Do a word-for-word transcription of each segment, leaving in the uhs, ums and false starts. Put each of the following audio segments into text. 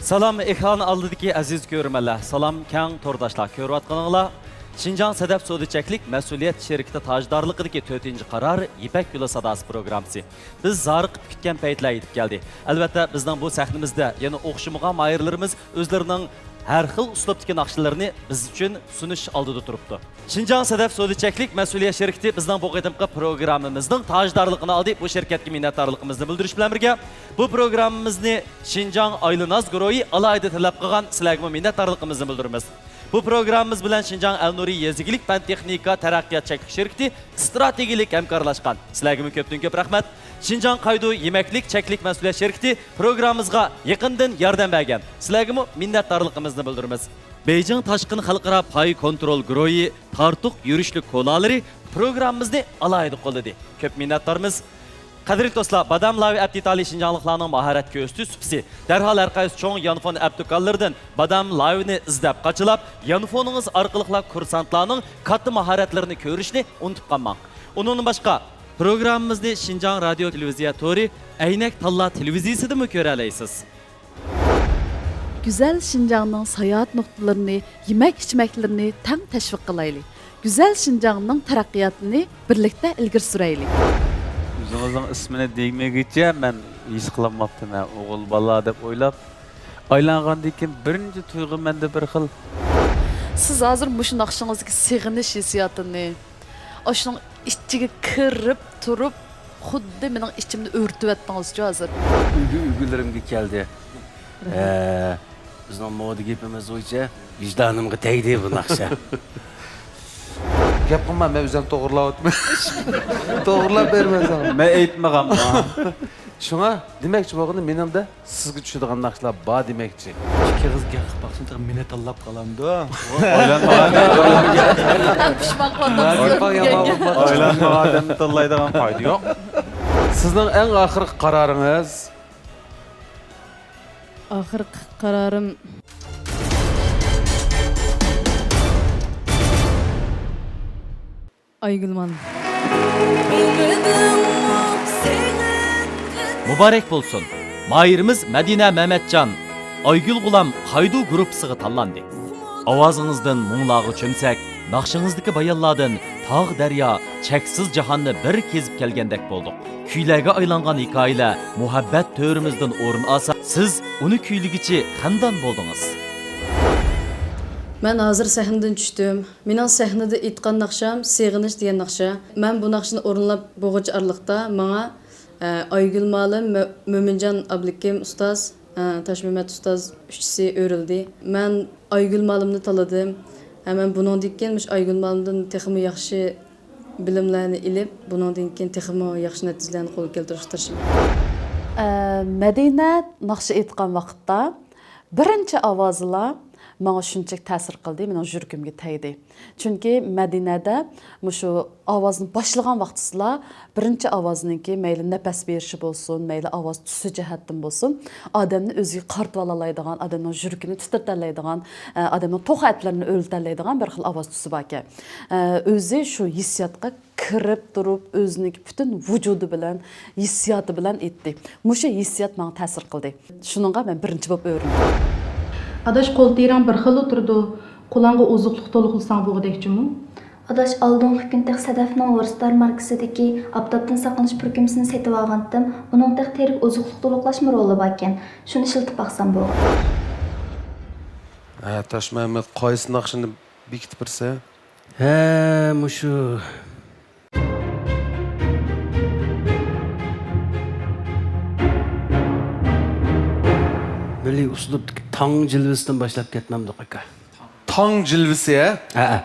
سالام ئېكران ئالدىدىكى ئەزىز كۆرۈرمەنلەر، سالام كەڭ تورداشلار، كۆرۈۋاتقىنىڭلار شىنجاڭ سەدەپ سودا چەكلىك مەسئۇلىيەت شىركىتى تاجدارلىقىدىكى تۆتىنچى قارار يىپەك يولى ساداسى پروگراممىسى. بىز زارىقىپ كۈتكەن پەيتلەر يېتىپ كەلدى. ئەلۋەتتە، بىزنىڭ بۇ سەھنىمىزدە يەنە ئوخشىمىغان ماھىرلىرىمىز ئۆزلىرىنىڭ ھەر خىل ئۇسلۇبتىكى ناخشىلىرىنى بىز ئۈچۈن سۇنۇش ئالدىدا تۇرۇپتۇ. شىنجاڭ سەدەپ سودا چەكلىك مەسئۇلىيەت شىركىتى بىزنىڭ بۇ قېتىمقى پروگراممىمىزنىڭ تاجدارلىقىنى ئالدى. بۇ شىركەتكە مىننەتدارلىقىمىزنى بىلدۈرۈش بىلەن بىرگە، بۇ پروگراممىمىزنى شىنجاڭ ئايلىناز گۇرۇھى ئالاھىدە تەلەپ قىلغان. سىلەرگىمۇ مىننەتدارلىقىمىزنى بىلدۈرىمىز. بۇ پروگراممىمىز بىلەن شىنجاڭ ئەلنۇرى يېزا ئىگىلىك پەن تېخنىكا تەرەققىيات چەكلىك شىركىتى ئىستراتېگىيەلىك ھەمكارلاشقان. سىلەرگىمۇ كۆپتىن كۆپ رەھمەت. شىنجاڭ قايدۇ يېمەكلىك چەكلىك مەسئۇلىيەت شىركىتى پروگراممىمىزغا يېقىندىن ياردەم بەرگەن. سىلەرگىمۇ مىننەتدارلىقىمىزنى بىلدۈرىمىز. بېيجىڭ تاشقىن خەلقئارا پاي كونترول گۇرۇھى تارتۇق يۈرۈشلۈك كولالىرى پروگراممىمىزنى ئالاھىدە قوللىدى. كۆپ مىننەتدارمىز. قەدىرلىك دوستلار، بادام لاۋى ئەپتى ئىتالىي شىنجاڭلىقلارنىڭ ماھارەت كۆرسىتىش سۇپىسى. دەرھال ھەر قايسى چوڭ يانفون ئەپ دۇكانلىرىدىن بادام لاۋىنى ئىزدەپ قاچىلاپ، يانفونىڭىز ئارقىلىقلا كۇرسانتلارنىڭ كاتتا ماھارەتلىرىنى كۆرۈشنى ئۇنتۇپ قالماڭ. ئۇنىڭدىن باشقا، پروگراممىمىزنى شىنجاڭ رادىيو تېلېۋىزىيە تورى، ئەينەك تاللا تېلېۋىزىيىسىدىمۇ كۆرەلەيسىز. گۈزەل شىنجاڭنىڭ ساياھەت نۇقتىلىرىنى، يېمەك-ئىچمەكلىرىنى تەڭ تەشۋىق قىلايلى. گۈزەل شىنجاڭنىڭ تەرەققىياتىنى بىرلىكتە ئىلگىرى سۈرەيلى. ئۆزىڭىزنىڭ ئىسمىنى دېمىگىچە مەن ھېس قىلالماپتىمەن، ئوغۇل بالا دەپ ئويلاپ، ئايلانغاندىن كېيىن بىرىنچى تۇيغۇ مەندە بىر خىل. سىز ھازىر مۇشۇ ناخشىڭىزدىكى سېغىنىش ھېسسىياتىنى، ئاشۇنىڭ ئىچىگە كىرىپ تۇرۇپ، خۇددى مېنىڭ ئىچىمنى ئۆرتىۋەتتىڭىزچۇ ھازىر. ئۈگە-، ئۈگىلىرىمگە كەلدى. ئە، بىزنىڭ مودا گېپىمىز بويىچە ۋىجدانىمغا تەگدى بۇ ناخشا. گەپ قىلما، مەن ئۆزۈم توغرىلاۋاتىمەن. توغرىلاپ بېرىمەن ساڭا. مەن ئېيتمىغانمەن. شۇڭا دېمەكچى بولغىنىم، مېنىڭدە سىزگە چۈشىدىغان ناخشىلار بار دېمەكچى. ئىككى قىز گەپ قىلىپ باقسۇن، تېخى مېنى تاللاپ قالامدۇ. ئويلانمىغان، پىشمان قالدىم. ئويلانمىغان ئادەمنى تاللايدىغان پايدا يوق. سىزنىڭ ئەڭ ئاخىرقى قارارىڭىز؟ ئاخىرقى قارارىم. ئايگۈل مانا. مۇبارەك بولسۇن! ماھىرىمىز مەدىنە مەمەتجان ئايگۈل غۇلام قايدۇ گۇرۇپپىسىغا تاللاندى. ئاۋازىڭىزدىن مۇڭلارغا چۆمسەك، ناخشىڭىزدىكى بايانلاردىن تاغ-دەريا، چەكسىز جاھاننى بىر كېزىپ كەلگەندەك بولدۇق. كۈيلەرگە ئايلانغان ھېكايىلەر مۇھەببەت تۆرىمىزدىن ئورۇن ئالسا، سىز ئۇنى كۈيلىگۈچى خەندان بولدىڭىز. مەن ھازىر سەھنىدىن چۈشتۈم. مېنىڭ سەھنىدە ئېيتقان ناخشام سېغىنىش دېگەن ناخشا. مەن بۇ ناخشىنى ئورۇنلاپ بولغۇچە ئارىلىقتا ماڭا، ئە، ئايگۈل مالىم، مۆ-، مۆمىنجان ئابلىكىم ئۇستاز، ئە، تاشمەمەت ئۇستاز ئۈچىسى ئۆرۈلدى. مەن ئايگۈل مالىمنى تاللىدىم. ھە، مەن بۇنىڭدىن كېيىن مۇشۇ ئايگۈل مالىمدىن تېخىمۇ ياخشى بىلىملەرنى ئېلىپ، بۇنىڭدىن كېيىن تېخىمۇ ياخشى نەتىجىلەرنى قولغا كەلتۈرۈشكە تىرىشىمەن. ئە، مەدىنە ناخشا ئېيتقان ۋاقىتتا بىرىنچى ئاۋازىلا ماڭا شۇنچىلىك تەسىر قىلدى، مېنىڭ يۈرىكىمگە تەگدى. چۈنكى مەدىنەدە مۇشۇ ئاۋازنى باشلىغان ۋاقتىسىلا بىرىنچى ئاۋازنىڭكى مەيلى نەپەس بېرىشى بولسۇن، مەيلى ئاۋاز تۈسى جەھەتتىن بولسۇن، ئادەمنى ئۆزىگە قارىتىۋالالايدىغان، ئادەمنىڭ يۈرىكىنى تىترىتەلەيدىغان، ئە، ئادەمنىڭ توخۇ ئەتلىرىنى ئۆرلىتەلەيدىغان بىر خىل ئاۋاز تۈسى باركەن. ئە، ئۆزى شۇ ھېسسىياتقا كىرىپ تۇرۇپ، ئۆزىنىڭكى پۈتۈن ۋۇجۇدى بىلەن، ھېسسىياتى بىلەن ئېيتتى. مۇشۇ ھېسسىيات ماڭا تەسىر قىلدى. شۇنىڭغا مەن بىرىنچى بولۇپ ئۆرۈندۈم. ئاداش، قول تېرەڭ بىر خىل ئولتۇرىدۇ. قولۇڭغا ئوزۇقلۇق تولۇقلىساڭ بولغۇدەك جۇمۇ. ئاداش، ئالدىنقى كۈن تېخى سەدەفنىڭ ۋورستار ماركىسىدىكى ئاپتاپتىن ساقلىنىش پۈركۈمىسىنى سېتىۋالغانتىم. ئۇنىڭ تېخى تېرىپ ئوزۇقلۇق تولۇقلاشمۇ رولى باركەن. شۇنى ئىشلىتىپ باقسام بولغۇدەك. ھە، تاشمەمەت، قايسى ناخشىنى بېكىتىپ بېرىسەن؟ ھە، مۇشۇ. مىللىي ئۇسلۇبتىكى تاڭ جىلۋىسىدىن باشلاپ كەتمەمدۇق، ئاكا؟ تاڭ جىلۋىسى، ھە؟ ھەئە.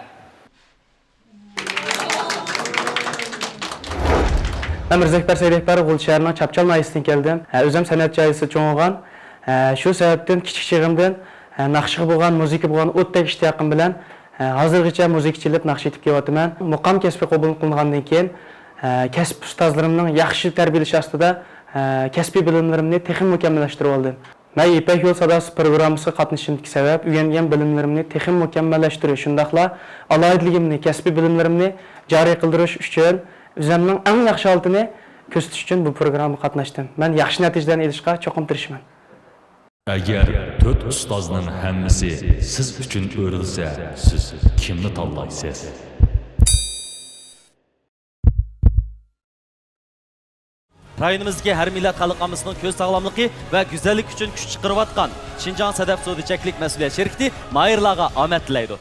مەن مىرزەكبەر سەيدەكبەر، غۇلجا شەھىرىنىڭ چاپچال ناھىيەسىدىن كەلدىم. ھە، ئۆزۈم سەنئەتچى ئائىلىسىدە چوڭ بولغان. ھە، شۇ سەۋەبتىن كىچىك چېغىمدىن، ھە، ناخشىغا بولغان، مۇزىكىغا بولغان ئوتتەك ئىشتىياقىم بىلەن، ھە، ھازىرغىچە مۇزىكا چېلىپ ناخشا ئېيتىپ كېلىۋاتىمەن. مۇقام كەسپى قوبۇل قىلىنغاندىن كېيىن، ھە، كەسىپ ئۇستازلىرىمنىڭ ياخشى تەربىيەلىشى ئاستىدا، ھە، كەسپىي بىلىملىرىمنى تېخىمۇ مۇكەممەللەشتۈرۈۋالدىم. مەن يىپەك يولى ساداسى پروگراممىسىغا قاتنىشىشىمدىكى سەۋەب، ئۆگەنگەن بىلىملىرىمنى تېخىمۇ مۇكەممەللەشتۈرۈش، شۇنداقلا ئالاھىدىلىكىمنى، كەسپىي بىلىملىرىمنى جارى قىلدۇرۇش ئۈچۈن، ئۆزۈمنىڭ ئەڭ ياخشى ھالىتىنى كۆرسىتىش ئۈچۈن بۇ پروگراممىغا قاتناشتىم. مەن ياخشى نەتىجىلەرنى ئېلىشقا چوقۇم تىرىشىمەن. ئەگەر تۆت ئۇستازنىڭ ھەممىسى سىز ئۈچۈن ئۆرۈلسە، سىز كىمنى تاللايسىز؟ رايونىمىزدىكى ھەر مىللەت خەلق ئاممىسىنىڭ كۆز ساغلاملىقى ۋە گۈزەللىكى ئۈچۈن كۈچ چىقىرىۋاتقان شىنجاڭ سەدەپ سودا چەكلىك مەسئۇلىيەت شىركىتى ماھىرلارغا ئامەت تىلەيدۇ.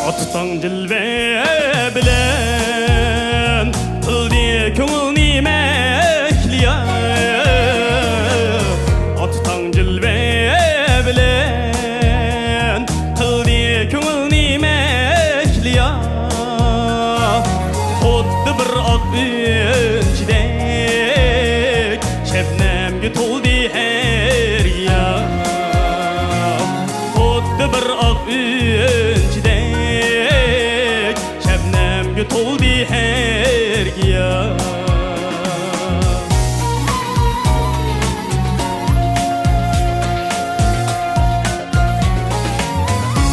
ئاتا تاڭ جىلۋە بىلەن قىلدى كۆڭۈلنى مەھلىيا. ئاتا تاڭ جىلۋە بىلەن قىلدى كۆڭۈلنى مەھلىيا. خۇددى بىر ئاق ئۈنچىدەك شەبنەمگە تولدى ھەر يا. خۇددى بىر ئاق ئۈنچىدەك شەبنەمگە تولدى ھەر يا.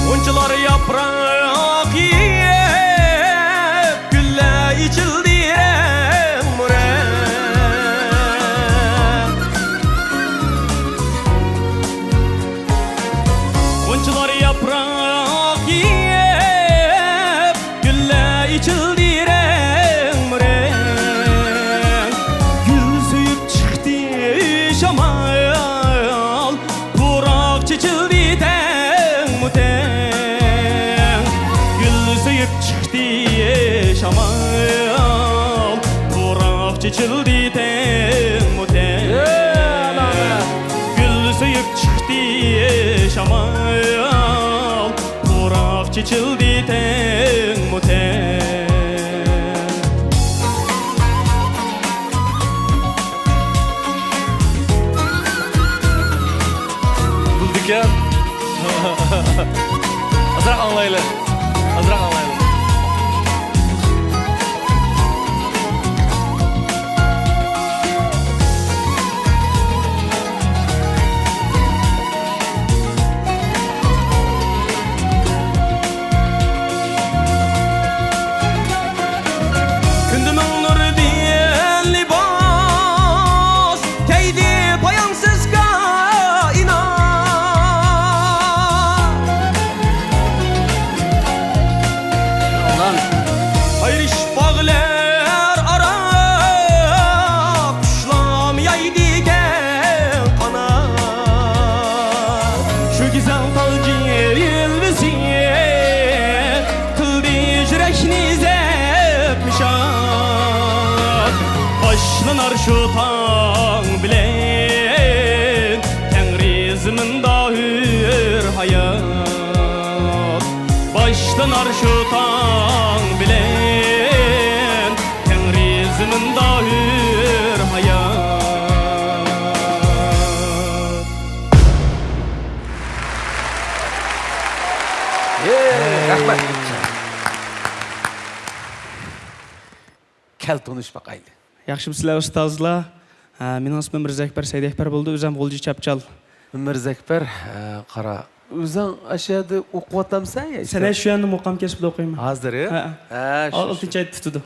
غۇنچىلار ياپراق يېيىپ، گۈللەر ئېچىلدى رەڭمۇرەڭ. غۇنچىلار ياپراق يېيىپ، گۈللەر ئېچىلدى رەڭمۇرەڭ. گۈل سۆيۈپ چىقتى شامال، پۇراق چېچىلدى تەڭمۇ تەڭ. گۈل سۆيۈپ چىقتى شامال، پۇراق چېچىلدى تەڭمۇ تەڭ. گۈل سۆيۈپ چىقتى شامال، پۇراق چېچىلدى تەڭمۇ تەڭ. بولدىكەن. ئازراق ئاڭلايلى. ئازراق ئاڭلايلى. كۈندە مىڭ نۇردىن لىباس كىيدى پايانسىز كائىنات. ئايرىش باغلار ئارا قۇشلام يايدى كەڭ قانات. شۇ گۈزەل تال جىلۋىسى قىلدى يۈرەكنى زەپمۇ شاد. باشلىنار شۇ تاڭ بىلەن تەڭرى زېمىندا ھۆر ھايات. باشلىنار شۇ تاڭ بىلەن تەڭرى زېمىندا ھۆر ھايات. رەھمەت. كەل تونۇشۇپ باقايلى. ياخشىمۇسىلەر ئۇستازلار؟ ھە، مېنىڭ ئىسمىم مىرزەكبەر سەيدەكبەر بولىدۇ، ئۆزۈم غۇلجا چاپچال. مىرزەكبەر، ھە، قارا. ئۆزۈڭ ئاشۇ يەردە ئوقۇۋاتامسەن يا؟ سەن شۇ يەردە مۇقام كەسپىدە ئوقۇيمەن. ھازىر، يا؟ ھە، ھە. ھە، شۇ، شۇ. ئالتىنچى ئايدا پۈتىدۇ.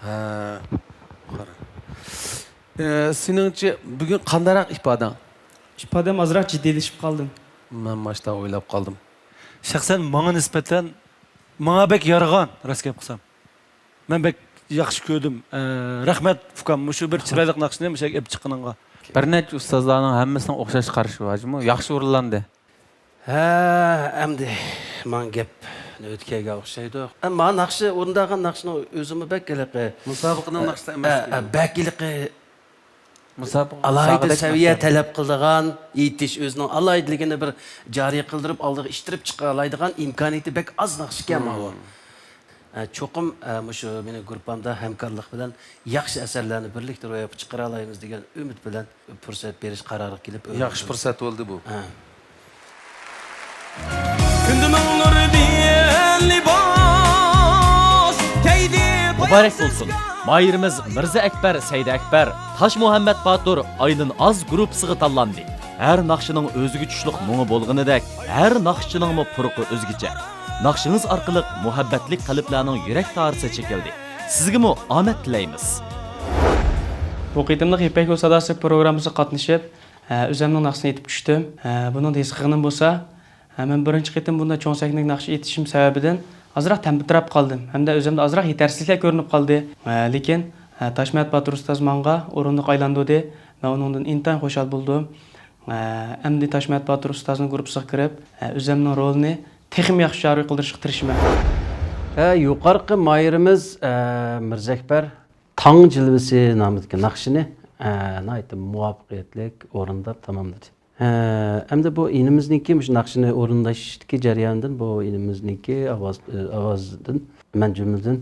ھە، قارا. ئە، سېنىڭچە بۈگۈن قانداقراق ئىپادەڭ؟ ئىپادەم ئازراق جىددىيلىشىپ قالدىم. مەن ماشتا ئويلاپ قالدىم. شەخسەن ماڭا نىسبەتەن، ماڭا بەك يارىغان، راست گەپ قىلسام. مەن بەك ياخشى كۆردۈم. ئە، رەھمەت، ئۇكام، مۇشۇ بىر چىرايلىق ناخشىنى مۇشۇ يەرگە ئېلىپ چىققىنىڭغا. بىر نەچچە ئۇستازلارنىڭ ھەممىسىنىڭ ئوخشاش قارىشى بار جۇمۇ. ياخشى ئورۇنلاندى. ھە، ئەمدى ماڭا گەپ نۆۋىتى كەلگەن ئوخشايدۇ. ئەمما ناخشا، ئورۇندالغان ناخشىنىڭ ئۆزىمۇ بەك ھېلىقى، مۇسابىقىنىڭ ناخشىسى ئەمەس. ھە، ھە، بەك ھېلىقى مۇسابىقە ئالاھىدە ساغىدەك سەۋىيە ناخشا. تەلەپ قىلىدىغان، ئېيتىش، ئۆزىنىڭ ئالاھىدىلىكىنى بىر جارى قىلدۇرۇپ، ئالدىغا ئىتتىرىپ چىقالايدىغان ئىمكانىيىتى بەك ئاز ناخشىكەن ماۋۇ. مم. ئە، چوقۇم، ئە، مۇشۇ مېنىڭ گۇرۇپپامدا ھەمكارلىق بىلەن ياخشى ئەسەرلەرنى بىرلىكتە روياپقا چىقىرالايمىز دېگەن ئۈمىد بىلەن پۇرسەت بېرىش قارارىغا كېلىپ، ياخشى پۇرسەت بولدى بۇ. ھە. كۈندە مىڭ نۇردىن لىباس كەيدى. مۇبارەك بولسۇن! ماھىرىمىز مىرزا ئەكبەر سەيدى ئەكبەر، تاش مۇھەممەد باتۇر، ئايلىن ئاز گۇرۇپپىسىغا تاللاندى. ھەر ناخشىنىڭ ئۆزىگە چۈشلۈك مۇڭى بولغىنىدەك، ھەر ناخشىچىنىڭمۇ پۇرىقى ئۆزگىچە. ناخشىڭىز ئارقىلىق مۇھەببەتلىك قەلبلەرنىڭ يۈرەك تارىسى چېكىلدى. سىزگىمۇ ئامەت تىلەيمىز! بۇ قېتىملىق يىپەك يولى ساداسى پروگراممىسىغا قاتنىشىپ، ئە، ئۆزەمنىڭ ناخشىسىنى ئېيتىپ چۈشتۈم. ئە، بۇنىڭدا ھېس قىلغىنىم بولسا، ئە، مەن بىرىنچى قېتىم بۇنداق چوڭ سەھنىدىكى ناخشا ئېيتىشىم سەۋەبىدىن ئازراق تەمتىرەپ قالدىم ھەمدە ئۆزۈمدە ئازراق يېتەرسىزلىكلەر كۆرۈنۈپ قالدى. ئە، لېكىن، ئە، تاشمەت باتۇر ئۇستاز ماڭغا ئورۇندۇق ئايلاندۇردى. مەن ئۇنىڭدىن ئىنتايىن خۇشال بولدۇم. ئە، ئەمدى تاشمەت باتۇر ئۇستازنىڭ گۇرۇپپىسىغا كىرىپ، ئە، ئۆزەمنىڭ رولىنى تېخىمۇ ياخشى جارى قىلدۇرۇشقا تىرىشىمەن. ئە، يۇقىرىقى ماھىرىمىز، ئە، مىرزەكبەر تاڭ جىلۋىسى نامىدىكى ناخشىنى، ئە، ناھايىتى مۇۋەپپەقىيەتلىك ئورۇنداپ تاماملىدى. ئە، ئەمدى بۇ ئىنىمىزنىڭكى مۇشۇ ناخشىنى ئورۇنداشتىكى جەرياندىن بۇ ئىنىمىزنىڭكى ئاۋاز، ئاۋازىدىن مەن جۈملىدىن،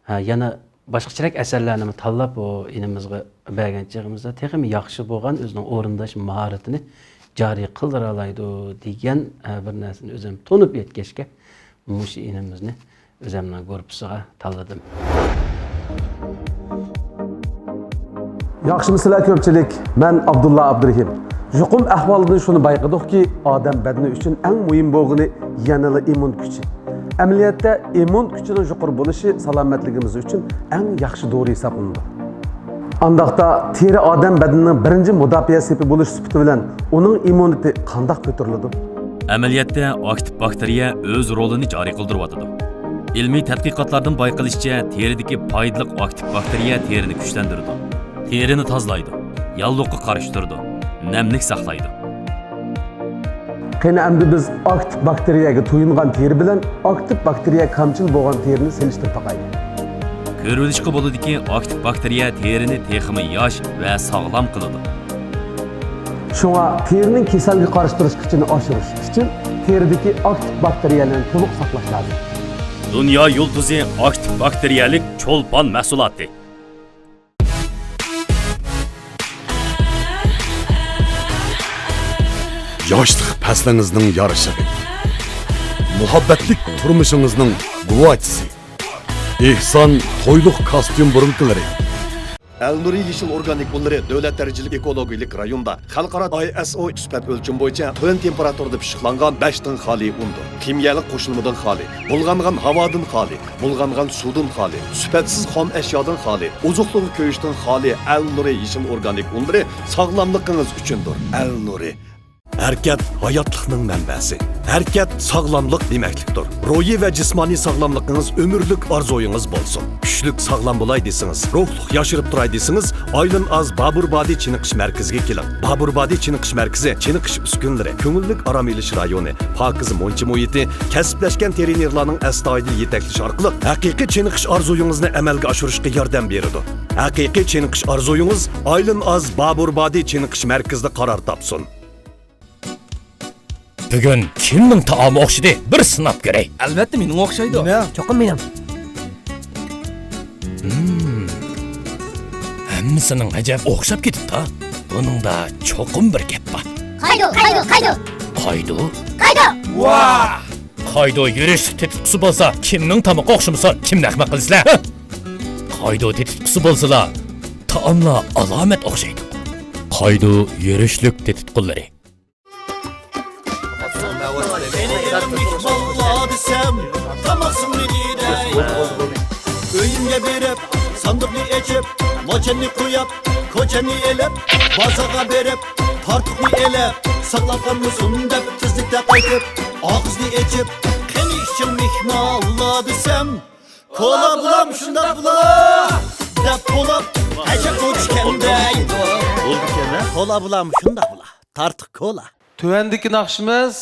ھە، يەنە باشقىچىرەك ئەسەرلەرنىمۇ تاللاپ، بۇ ئىنىمىزغا بەرگەن چېغىمىزدا تېخىمۇ ياخشى بولغان ئۆزىنىڭ ئورۇنداش ماھارىتىنى جارى قىلدۇرالايدۇ دېگەن، ھە، بىر نەرسىنى ئۆزۈم تونۇپ يەتكەچكە، مۇشۇ ئىنىمىزنى ئۆزەمنىڭ گۇرۇپپىسىغا تاللىدىم. ياخشىمۇسىلەر كۆپچىلىك؟ مەن ئابدۇللا ئابدۇرېھىم. يۇقۇم ئەھۋالىدىن شۇنى بايقىدۇقكى، ئادەم بەدىنى ئۈچۈن ئەڭ مۇھىم بولغىنى يەنىلا ئىممۇن كۈچى. ئەمەلىيەتتە، ئىممۇن كۈچىنىڭ يۇقىرى بولۇشى سالامەتلىكىمىز ئۈچۈن ئەڭ ياخشى دورا ھېسابلىنىدۇ. ئانداقتا، تېرە ئادەم بەدىنىنىڭ بىرىنچى مۇداپىئە سېپى بولۇش سۈپىتى بىلەن ئۇنىڭ ئىممۇنىتېتى قانداق كۆتۈرۈلىدۇ؟ ئەمەلىيەتتە، ئاكتىپ باكتېرىيە ئۆز رولىنى جارى قىلدۇرۇۋاتىدۇ. ئىلمىي تەتقىقاتلاردىن بايقىلىشىچە، تېرىدىكى پايدىلىق ئاكتىپ باكتېرىيە تېرىنى كۈچلەندۈرىدۇ، تېرىنى تازىلايدۇ، ياللۇغقا قارشى تۇرىدۇ، نەملىك ساقلايدۇ. قېنى، ئەمدى بىز ئاكتىپ باكتېرىيەگە تويۇنغان تېرە بىلەن ئاكتىپ باكتېرىيە كامچىل بولغان تېرىنى سېلىشتۇرۇپ باقايلى. كۆرۈۋېلىشقا بولىدۇكى، ئاكتىپ باكتېرىيە تېرىنى تېخىمۇ ياش ۋە ساغلام قىلىدۇ. شۇڭا تېرىنىڭ كېسەلگە قارشى تۇرۇش كۈچىنى ئاشۇرۇش ئۈچۈن تېرىدىكى ئاكتىپ باكتېرىيەلەرنى تولۇق ساقلاش لازىم. دۇنيا يۇلتۇزى ئاكتىپ باكتېرىيەلىك چولپان مەھسۇلاتى. ياشلىق پەسلىڭىزنىڭ يارىشىغى، مۇھەببەتلىك تۇرمۇشىڭىزنىڭ گۇۋاچىسى، ئېھسان تويلۇق كاستيۇم بۇرۇلكىلىرى. ئەلنۇرى يېشىل ئورگانىك ئۇنلىرى دۆلەت دەرىجىلىك ئېكولوگىيەلىك رايوندا خەلقئارا ئاي ئېس ئو سۈپەت ئۆلچىمى بويىچە تۆۋەن تېمپېراتۇرىدا پىششىقلانغان بەش تىڭ خالىي ئۇندۇر. خىمىيەلىك قوشۇلمىدىن خالىي، بۇلغانغان ھاۋادىن خالىي، بۇلغانغان سۇدىن خالىي، سۈپەتسىز خام ئەشيادىن خالىي، ئوزۇقلۇق كۆيۈشتىن خالىي ئەلنۇرى يېشىل ئورگانىك ئۇنلىرى ساغلاملىقىڭىز ئۈچۈندۇر. ئەلنۇرى. ھەرىكەت ھاياتلىقنىڭ مەنبەسى. ھەرىكەت ساغلاملىق دېمەكلىكتۇر. روھىي ۋە جىسمانىي ساغلاملىقىڭىز ئۆمۈرلۈك ئارزۇيىڭىز بولسۇن. كۈچلۈك ساغلام بولاي دېسىڭىز، روھلۇق ياشىرىپ تۇراي دېسىڭىز، ئايلىن ئاز بابۇر بادى چېنىقىش مەركىزىگە كېلىڭ. بابۇر بادى چېنىقىش مەركىزى چېنىقىش ئۈسكۈنىلىرى، كۆڭۈللۈك ئارام ئېلىش رايونى، پاكىز مۇنچە مۇھىتى، كەسىپلەشكەن ترېنېرلارنىڭ ئەستايىدىل يېتەكلىشى ئارقىلىق ھەقىقىي چېنىقىش ئارزۇيىڭىزنى ئەمەلگە ئاشۇرۇشقا ياردەم بېرىدۇ. ھەقىقىي چېنىقىش ئارزۇيىڭىز ئايلىن ئاز بابۇر بادى چېنىقىش مەركىزىدە قارار تاپسۇن. بۈگۈن كىمنىڭ تائامى ئوخشىدى؟ بىر سىناپ كۆرەي. ئەلۋەتتە مېنىڭ ئوخشايدۇ. مېنىڭ؟ چوقۇم مېنىڭ. ھىم. ھەممىسىنىڭ ئەجەب ئوخشاپ كېتىپتۇ. بۇنىڭدا چوقۇم بىر گەپ بار. قايدۇ، قايدۇ، قايدۇ. قايدۇ؟ قايدۇ. ۋاھ! قايدۇ يۈرۈشلۈك تېتىتقۇسى بولسا، كىمنىڭ تامىقى ئوخشىمىسۇن، كىمنى ئەخمەق قىلىسىلەر؟ ھە؟ قايدۇ تېتىتقۇسى بولسىلا، تائاملار ئالامەت ئوخشايدۇ. قايدۇ يۈرۈشلۈك تېتىتقۇلىرى. مېنى ئېلىپ مېھمانلار دېسەم، تاماقسىڭنى يېدەي. ئۆيۈمگە بېرىپ، ساندۇقنى ئېچىپ، موچەننى قويۇپ، كوچەننى ئېلىپ، بازارغا بېرىپ، پارتۇقنى ئېلىپ، ساقلاپ قالمىسۇن دەپ تېزلىكتە قايتىپ، ئاغزىنى ئېچىپ، قېنى ئىچىڭ مېھمانلار دېسەم، كولا بۇلام شۇنداق بۇلا دەپ بولۇپ، ئەجەب بولىدىكەن دەيدۇ. بولىدىكەن ھە؟ كولا بۇلام شۇنداق بۇلا. تارتۇق كولا. تۆۋەندىكى ناخشىمىز.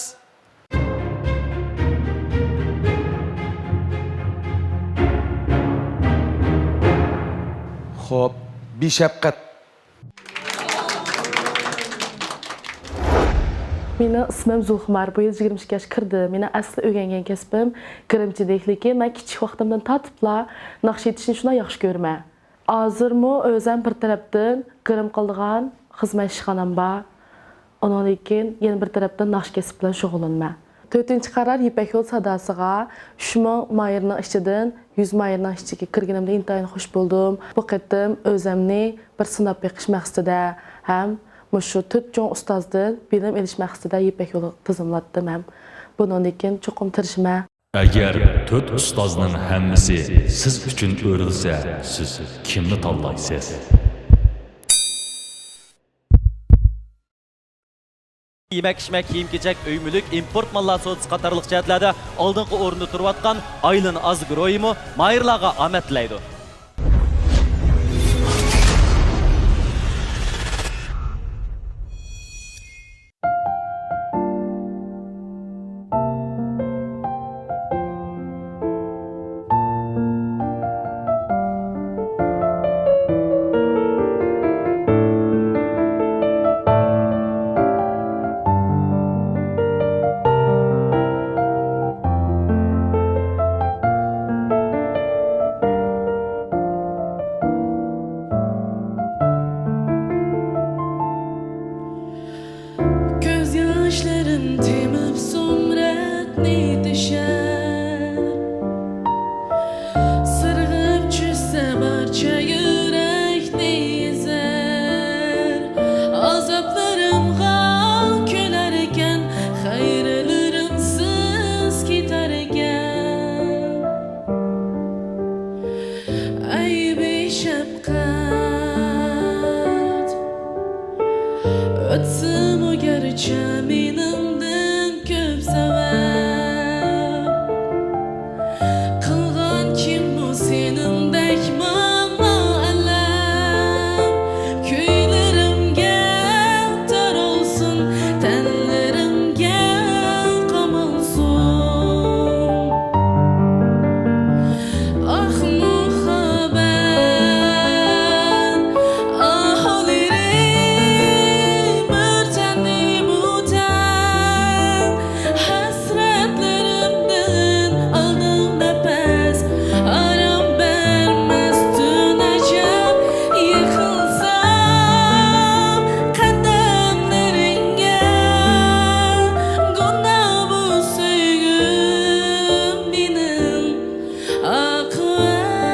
خوپ، بىشەپقەت. مېنىڭ ئىسمىم زۇلخۇمار، بۇ يىل يىگىرمە ئىككى ياشقا كىردىم. مېنىڭ ئەسلى ئۆگەنگەن كەسپىم گىرىمچىدىك، لېكىن مەن كىچىك ۋاقتىمدىن تارتىپلا ناخشا ئېيتىشنى شۇنداق ياخشى كۆرىمەن. ھازىرمۇ ئۆزەم بىر تەرەپتىن گىرىم قىلىدىغان خىزمەت ئىشخانام بار. ئۇنىڭدىن كېيىن يەنە بىر تەرەپتىن ناخشا كەسپى بىلەن شۇغۇللىنىمەن. تۆتىنچى قارار يىپەك يولى ساداسىغا ئۈچ مىڭ ماھىرنىڭ ئىچىدىن يۈز ماھىرنىڭ ئىچىگە كىرگىنىمدە ئىنتايىن خۇش بولدۇم. بۇ قېتىم ئۆزەمنى بىر سىناپ بېقىش مەقسىتىدە ھەم مۇشۇ تۆت چوڭ ئۇستازدىن بىلىم ئېلىش مەقسىتىدە يىپەك يولى تىزىملاتتىم ھەم بۇنىڭدىن كېيىن چوقۇم تىرىشىمەن. ئەگەر تۆت ئۇستازنىڭ ھەممىسى سىز ئۈچۈن ئۆرۈلسە، سىز كىمنى تاللايسىز؟ يېمەك-ئىچمەك، كىيىم-كېچەك، ئۆي-مۈلۈك، ئىمپورت ماللار سودىسى قاتارلىق جەھەتلەردە ئالدىنقى ئورۇندا تۇرۇۋاتقان ئايلىن ئازگرويمۇ ماھىرلارغا ئامەت تىلەيدۇ. كۆز ياشلىرىم تېمىپ زۇمرەتنى تېشەر، سىرغىپ چۈشسە بارچە يۈرەكنى ئېزەر. ئازابلىرىمغا كۈلەركەن، خەيرلىرىمسىز كېتەركەن. ئەيىب شەپقەت ئۆتسىمۇ گەرچە مېنىڭدىن كۆپ سەۋەب، قىلغان كىممۇ سېنىڭدەك ماڭا ئەلەم؟ كۈيلىرىمگە تارالسۇن، تەنلىرىمگە قامالسۇن. ئاھ، مۇھەببەت ئاھلىرىم ئۆرتەندى بۇ تەن. ھەسرەتلىرىمدىن ئالدىڭ نەپەس، ئارام بەرمەس تۈن ئەجەب. يىقىلسام قەدەملىرىڭگە، گۇناھ بۇ سۆيگۈم مېنىڭ. ئاقىۋەت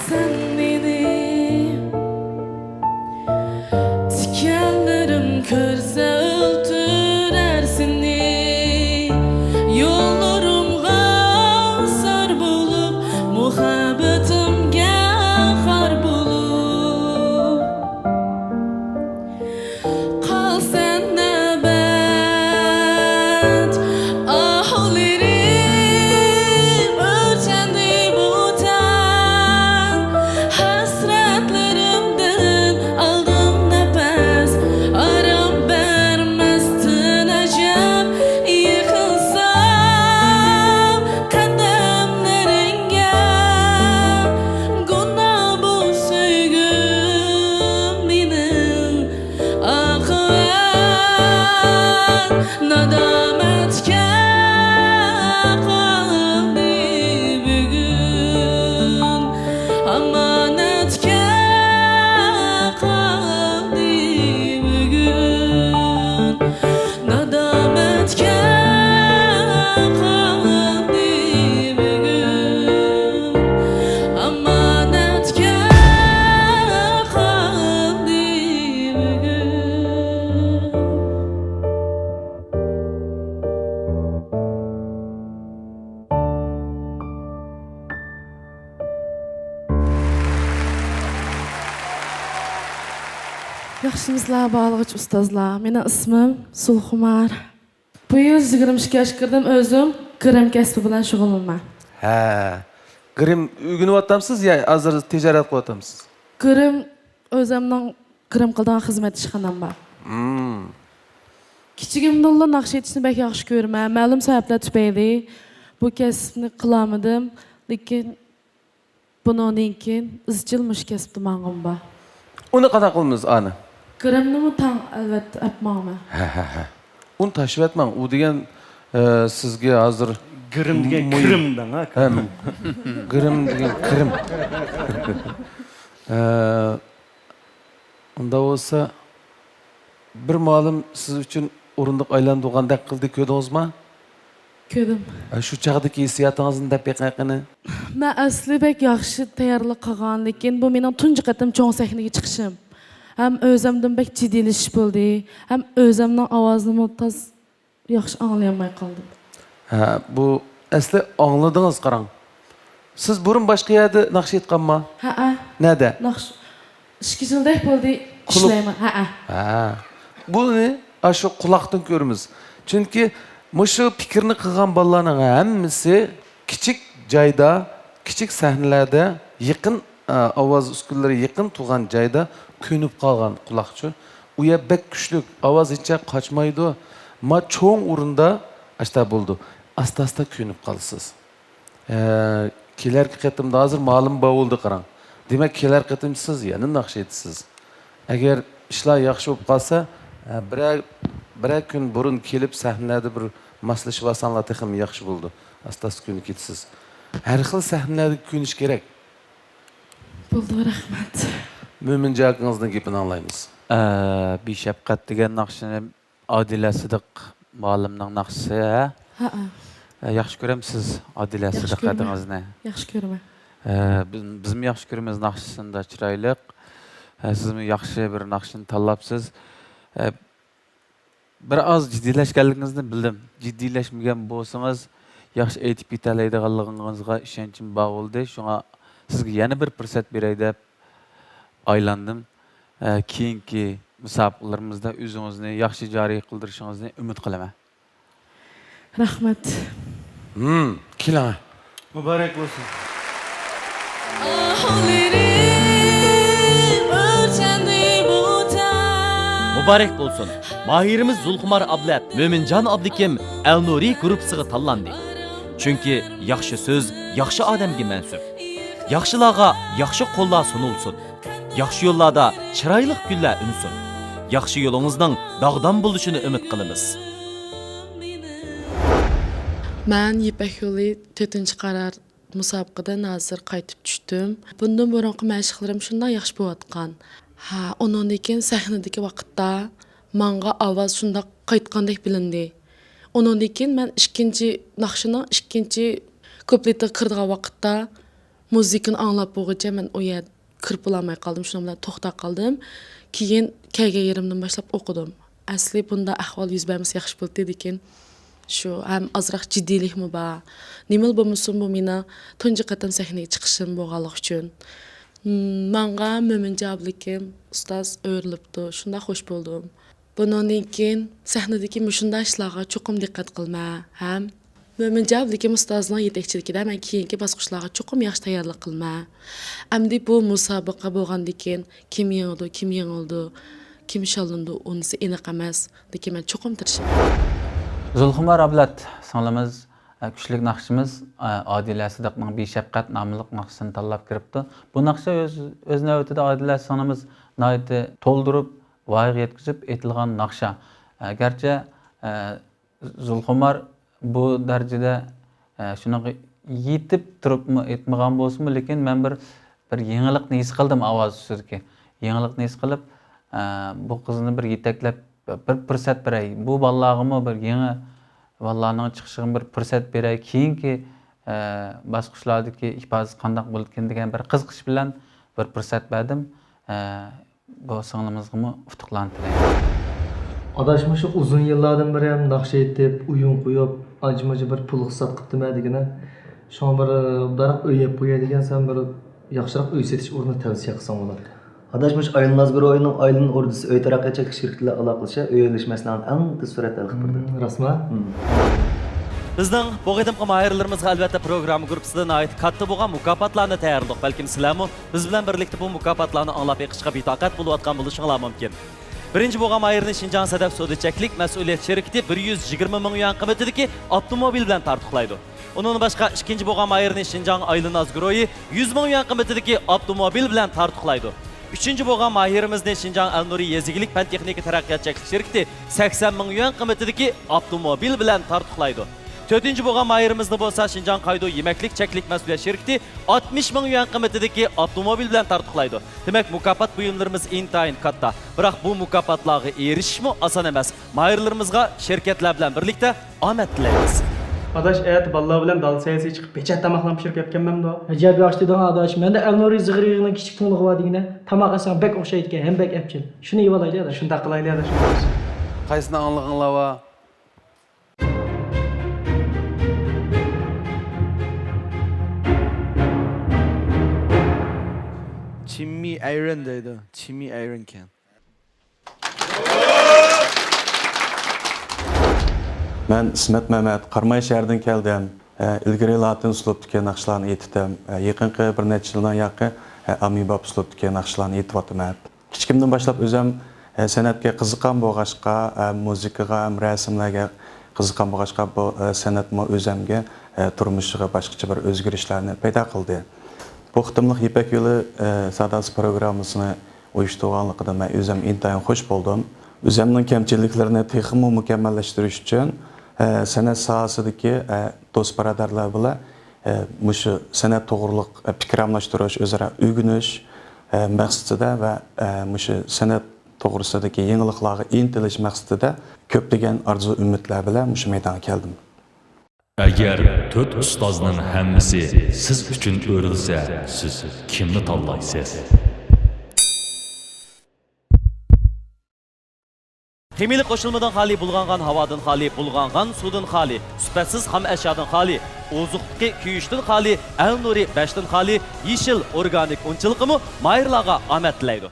سەن مېنى تىكەنلىرىم كۆرسە ئۆلتۈرەر سېنى. يوللىرىمغا زار بولۇپ، مۇھەببىتىمگە خار بولۇپ، قالسا نۆۋەت ئاھلىرىم ئۆرتەندى بۇ تەن. ھەسرەتلىرىمدىن ئالدىڭ نەپەس، ئارام بەرمەستىن ئەجەب. يىقىلسام قەدەملىرىڭگە، گۇناھ بۇ سۆيگۈم مېنىڭ. ئاقىۋەت نادامەتكە قالدى بۈگۈن، ئامانەتكە قالدى بۈگۈن. نادامەتكە قالدى بۈگۈن، ئامانەتكە قالدى بۈگۈن. ياخشىمۇسىلەر، باھالىغۇچى ئۇستازلار؟ مېنىڭ ئىسمىم زۇلخۇمار. بۇ يىل يىگىرمە ئىككى ياشقا كىردىم، ئۆزۈم گىرىم كەسپى بىلەن شۇغۇللىنىمەن. ھە. گىرىم ئۆگىنىۋاتامسىز يا ھازىر تىجارەت قىلىۋاتامسىز؟ گىرىم ئۆزۈمنىڭ گىرىم قىلىدىغان خىزمەت ئىشخانام بار. مم. كىچىكىمدىنلا ناخشا ئېيتىشنى بەك ياخشى كۆرىمەن. مەلۇم سەۋەبلەر تۈپەيلى بۇ كەسىپنى قىلالمىدىم. لېكىن بۇنىڭدىن كېيىن ئىزچىل مۇشۇ كەسىپتە ماڭغۇم بار. ئۇنى قانداق قىلىمىز، ئانا؟ گىرىمنىمۇ تەڭ، ئەلۋەتتە، ئەپ ماڭىمەن. ھە، ھە، ھە. ئۇنى تاشلىۋەتمەڭ. ئۇ دېگەن، ئە، سىزگە ھازىر گىرىم دېگەن مۇ-، كىرىم دەڭ، ھە، ھە، كىرىم. گىرىم دېگەن كىرىم. ئە، ئۇنداق بولسا، بىر مۇئەللىم سىز ئۈچۈن ئورۇندۇق ئايلاندۇرغاندەك قىلدى، كۆردىڭىزما؟ كۆردۈم. ئە، شۇ چاغدىكى ھېسسىياتىڭىزنى دەپ بېقىڭ قېنى. مەن ئەسلى بەك ياخشى تەييارلىق قىلغان، لېكىن بۇ مېنىڭ تۇنجى قېتىم چوڭ سەھنىگە چىقىشىم. ھەم ئۆزۈمدىن بەك جىددىيلىشىش بولدى، ھەم ئۆزۈمنىڭ ئاۋازىممۇ تاز ياخشى ئاڭلىيالماي قالدىم. ھە، بۇ ئەسلى ئاڭلىدىڭىز، قاراڭ. سىز بۇرۇن باشقا يەردە ناخشا ئېيتقانما؟ ھەئە. نەدە؟ ناخشا، ئىككى يىلدەك بولدى، كۇلۇب. ئىشلەيمەن. ھەئە. ھە. بۇنى ئاشۇ قۇلاقتىن كۆرىمىز. چۈنكى مۇشۇ پىكىرنى قىلغان بالىلارنىڭ ھەممىسى كىچىك جايدا، كىچىك سەھنىلەردە يېقىن، ئە، ئاۋاز ئۈسكۈنىلىرى يېقىن تۇرغان جايدا كۆنۈپ قالغان قۇلاقچۇ. ئۇ يەر بەك كۈچلۈك، ئاۋاز ھېچ قاچمايدۇ. ما چوڭ ئورۇندا ئاشتا بولىدۇ. ئاستا-ئاستا كۆنۈپ قالىسىز. ئە، كېلەركى قېتىمدا ھازىر مالىم باۋۇلدا قاراڭ. دېمەك، كېلەر قېتىم سىز يەنە ناخشا ئېيتىسىز. ئەگەر ئىشلار ياخشى بولۇپ قالسا، ئە، بىرەر، بىرەر كۈن بۇرۇن كېلىپ سەھنىلەردە بىر ماسلىشىپ ئالساڭلار تېخىمۇ ياخشى بولىدۇ. ئاستا-ئاستا كۆنۈپ كېتىسىز. ھەر خىل سەھنىلەرگە كۆنۈش كېرەك. بولدى، رەھمەت. مۆمىنجان ئاكىڭىزنىڭ گېپىنى ئاڭلايمىز. ئە، بىشەپقەت دېگەن ناخشىنى ئادىلە سىدىق مۇئەللىمنىڭ ناخشىسى، ھە؟ ھەئە. ئە، ياخشى كۆرەمسىز ئادىلە سىدىق ھەدىڭىزنى؟ ياخشى كۆرىمەن. ئە، بىز، بىزمۇ ياخشى كۆرىمىز ناخشىسىنى، چىرايلىق. ئە، سىزمۇ ياخشى بىر ناخشىنى تاللاپسىز. ئە، بىر ئاز جىددىيلەشكەنلىكىڭىزنى بىلدىم. جىددىيلەشمىگەن بولسىڭىز، ياخشى ئېيتىپ كېتەلەيدىغانلىقىڭىزغا ئىشەنچىم بار بولدى. شۇڭا سىزگە يەنە بىر پۇرسەت بېرەي دەپ ئايلاندىم. ئە، كېيىنكى مۇسابىقىلىرىمىزدە ئۆزىڭىزنى ياخشى جارى قىلدۇرۇشىڭىزنى ئۈمىد قىلىمەن. رەھمەت. ھىم، كېلىڭە. مۇبارەك بولسۇن. مۇبارەك بولسۇن. ماھىرىمىز زۇلخۇمار ئابلەت، مۆمىنجان ئابلىكىم ئەلنۇرى گۇرۇپپىسىغا تاللاندى. چۈنكى ياخشى سۆز ياخشى ئادەمگە مەنسۇپ. ياخشىلارغا ياخشى قوللار سۇنۇلسۇن. ياخشى يوللاردا چىرايلىق كۈنلەر ئۈنسۇن. ياخشى يولىڭىزنىڭ داغدام بولۇشىنى ئۈمىد قىلىمىز. مەن يىپەك يولى تۆتىنچى قارار مۇسابىقىدىن ھازىر قايتىپ چۈشتۈم. بۇندىن بۇرۇنقى مەشىقلىرىم شۇنداق ياخشى بولۇۋاتقان. ھە، ئۇنىڭدىن كېيىن سەھنىدىكى ۋاقىتتا ماڭا ئاۋاز شۇنداق قايتقاندەك بىلىندى. ئۇنىڭدىن كېيىن مەن ئىككىنچى ناخشىنىڭ ئىككىنچى كۇپلېتىغا كىرىدىغان ۋاقىتتا مۇزىكىنى ئاڭلاپ بولغۇچە مەن ئۇ يەردە كىرىپ بولالماي قالدىم، شۇنىڭ بىلەن توختاپ قالدىم. كېيىن كەلگەن يېرىمدىن باشلاپ ئوقۇدۇم. ئەسلى بۇنداق ئەھۋال يۈز بەرمىسە ياخشى بولاتتى، لېكىن شۇ ھەم ئازراق جىددىيلىكمۇ بار. نېمىلا بولمىسۇن، بۇ مېنىڭ تۇنجى قېتىم سەھنىگە چىقىشىم بولغانلىقى ئۈچۈن. مم، ماڭا مۆمىنجان ئابلىكىم ئۇستاز ئۆرۈلۈپتۇ، شۇنداق خوش بولدۇم. بۇنىڭدىن كېيىن سەھنىدىكى مۇشۇنداق ئىشلارغا چوقۇم دىققەت قىلىمەن ھەم مۆمىنجان ئابلىكىم ئۇستازنىڭ يېتەكچىلىكىدە مەن كېيىنكى باسقۇچلارغا چوقۇم ياخشى تەييارلىق قىلىمەن. ئەمدى بۇ مۇسابىقە بولغاندىن كېيىن كىم يېڭىدۇ، كىم يېڭىلىدۇ، كىم شاللىنىدۇ، ئۇنىسى ئېنىق ئەمەس. لېكىن مەن چوقۇم تىرىشىمەن. زۇلخۇمار ئابلەت سىڭلىمىز، ئە، كۈچلۈك ناخشىمىز، ئە، ئادىلە سىدىقنىڭ بىشەپقەت ناملىق ناخشىسىنى تاللاپ كىرىپتۇ. بۇ ناخشا ئۆز، ئۆز نۆۋىتىدە ئادىلە سىڭلىمىز ناھايىتى تولدۇرۇپ ۋايىغا يەتكۈزۈپ ئېيتىلغان ناخشا. ئە، گەرچە، ئە، زۇلخۇمار بۇ دەرىجىدە، ئە، شۇنىڭغا يېتىپ تۇرۇپمۇ ئېيتمىغان بولسىمۇ، لېكىن مەن بىر، بىر يېڭىلىقنى ھېس قىلدىم ئاۋاز ئۈستىدىكى. يېڭىلىقنى ھېس قىلىپ، ئە، بۇ قىزنى بىر يېتەكلەپ، بىر پۇرسەت بېرەي. بۇ بالىلارغىمۇ بىر يېڭى بالىلارنىڭ چىقىشىغا بىر پۇرسەت بېرەي. كېيىنكى، ئە، باسقۇچلاردىكى ئىپادىسى قانداق بولىدىكىن دېگەن بىر قىزىقىش بىلەن بىر پۇرسەت بەردىم. ئە، بۇ سىڭلىمىزغىمۇ ئۇتۇقلارنى تىلەيمەن. ئاداش، مۇشۇ ئۇزۇن يىللاردىن بېرى ھەم ناخشا ئېيتىپ، ئويۇن قويۇپ، ئانچە-مۇنچە بىر پۇل ئىقتىساد قىپتىمەن دېگىنە. شۇڭا بىر، بىراق ئۆي ئېلىپ قوياي دېگەنسەن، بىر ياخشىراق ئۆي سېتىش ئورنىنى تەۋسىيە قىلساڭ بولاتتى. ئاداش، مۇشۇ ئايلىناز بىر ئوينىڭ ئايلىن ئوردىسى ئۆي تەرەققىيات چەكلىك شىركىتى بىلەن ئالاقىلىشىپ، ئۆي ئېلىش مەسىلەڭنى ئەڭ تېز سۈرئەتتە ھەل قىلىپ بېرىدۇ. ھىم، راستمۇ؟ ھىم. بىزنىڭ بۇ قېتىمقى ماھىرلىرىمىزغا ئەلۋەتتە پروگرامما گۇرۇپپىسىدا ناھايىتى كاتتا بولغان مۇكاپاتلارنى تەييارلىدۇق. بەلكىم سىلەرمۇ بىز بىلەن بىرلىكتە بۇ مۇكاپاتلارنى ئاڭلاپ بېقىشقا بىتاقەت بولۇۋاتقان بولۇشۇڭلار مۇمكىن. بىرىنچى بولغان ماھىرنى شىنجاڭ سەدەف سودا چەكلىك مەسئۇلىيەت شىركىتى بىر يۈز يىگىرمە مىڭ يۈەن قىممىتىدىكى ئاپتوموبىل بىلەن تارتۇقلايدۇ. ئۇنىڭدىن باشقا، ئىككىنچى بولغان ماھىرنى شىنجاڭ ئايلىناز گۇرۇھى يۈز مىڭ يۈەن قىممىتىدىكى ئاپتوموبىل بىلەن تارتۇقلايدۇ. ئۈچىنچى بولغان ماھىرىمىزنى شىنجاڭ ئەلنۇرى يېزا ئىگىلىك پەن تېخنىكا تەرەققىيات چەكلىك شىركىتى سەكسەن مىڭ يۈەن قىممىتىدىكى ئاپتوموبىل بىلەن تارتۇقلايدۇ. تۆتىنچى بولغان ماھىرىمىزنى بولسا شىنجاڭ قايدۇ يېمەكلىك چەكلىك مەسئۇلىيەت شىركىتى ئاتمىش مىڭ يۈەن قىممىتىدىكى ئاپتوموبىل بىلەن تارتۇقلايدۇ. دېمەك، مۇكاپات بۇيۇملىرىمىز ئىنتايىن كاتتا. بىراق بۇ مۇكاپاتلارغا ئېرىشىشمۇ ئاسان ئەمەس. ماھىرلىرىمىزغا شىركەتلەر بىلەن بىرلىكتە ئامەت تىلەيمىز. ئاداش، ئەتە بالىلار بىلەن دالا سەيلىسىگە چىقىپ، پېچەت تاماقلارنى پىشۇرۇپ يەپكەنمەمدۇ؟ ئەجەب ياخشى دېدىڭ ئاداش. مەندە ئەلنۇرى زىغىرىغىنىڭ كىچىك تۇڭلۇقى بار دېگىنە، تاماق ئەسەڭ بەك ئوخشايدىكەن ھەم بەك ئەپچىل. شۇنى يېۋالايلى ئاداش. شۇنداق قىلايلى ئاداش. قايسىنى ئاڭلىغىڭلار بار؟ چىممى ئايرون دەيدۇ. چىممى ئايرون كەن. مەن ئىسمەت مەمەت، قاراماي شەھىرىدىن كەلدىم. ئە، ئىلگىرى لاتىن ئۇسلۇبتىكى ناخشىلارنى ئېيتتىم. ئە، يېقىنقى بىر نەچچە يىلدىن ياقى، ئە، ئاممىباب ئۇسلۇبتىكى ناخشىلارنى ئېيتىۋاتىمەن. كىچىكىمدىن باشلاپ ئۆزۈم، ئە، سەنئەتكە قىزىققان بولغاچقا، ئە، مۇزىكىغا ھەم رەسىملەرگە قىزىققان بولغاچقا، بۇ، ئە، سەنئەتمۇ ئۆزۈمگە، ئە، تۇرمۇشىغا باشقىچە بىر ئۆزگىرىشلەرنى پەيدا قىلدى. بۇ قېتىملىق يىپەك يولى، ئە، ساداسى پروگراممىسىنى ئۇيۇشتۇرغانلىقىدىن مەن ئۆزۈم ئىنتايىن خۇش بولدۇم. ئۆزۈمنىڭ كەمچىلىكلىرىنى تېخىمۇ مۇكەممەللەشتۈرۈش ئۈچۈن، ئە، سەنئەت ساھەسىدىكى، ئە، دوست-بۇرادەرلەر بىلەن، ئە، مۇشۇ سەنئەت توغرۇلۇق، ئە، پىكىر ئالماشتۇرۇش، ئۆزئارا ئۆگىنىش، ئە، مەقسىتىدە ۋە، ئە، مۇشۇ سەنئەت توغرىسىدىكى يېڭىلىقلارغا ئىنتىلىش مەقسىتىدە كۆپلىگەن ئارزۇ-ئۈمىدلەر بىلەن مۇشۇ مەيدانغا كەلدىم. ئەگەر تۆت ئۇستازنىڭ ھەممىسى سىز ئۈچۈن ئۆرۈلسە، سىز كىمنى تاللايسىز؟ خىمىيەلىك قوشۇلمىدىن خالىي، بۇلغانغان ھاۋادىن خالىي، بۇلغانغان سۇدىن خالىي، سۈپەتسىز خام ئەشيادىن خالىي، ئوزۇقلۇقى كۆيۈشتىن خالىي، ئەلنۇرى بەشتىن خالىي، يېشىل ئورگانىك ئۇنچىلىقىمۇ ماھىرلارغا ئامەت تىلەيدۇ.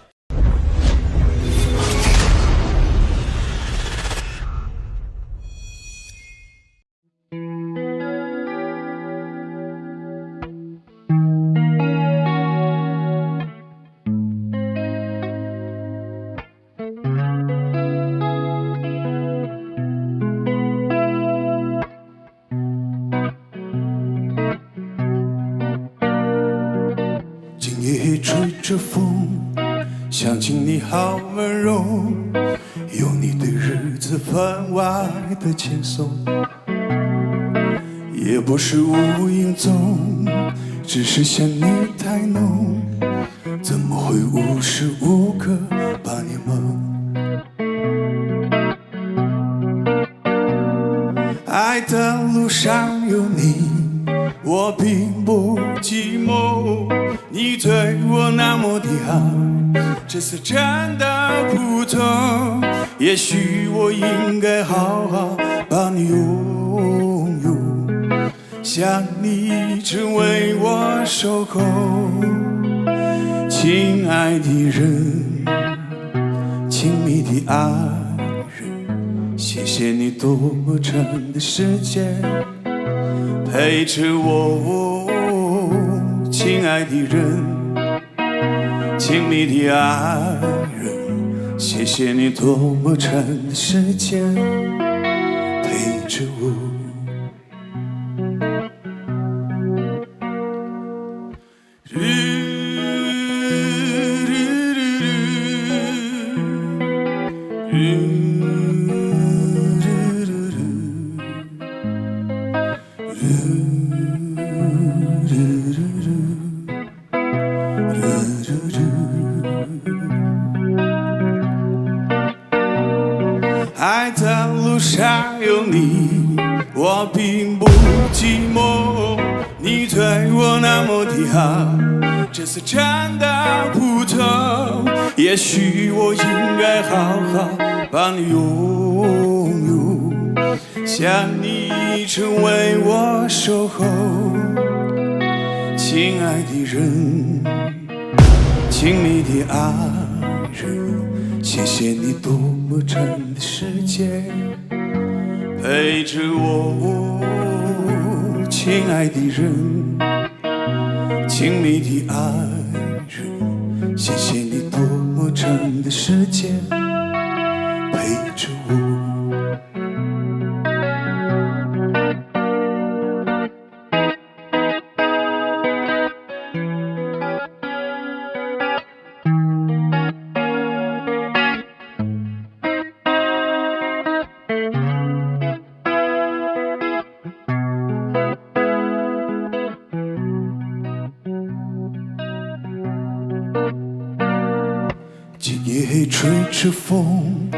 今夜黑吹着风，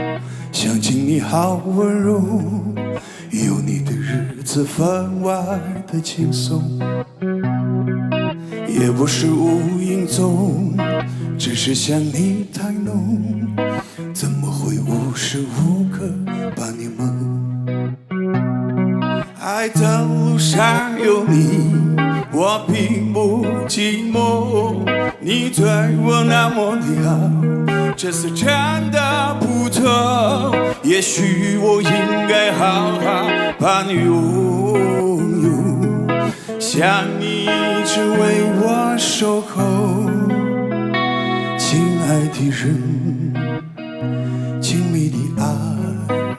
想起你好温柔，有你的日子分外的轻松。也不是无影踪，只是想你太浓，怎么会无时无刻把你梦？爱的路上有你，我并不寂寞。你对我那么的好，这是真的不错。也许我应该好好把你拥有，想你一直为我守候。亲爱的人，亲密的爱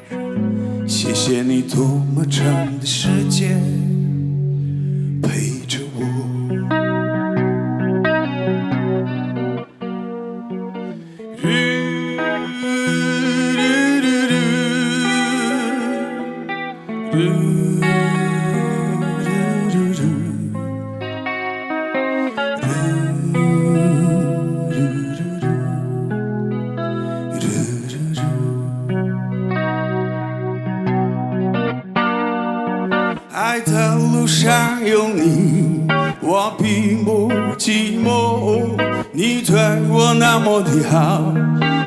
人，谢谢你多么长的时间陪着我。爱的路上有你，我并不寂寞。你对我那么的好，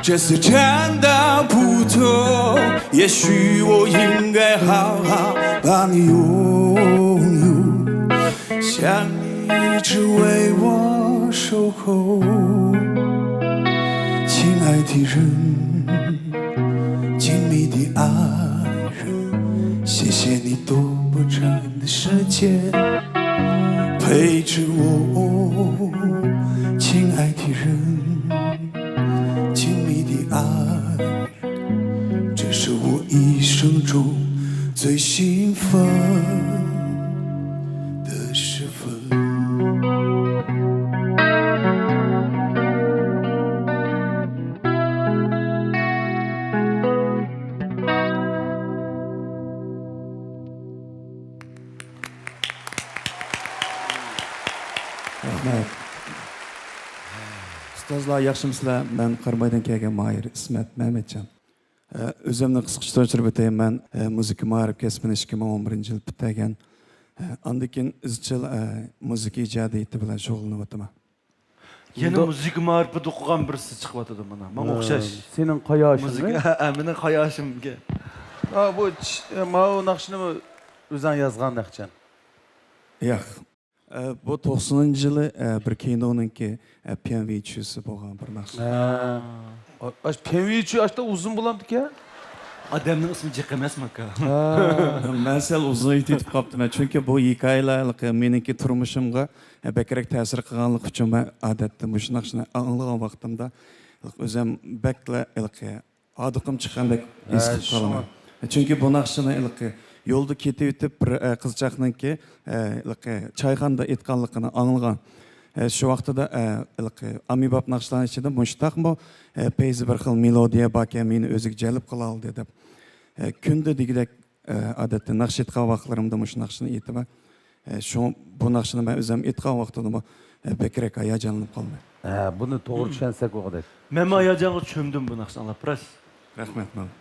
这是真的不错。也许我应该好好把你拥有，想你一直为我守候。亲爱的人，亲密的爱人，谢谢你多么长的时间陪着我。亲爱的人，亲密的爱人，这是我一生中最兴奋的时分。 رەھمەت. ئۇستازلار ياخشىمۇسىلەر؟ مەن قارامايدىن كەلگەن ماھىر ئىسمەت مەمەتجان. ئە، ئۆزۈمنى قىسقىچە تونۇشتۇرۇپ ئۆتەي. مەن، ئە، مۇزىكا مائارىپ كەسپىنى ئىككى مىڭ ئون بىرىنچى يىل پۈتتۈرگەن. ئە، ئاندىن كېيىن ئىزچىل، ئە، مۇزىكا ئىجادىيىتى بىلەن شۇغۇللىنىۋاتىمەن. يەنە مۇزىكا مائارىپىدا ئوقۇغان بىرسى چىقىۋاتىدۇ مانا. ماڭا ئوخشاش. سېنىڭ قاياشىڭمۇ؟ مۇزىكا، ھە، مېنىڭ قاياشىمكەن. ھا، بۇ چ-، ماۋۇ ناخشىنىمۇ ئۆزۈڭ يازغان نەخچەن؟ ياق. ئە، بۇ توقسىنىنچى يىلى، ئە، بىر كىنونىڭكى، ئە، پيەنۋىچۈسى بولغان بىر ناخشا. ھە. ئا-، ئاش پيەنۋىچۈ ئاشتا ئۇزۇن بولامدىكەن؟ ئادەمنىڭ ئىسمى جىق ئەمەسمۇ ئاكا؟ ھە. مەن سەل ئۇزۇن ئېيتىپ قاپتىمەن، چۈنكى بۇ ھېكايىلەر ھېلىقى مېنىڭكى تۇرمۇشۇمغا، ئە، بەكرەك تەسىر قىلغانلىقى ئۈچۈن مەن ئادەتتە مۇشۇ ناخشىنى ئاڭلىغان ۋاقتىمدا ئۆزۈم بەكلا ھېلىقى ھاردۇقۇم چىققاندەك ھېس قىلىپ قالىمەن. شۇڭا. چۈنكى بۇ ناخشىنى ھېلىقى يولدا كېتىۋېتىپ بىر، ئە، قىزچاقنىڭكى، ئە، ھېلىقى چايخانىدا ئېيتقانلىقىنى ئاڭلىغان. ئە، شۇ ۋاقتىدا، ئە، ھېلىقى ئاممىباب ناخشىلارنىڭ ئىچىدە مۇشتاقمۇ، ئە، پەيزى بىر خىل مېلودىيە باركەن، مېنى ئۆزىگە جەلپ قىلالىدى دەپ، ئە، كۈندە دېگۈدەك ئە، ئادەتتە ناخشا ئېيتقان ۋاقىتلىرىمدا مۇشۇ ناخشىنى ئېيتىمەن. ئە، شۇڭا بۇ ناخشىنى مەن ئۆزۈم ئېيتقان ۋاقتىدىمۇ، ئە، بەكرەك ھاياجانلىنىپ قالىمەن. ھە، بۇنى توغرا چۈشەنسەك بولغۇدەك. مەنمۇ ھاياجانغا چۆمدۈم بۇ ناخشىنى ئاڭلاپ، راست. رەھمەت، ماڭا.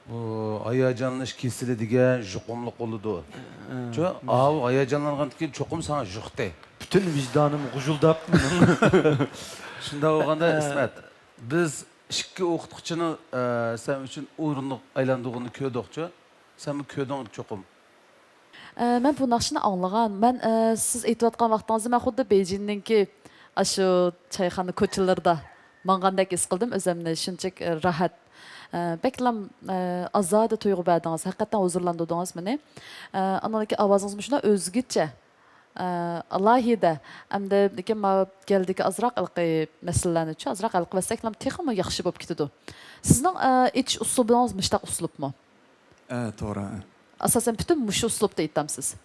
بۇ ھاياجانلىنىش كېسىلى دېگەن يۇقۇملۇق بولىدۇ. ھە، شۇ، ھە. ئاۋۇ ھاياجانلانغاندىن كېيىن چوقۇم ساڭا يۇقتى. پۈتۈن ۋىجدانىم غۇژۇلداپ مېنىڭ. شۇنداق بولغاندا، ھە. ئىسمەت، بىز ئىككى ئوقۇتقۇچىنىڭ، ئە، سەن ئۈچۈن ئورۇندۇق ئايلاندۇرغىنىنى كۆردۇقچۇ؟ سەنمۇ كۆردۈڭ چوقۇم. ئە، مەن بۇ ناخشىنى ئاڭلىغان. مەن، ئە، سىز ئېيتىۋاتقان ۋاقتىڭىزدا مەن خۇددى بېيجىڭنىڭكى ئاشۇ چايخانا كوچىلىرىدا ماڭغاندەك ھېس قىلدىم ئۆزۈمنى. شۇنچىلىك، ئە، راھەت. ئە، بەكلام، ئە، ئازادە تۇيغۇ بەردىڭىز. ھەقىقەتەن ھۇزۇرلاندۇردىڭىز مېنى. ئە، ئاندىن كېيىن ئاۋازىڭىز مۇشۇنداق ئۆزگىچە. ئە، ئالاھىدە. ئەمدى لېكىن ماۋۇ گەلدىكى ئازراق ھېلىقى مەسىلىلەرنىچۇ ئازراق ھەل قىلىۋەتسەكلام تېخىمۇ ياخشى بولۇپ كېتىدۇ. سىزنىڭ، ئە، ئېيتىش ئۇسلۇبىڭىز مۇشتاق ئۇسلۇبمۇ؟ ئە، توغرا. ئاساسەن پۈتۈن مۇشۇ ئۇسلۇبتا ئېيتامسىز؟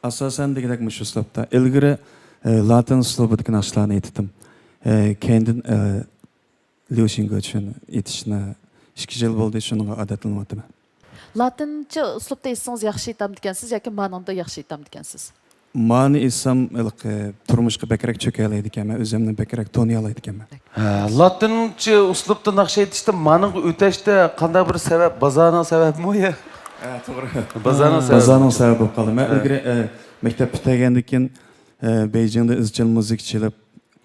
ئاساسەن دېگۈدەك مۇشۇ ئۇسلۇبتا. ئىلگىرى، ئە، لاتىن ئۇسلۇبىدىكى ناخشىلارنى ئېيتتىم. ئە، كەينىدىن، ئە، ليۇ شىنگېچۈن ئېيتىشنى ئىككى يىل بولدى، شۇنىڭغا ئادەتلىنىۋاتىمەن. لاتىنچە ئۇسلۇبتا ئېيتسىڭىز ياخشى ئېيتامدىكەنسىز ياكى مانىڭدا ياخشى ئېيتامدىكەنسىز؟ مانى ئېيتسام، ھېلىقى تۇرمۇشقا بەكرەك چۆكەلەيدىكەنمەن، ئۆزۈمنى بەكرەك تونۇيالايدىكەنمەن. ھە، لاتىنچە ئۇسلۇبتا ناخشا ئېيتىشتىن مانىڭغا ئۆتەشتە قانداق بىر سەۋەب، بازارنىڭ سەۋەبىمۇ يا؟ ھە، توغرا. بازارنىڭ سەۋەبى. بازارنىڭ سەۋەبى بولۇپ قالدى. مەن ھە. ئىلگىرى، ئە، مەكتەپ پۈتتۈرگەندىن كېيىن، ئە، بېيجىڭدا ئىزچىل مۇزىكا چېلىپ،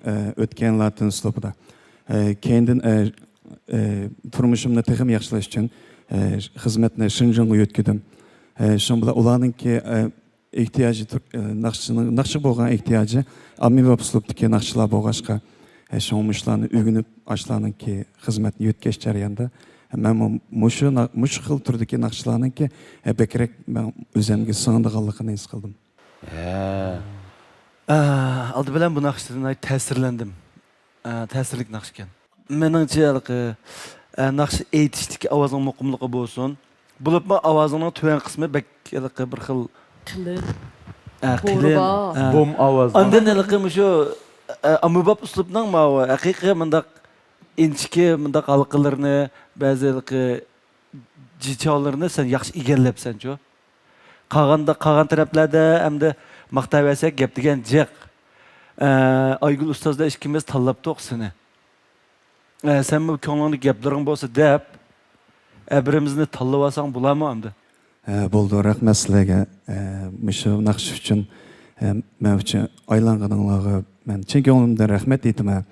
ئە، ئۆتكەن لاتىن ئۇسلۇبىدا. ئە، كېيىندىن، ئە، ئە، تۇرمۇشۇمنى تېخىمۇ ياخشىلاش ئۈچۈن، ئە، خىزمەتنى شېنجېنغا يۆتكىدىم. ئە، شۇنىڭ بىلەن ئۇلارنىڭكى، ئە، ئېھتىياجى تۈرك، ئە، ناخشىنىڭ، ناخشىغا بولغان ئېھتىياجى ئاممىباب ئۇسلۇبتىكى ناخشىلار بولغاچقا، ئە، شۇڭا مۇشۇلارنى ئۆگىنىپ، ئاشۇلارنىڭكى خىزمەتنى يۆتكەش جەريانىدا، ئە، مەنمۇ مۇشۇ نا-، مۇشۇ خىل تۈردىكى ناخشىلارنىڭكى، ئە، بەكرەك مەن ئۆزۈمگە سىڭىدىغانلىقىنى ھېس قىلدىم. ھە. ئە، ئالدى بىلەن بۇ ناخشىدىن ناھايىتى تەسىرلەندىم. ئە، تەسىرلىك ناخشا ئىكەن. مېنىڭچە، ھېلىقى، ئە، ناخشا ئېيتىشتىكى ئاۋازنىڭ مۇقىملىقى بولسۇن. بولۇپمۇ ئاۋازىڭنىڭ تۆۋەن قىسمى بەك ھېلىقى بىر خىل قېلىن. ئە، قېلىن. بۇم ئاۋاز. ئاندىن ھېلىقى مۇشۇ، ئە، ئاممىباب ئۇسلۇبنىڭ ماۋۇ ھەقىقىي مۇنداق ئىنچىكە، مۇنداق ھالقىلىرىنى، بەزى ھېلىقى جىچاۋلىرىنى سەن ياخشى ئىگىلەپسەنچۇ. قالغاندا، قالغان تەرەپلەردە ئەمدى ماختاۋەرسەك گەپ دېگەن جىق. ئە، ئايگۈل ئۇستازدا ئىككىمىز تاللاپتۇق سېنى. ئە، سەنمۇ كۆڭلۈڭدىكى گەپلىرىڭ بولسا دەپ، ئە، بىرىمىزنى تاللىۋالساڭ بولارمۇ ئەمدى؟ ئە، بولىدۇ، رەھمەت سىلەرگە. ئە، مۇشۇ ناخشا ئۈچۈن، ئە، مەن ئۈچۈن ئايلانغىنىڭلارغا مەن چىن كۆڭلۈمدىن رەھمەت ئېيتىمەن.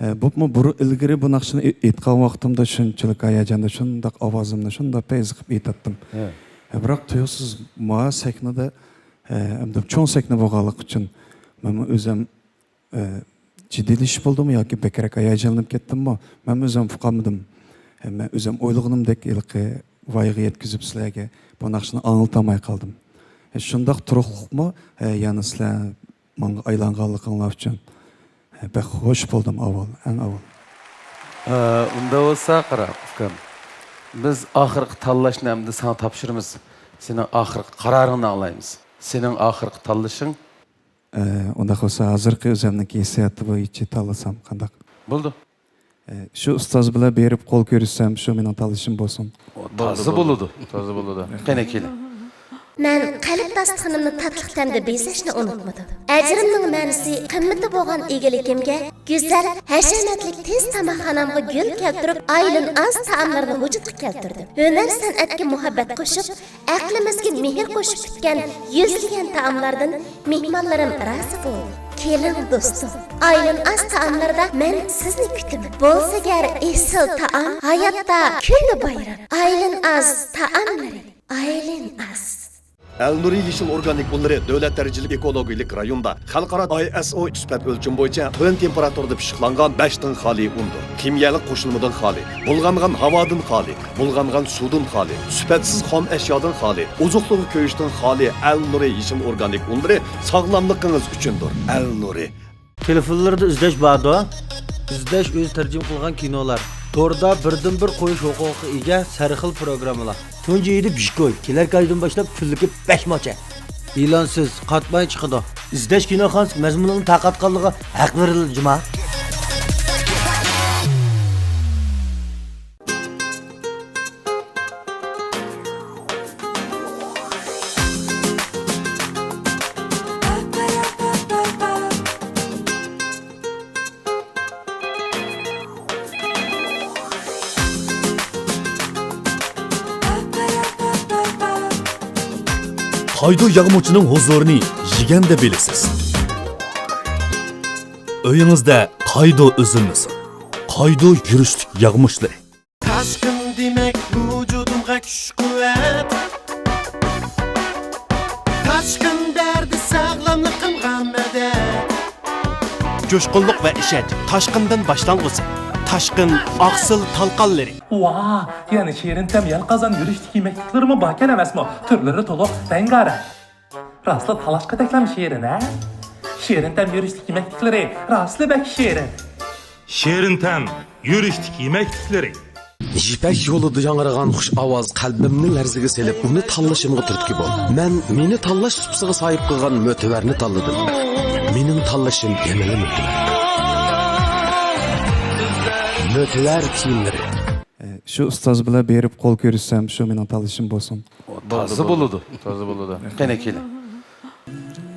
ئە، بولۇپمۇ بۇرۇن ئىلگىرى بۇ ناخشىنى ئېيتقان ۋاقتىمدا شۇنچىلىك ھاياجاندا، شۇنداق ئاۋازىمنى شۇنداق پەيز قىلىپ ئېيتاتتىم. ھە. ئە، بىراق تۇيۇقسىز ما سەھنىدە، ئە، ئەمدى چوڭ سەھنە بولغانلىقى ئۈچۈن مەنمۇ ئۆزۈم ئە، جىددىيلىشىش بولدىمۇ ياكى بەكرەك ھاياجانلىنىپ كەتتىممۇ؟ مەن ئۆزۈم ئۇقالمىدىم. ئە، مەن ئۆزۈم ئويلىغىنىمدەك ھېلىقى ۋايىغا يەتكۈزۈپ سىلەرگە بۇ ناخشىنى ئاڭلىتالماي قالدىم. ئە، شۇنداق تۇرۇقلۇقمۇ؟ ئە، يەنە سىلەر ماڭا ئايلانغانلىقىڭلار ئۈچۈن، ئە، بەك خوش بولدۇم ئاۋۋال، ئەڭ ئاۋۋال. ئە، ئۇنداق بولسا قارا، ئۇكام. بىز ئاخىرقى تاللاشنى ئەمدى ساڭا تاپشۇرىمىز. سېنىڭ ئاخىرقى قارارىڭنى ئاڭلايمىز. سېنىڭ ئاخىرقى تاللىشىڭ ئە، ئۇنداق بولسا، ھازىرقى ئۆزۈمنىڭكى ھېسسىياتى بويىچە تاللىسام قانداق؟ بولىدۇ. ئە، شۇ ئۇستاز بىلەن بېرىپ قول كۆرۈشسەم، شۇ مېنىڭ تاللىشىم بولسۇن. تازا بولىدۇ. تازا بولىدۇ. قېنى، كېلىڭ. مەن قەلب داستىخىنىمنى تاتلىق تەمدە بېزەشنى ئۇنتۇمىدىم. ئەجرىمنىڭ مەنىسى، قىممىتى بولغان ئىگىلىكىمگە گۈزەل، ھەشەمەتلىك تېز تاماقخانامغا گۈل كەلتۈرۈپ، ئايلىن ئاز تائاملارنى ۋۇجۇدقا كەلتۈردۈم. ھۈنەر-سەنئەتكە مۇھەببەت قوشۇپ، ئەقلىمىزگە مېھىر قوشۇپ پۈتكەن يۈزلىگەن تائاملاردىن مېھمانلىرىم رازى بولدى. كېلىڭ دوستۇم، ئايلىن ئاز تائاملىرىدا مەن سىزنى كۈتىمەن. بولسا گەر ئېسىل تائام، ھاياتتا كۈللە بايرام. ئايلىن ئاز تائاملىرى، ئايلىن ئاز. ئەلنۇرى يېشىل ئورگانىك ئۇنلىرى دۆلەت دەرىجىلىك ئېكولوگىيەلىك رايوندا خەلقئارا ئاي ئېس ئو سۈپەت ئۆلچىمى بويىچە تۆۋەن تېمپېراتۇرىدا پىششىقلانغان بەشتىن خالىي ئۇندۇر. كىميەلىك قوشۇلمىدىن خالىي، بۇلغانغان ھاۋادىن خالىي، بۇلغانغان سۇدىن خالىي، سۈپەتسىز خام ئەشيادىن خالىي، ئوزۇقلۇقى كۆيۈشتىن خالىي ئەلنۇرى يېشىل ئورگانىك ئۇنلىرى ساغلاملىقىڭىز ئۈچۈندۇر. ئەلنۇرى. تېلېفونلىرىدا ئىزدەش باردۇ. ئىزدەش ئۆزى تەرجىمە قىلغان كىنولار. توردا بىردىنبىر قويۇش ھوقۇقىغا ئىگە سەرخىل پروگراممىلار. تۇنجى ئىدى بىشكوي، كېلەركى ئايدىن باشلاپ كۈنلۈكى بەش ماچە. ئېلانسىز، قاتماي چىقىدۇ. ئىزدەش كىنوخانىسى مەزمۇنىنىڭ تارقاتقانلىقىغا ھەق بېرىلدى جۇما. قايدۇ ياغمۇچىنىڭ ھۇزۇرىنى يېگەندە بىلىسىز. ئۆيىڭىزدە قايدۇ ئۈزۈلمىسۇن. قايدۇ يۈرۈشلۈك ياغمۇچلىرى. تاشقىن دېمەك ۋۇجۇدۇمغا كۈچ-قۇۋۋەت. تاشقىن دەردى ساغلاملىقىمغا مەدەت. جۇشقۇنلۇق ۋە ئىشەنچ، تاشقىندىن باشلانغۇسى. تاشقىن ئاقسىل تالقانلىرى. ۋاھ، يەنە شېرىن تەم يەل قازان يۈرۈشلۈك يېمەكلىكلىرىمۇ باركەن ئەمەسمۇ؟ تۈرلىرى تولۇق، رەڭگارەڭ. راستلا تالاشقا تەكلەم شېرىن، ھە؟ شېرىن تەم يۈرۈشلۈك يېمەكلىكلىرى راستلا بەك شېرىن. شېرىن تەم يۈرۈشلۈك يېمەكلىكلىرى. يىپەك يولىدا ياڭرىغان خۇش ئاۋاز قەلبىمنى لەرزىگە سېلىپ، ئۇنى تاللىشىمغا تۈرتكە بولدى. مەن مېنى تاللاش سۇپىسىغا ساھىب قىلغان مۆتىۋەرنى تاللىدىم. مېنىڭ تاللىشىم يەنىلا مۆتىۋەر. مۆتىۋەر كىيىملىرى. ئە، شۇ ئۇستاز بىلەن بېرىپ قول كۆرۈشسەم، شۇ مېنىڭ تاللىشىم بولسۇن. تازا بولىدۇ. تازا بولىدۇ. قېنى، كېلىڭ.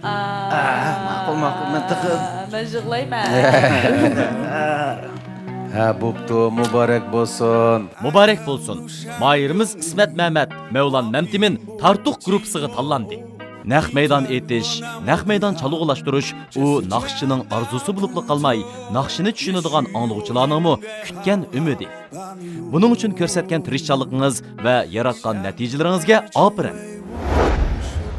ئا، مەن تېخى مەن يىغلايمەن. ھە، بوپتۇ، مۇبارەك بولسۇن. مۇبارەك بولسۇن. ماھىرىمىز ئىسمەت مەمەت، مەۋلان مەمتىمىن تارتۇق گۇرۇپپىسىغا تاللاندى. نەق مەيدان ئېيتىش، نەق مەيدان چالغۇلاشتۇرۇش ئۇ ناخشىچىنىڭ ئارزۇسى بولۇپلا قالماي، ناخشىنى چۈشىنىدىغان ئاڭلىغۇچىلارنىڭمۇ كۈتكەن ئۈمىدى. بۇنىڭ ئۈچۈن كۆرسەتكەن تىرىشچانلىقىڭىز ۋە ياراتقان نەتىجىلىرىڭىزگە ئاپىرىن!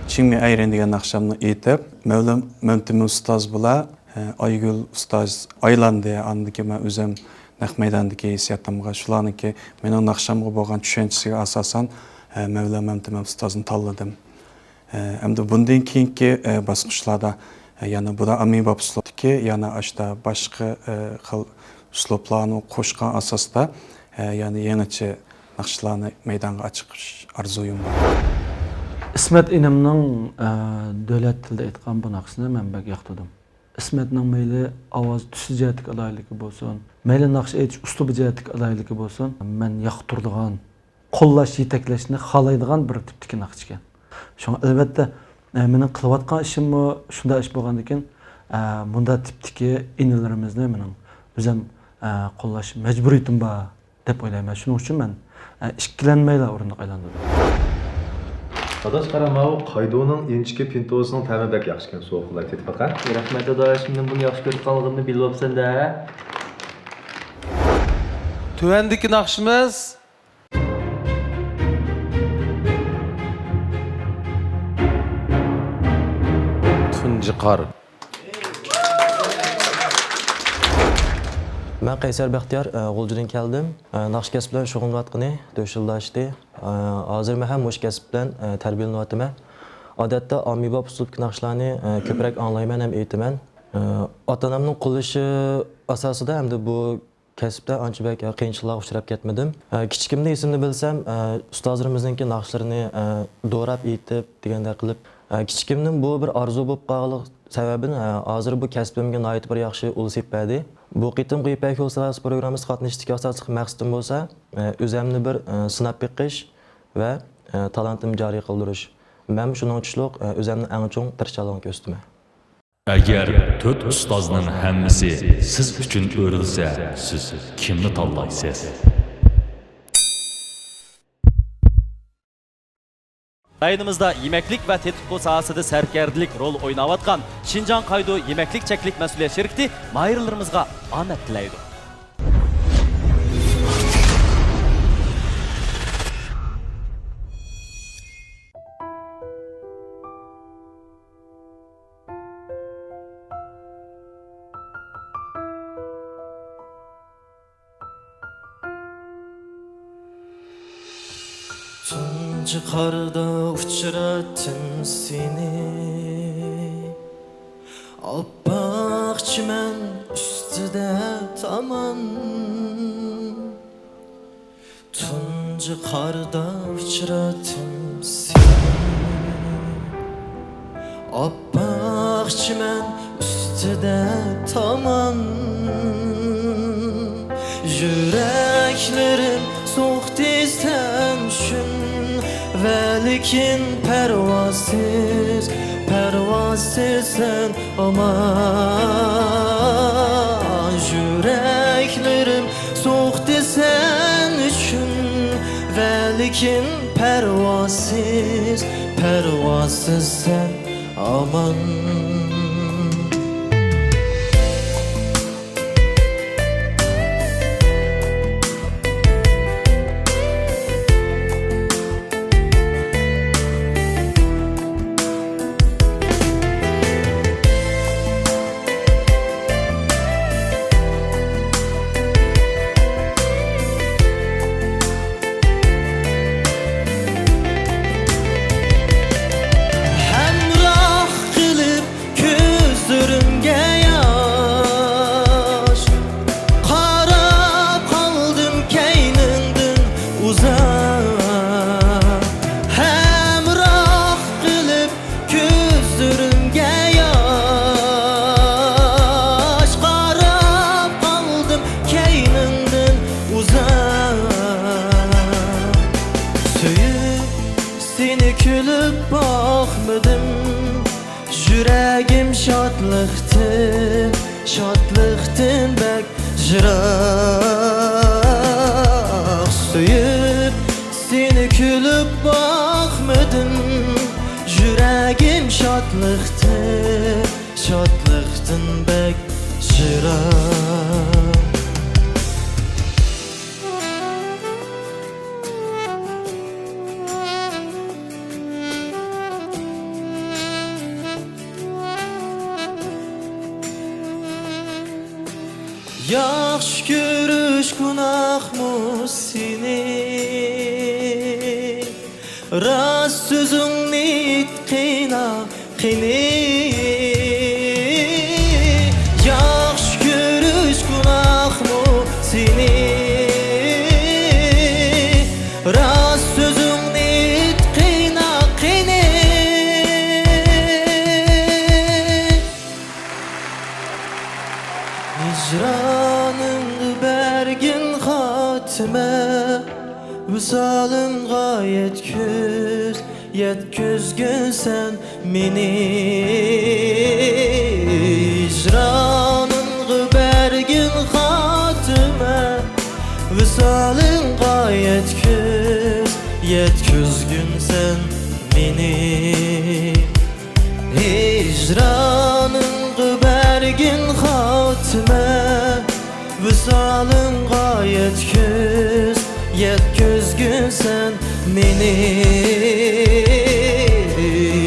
چىڭمىي ئەيرەن دېگەن ناخشامنى ئېيتىپ، مەۋلان مەمتىمىن ئۇستاز بىلەن، ئە، ئايگۈل ئۇستاز ئايلاندى. ئاندىن كېيىن مەن ئۆزۈم نەق مەيداندىكى ھېسسىياتىمغا، شۇلارنىڭكى مېنىڭ ناخشامغا بولغان چۈشەنچىسىگە ئاساسەن، ئە، مەۋلان مەمتىمىن ئۇستازنى تاللىدىم. ئە، ئەمدى بۇندىن كېيىنكى، ئە، باسقۇچلاردا، ئە، يەنە بۇدا ئامىباب ئۇسلۇبتىكى يەنە ئاشتا باشقا، ئە، خىل ئۇسلۇبلارنى قوشقان ئاساستا، ئە، يەنە يېڭىچە ناخشىلارنى مەيدانغا چىقىرىش ئارزۇيۇم بار. ئىسمەت ئىنىمنىڭ، ئە، دۆلەت تىلىدا ئېيتقان بۇ ناخشىسىنى مەن بەك ياقتۇردۇم. ئىسمەتنىڭ مەيلى ئاۋاز تۈسى جەھەتتىكى ئالاھىدىلىكى بولسۇن، مەيلى ناخشا ئېيتىش ئۇسلۇبى جەھەتتىكى ئالاھىدىلىكى بولسۇن، مەن ياقتۇرىدىغان، قوللاش، يېتەكلەشنى خالايدىغان بىر تىپتىكى ناخشىكەن. شۇڭا ئەلۋەتتە، ئە، مېنىڭ قىلىۋاتقان ئىشىممۇ شۇنداق ئىش بولغاندىكىن، ئە، مۇنداق تىپتىكى ئىنىلىرىمىزنى مېنىڭ ئۆزۈم، ئە، قوللاش مەجبۇرىيىتىم بار دەپ ئويلايمەن. شۇنىڭ ئۈچۈن مەن، ئە، ئىككىلەنمەيلا ئورۇندۇق ئايلاندۇردۇم. ئاداش، قارا، ماۋۇ قايدونىڭ ئىنچىكە پىنتوزىنىڭ تەمى بەك ياخشىكەن، سوغۇق قىلاي، تېتىپ باقاي. رەھمەت ئاداش، مېنىڭ بۇنى ياخشى كۆرىدىغانلىقىمنى بىلىۋاپسەن-دە. تۆۋەندىكى ناخشىمىز تۇنجى قار. مەن قەيسەر بەختىيار، ئە، غۇلجىدىن كەلدىم. ئە، ناخشا كەسپى بىلەن شۇغۇللىنىۋاتقىنى تۆت يىلدىن ئاشتى. ئە، ھازىرمۇ ھەم مۇشۇ كەسىپ بىلەن، ئە، تەربىيەلىنىۋاتىمەن. ئادەتتە ئامىباب ئۇسلۇبتىكى ناخشىلارنى، ئە، كۆپرەك ئاڭلايمەن ھەم ئېيتىمەن. ئە، ئاتا-ئانامنىڭ قوللىشى ئاساسىدا ھەمدە بۇ كەسىپتە ئانچە بەك، ئە، قىيىنچىلىقلارغا ئۇچراپ كەتمىدىم. ئە، كىچىكىمدە ئېسىمدە بىلسەم، ئە، ئۇستازلىرىمىزنىڭكى ناخشىلىرىنى، ئە، دوراپ ئېيتىپ دېگەندەك قىلىپ، ئە، كىچىكىمدىن بۇ بىر ئارزۇ بولۇپ قالغانلىق سەۋەبىدىن، ئە، ھازىر بۇ كەسپىمگە ناھايىتى بىر ياخشى ئۇل سېلىپ بەردى. بۇ قېتىمقى يىپەك يولى ساداسى پروگراممىسىغا قاتنىشىشتىكى ئاساسلىق مەقسىتىم بولسا، ئە، ئۆزەمنى بىر، ئە، سىناپ بېقىش ۋە، ئە، تالانتىمنى جارى قىلدۇرۇش. مەنمۇ شۇنىڭغا تۇشلۇق، ئە، ئۆزەمنىڭ ئەڭ چوڭ تىرىشچانلىقىنى كۆرسىتىمەن. ئەگەر تۆت ئۇستازنىڭ ھەممىسى سىز ئۈچۈن ئۆرۈلسە، سىز كىمنى تاللايسىز؟ رايونىمىزدا يېمەكلىك ۋە تېتىتقۇ ساھەسىدە سەركەردىلىك رول ئويناۋاتقان شىنجاڭ قايدۇ يېمەكلىك چەكلىك مەسئۇلىيەت شىركىتى ماھىرلىرىمىزغا ئامەت تىلەيدۇ. تۇنجى قاردا ئۇچراتتىم سېنى، ئاپئاق چىمەن ئۈستىدە تامان. تۇنجى قاردا ئۇچراتتىم سېنى، ئاپئاق چىمەن ئۈستىدە تامان. يۈرەكلىرىم سوقتى سەن ئۈچۈن، ۋەلىكىن پەرۋاسىز، پەرۋاسىز سەن ئامان. يۈرەكلىرىم سوقتى سەن ئۈچۈن، ۋەلىكىن پەرۋاسىز، پەرۋاسىز سەن ئامان. ھەمراھ قىلىپ شادلىقتىن بەك يىراق سۆيۈپ، سېنى كۈلۈپ باقمىدىم. يۈرەكىم شادلىقتىن، شادلىقتىن بەك يىراق. ياخشى كۆرۈش گۇناھمۇ سېنى؟ راست سۆزۈڭنى ئېيتقىنا قېنى؟ ياخشى كۆرۈش گۇناھمۇ سېنى؟ راست سۆزۈڭنى ئېيتقىنا قېنى؟ ھىجرانىڭغا بەرگىن خاتىمە، ۋىسالىڭغا يەتكۈز، يەتكۈزگىن سەن مېنى. ھىجرانىڭغا بەرگىن خاتىمە، ۋىسالىڭغا يەتكۈز، يەتكۈزگىن سەن مېنى. ھىجرانىڭغا بەرگىن خاتىمە، ۋىسالىڭغا يەتكۈز، يەتكۈزگىن سەن مېنى.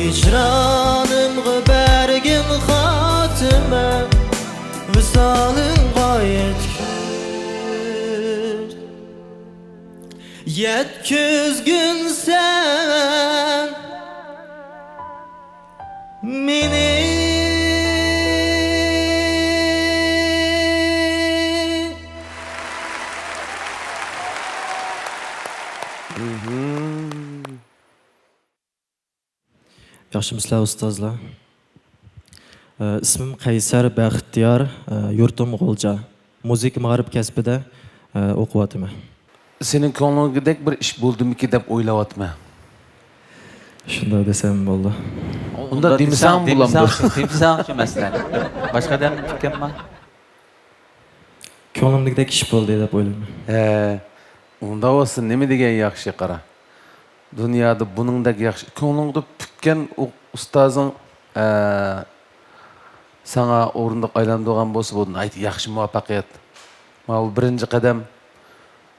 ھىجرانىمغا بەرگىن خاتىمە، ۋىسالىڭغا يەتكۈز، يەتكۈزگىن سەن مېنى. ياخشىمۇسىلەر ئۇستازلار؟ ئىسمىم قەيسەر بەختىيار، يۇرتۇم غۇلجا. مۇزىكا مائارىپ كەسپىدە، ئە، ئوقۇۋاتىمەن. سېنىڭ كۆڭلۈڭدىكىدەك بىر ئىش بولدىمىكى دەپ ئويلاۋاتىمەن. شۇنداق دېسەم بولىدۇ. ئۇنداق دېمىسەڭ بولامدۇ؟ دېمىسەڭچۇ، دېمىسەڭچۇ مەسىلەن. باشقا ئادەمنىڭ پىكرىم بار. كۆڭلۈمدىكىدەك ئىش بولدى دەپ ئويلايمەن. ھە، ئۇنداق بولسا نېمە دېگەن ياخشى، قارا. دۇنيادا بۇنىڭدەك ياخشى، كۆڭلۈڭدە پۈتكەن ئۇ-، ئۇستازىڭ، ئە، ساڭا ئورۇندۇق ئايلاندۇرغان بولسا، بۇ ناھايىتى ياخشى مۇۋەپپەقىيەت. ماۋۇ بىرىنچى قەدەم.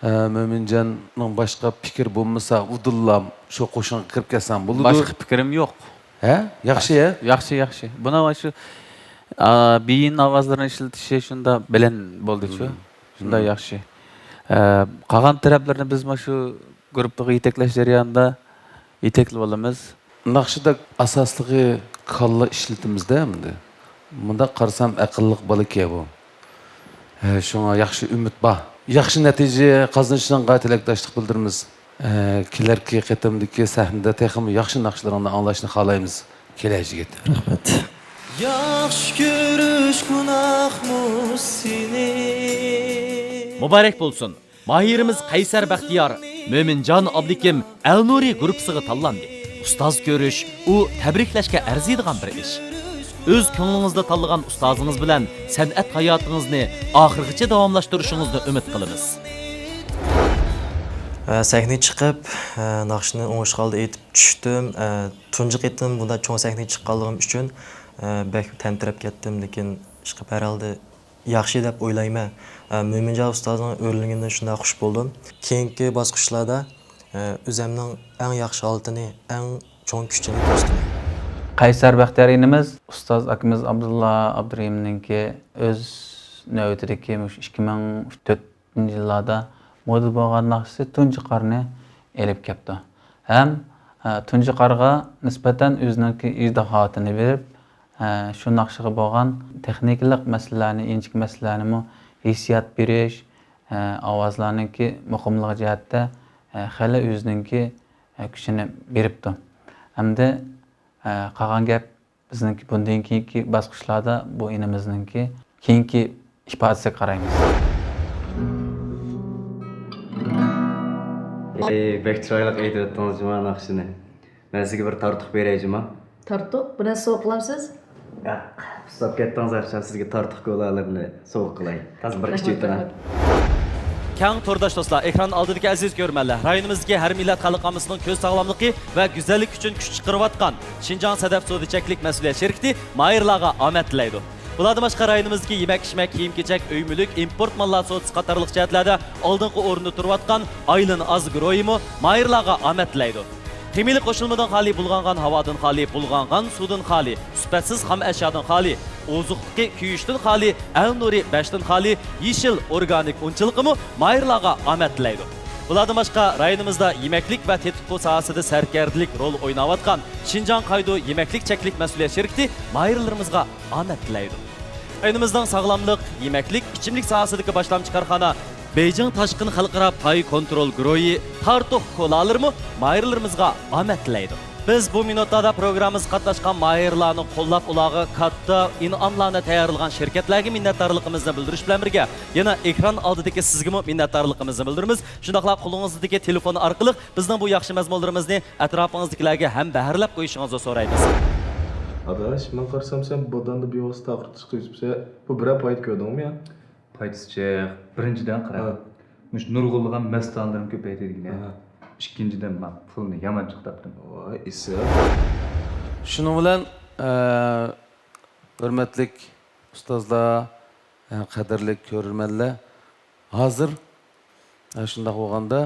ئە، مۆمىنجاننىڭ باشقا پىكرى بولمىسا، ئۇدۇللا شۇ قوشۇنغا كىرىپ كەتسەڭ بولىدۇ. باشقا پىكرىم يوق. ھە؟ ياخشى، ھە؟ ياخشى، ياخشى. بۇنىڭ شۇ، ئا، بىيىن ئاۋازلىرىنى ئىشلىتىشى شۇنداق بەلەن بولدىچۇ. مم. شۇنداق مم. ياخشى. ئە، قالغان تەرەپلىرىنى بىز مانا شۇ گۇرۇپپىغا يېتەكلەش جەريانىدا يېتەكلىۋالىمىز. ناخشىدا ئاساسلىقى كاللا ئىشلىتىمىز-دە ئەمدى. مۇنداق قارىسام ئەقىللىق بالىكەن بۇ. ھە، شۇڭا ياخشى ئۈمىد بار. ياخشى نەتىجە قازىنىشىڭغا تىلەكداشلىق بىلدۈرىمىز. ھە، كېلەركى قېتىمدىكى سەھنىدە تېخىمۇ ياخشى ناخشىلىرىڭنى ئاڭلاشنى خالايمىز. كېلەر يىگىت. رەھمەت. ياخشى كۆرۈش گۇناھمۇ سېنى؟ مۇبارەك بولسۇن! ماھىرىمىز قەيسەر بەختىيار، مۆمىنجان ئابلىكىم ئەلنۇرى گۇرۇپپىسىغا تاللاندى. ئۇستاز كۆرۈش، ئۇ تەبرىكلەشكە ئەرزىيدىغان بىر ئىش. ئۆز كۆڭلىڭىزدە تاللىغان ئۇستازىڭىز بىلەن سەنئەت ھاياتىڭىزنى ئاخىرغىچە داۋاملاشتۇرۇشىڭىزنى ئۈمىد قىلىمىز. ئە، سەھنىگە چىقىپ، ئە، ناخشىنى ئوڭۇشلۇق ھالدا ئېيتىپ چۈشتۈم. ئە، تۇنجى قېتىم بۇنداق چوڭ سەھنىگە چىققانلىقىم ئۈچۈن، ئە، بەك تەمتىرەپ كەتتىم، لېكىن ئىشقىلىپ ھەر ھالدا ياخشى دەپ ئويلايمەن. ئە، مۆمىنجان ئۇستازنىڭ ئۆرلىگىنىدىن شۇنداق خۇش بولدۇم. كېيىنكى باسقۇچلاردا، ئە، ئۆزەمنىڭ ئەڭ ياخشى ھالىتىنى، ئەڭ چوڭ كۈچىنى كۆرسىتىمەن. قەيسەر بەختىيار ئىنىمىز، ئۇستاز ئاكىمىز ئابدۇللا ئابدۇرېھىمنىڭكى ئۆز نۆۋىتىدىكى مۇشۇ ئىككى مىڭ تۆتىنچى يىللاردا مودا بولغان ناخشىسى تۇنجى قارنى ئېلىپ كەپتۇ. ھەم، ئە، تۇنجى قارغا نىسبەتەن ئۆزىنىڭكى ئىجتىھاتىنى بېرىپ، ئە، شۇ ناخشىغا بولغان تېخنىكىلىق مەسىلىلەرنى، ئىنچىكە مەسىلىلەرنىمۇ ھېسسىيات بېرىش، ئە، ئاۋازلارنىڭكى مۇقىملىقى جەھەتتە، ئە، خېلى ئۆزىنىڭكى، ئە، كۈچىنى بېرىپتۇ. ئەمدى، ئە، قالغان گەپ بىزنىڭكى بۇندىن كېيىنكى باسقۇچلاردا بۇ ئىنىمىزنىڭكى كېيىنكى ئىپادىسىگە قارايمىز. ئەي، بەك چىرايلىق ئېيتىۋەتتىڭىز جۇما ناخشىنى. مەن سىزگە بىر تارتۇق بېرەي جۇما. تارتۇق؟ بۇ نەرسە سوۋغا قىلامسىز؟ ياق. ئۇسساپ كەتتىڭىز، ھەرچاغ سىزگە تارتۇق كولالىرنى سوۋغا قىلاي. تازا بىر ئىچىۋېتىڭ. كەڭ تورداش دوستلار، ئېكران ئالدىدىكى ئەزىز كۆرۈرمەنلەر، رايونىمىزدىكى ھەر مىللەت خەلق ئاممىسىنىڭ كۆز ساغلاملىقى ۋە گۈزەللىكى ئۈچۈن كۈچ چىقىرىۋاتقان شىنجاڭ سەدەپ سودا چەكلىك مەسئۇلىيەت شىركىتى ماھىرلارغا ئامەت تىلەيدۇ. بۇلاردىن باشقا، رايونىمىزدىكى يېمەك-ئىچمەك، كىيىم-كېچەك، ئۆي-مۈلۈك، ئىمپورت ماللار سودىسى قاتارلىق جەھەتلەردە ئالدىنقى ئورۇندا تۇرۇۋاتقان ئايلىن ئاز گۇرۇھىمۇ ماھىرلارغا ئامەت تىلەيدۇ. خىمىيەلىك قوشۇلمىدىن خالىي، بۇلغانغان ھاۋادىن خالىي، بۇلغانغان سۇدىن خالىي، سۈپەتسىز خام ئەشيادىن خالىي، ئوزۇقلۇقى كۆيۈشتىن خالىي، ئەل نۇرى بەشتىن خالىي، يېشىل ئورگانىك ئۇنچىلىقىمۇ ماھىرلارغا ئامەت تىلەيدۇ. بۇلاردىن باشقا، رايونىمىزدا يېمەكلىك ۋە تېتىتقۇ ساھەسىدە سەركەردىلىك رول ئويناۋاتقان شىنجاڭ قايدۇ يېمەكلىك چەكلىك مەسئۇلىيەت شىركىتى ماھىرلىرىمىزغا ئامەت تىلەيدۇ. رايونىمىزنىڭ ساغلاملىق، يېمەكلىك، ئىچىملىك ساھەسىدىكى باشلامچى كارخانا بېيجىڭ تاشقىن خەلقئارا پاي كونترول گۇرۇھى تارتۇق كولالىرىمۇ ماھىرلىرىمىزغا ئامەت تىلەيدۇ. بىز بۇ مىنۇتلاردا پروگراممىمىزغا قاتناشقان ماھىرلارنى قوللاپ، ئۇلارغا كاتتا ئىنئاملارنى تەييارلىغان شىركەتلەرگە مىننەتدارلىقىمىزنى بىلدۈرۈش بىلەن بىرگە، يەنە ئېكران ئالدىدىكى سىزگىمۇ مىننەتدارلىقىمىزنى بىلدۈرىمىز. شۇنداقلا قولىڭىزدىكى تېلېفون ئارقىلىق بىزنىڭ بۇ ياخشى مەزمۇنلىرىمىزنى ئەتراپىڭىزدىكىلەرگە ھەم بەھرىلەپ قويۇشىڭىزنى سورايمىز. ئاداش، مەن قارىسام، سەن بۇ داندا بىۋاسىتە ئاغرىتىش قىلىپ يۈرسە، بۇ بىرەر پايدا كۆردۈڭمۇ يا؟ پايدىسى جىق. بىرىنچىدىن قارا، ھە. مۇشۇ نۇرغۇنلىغان مەستانىلىرىم كۆپەيدى دېگىنە. ھە. ئىككىنچىدىن، مەن پۇلنى يامان جىق تاپتىم. ۋاي، ئېسىل. شۇنىڭ بىلەن، ئە، ھۆرمەتلىك ئۇستازلار، ئە، قەدىرلىك كۆرۈرمەنلەر، ھازىر، ئە، شۇنداق بولغاندا،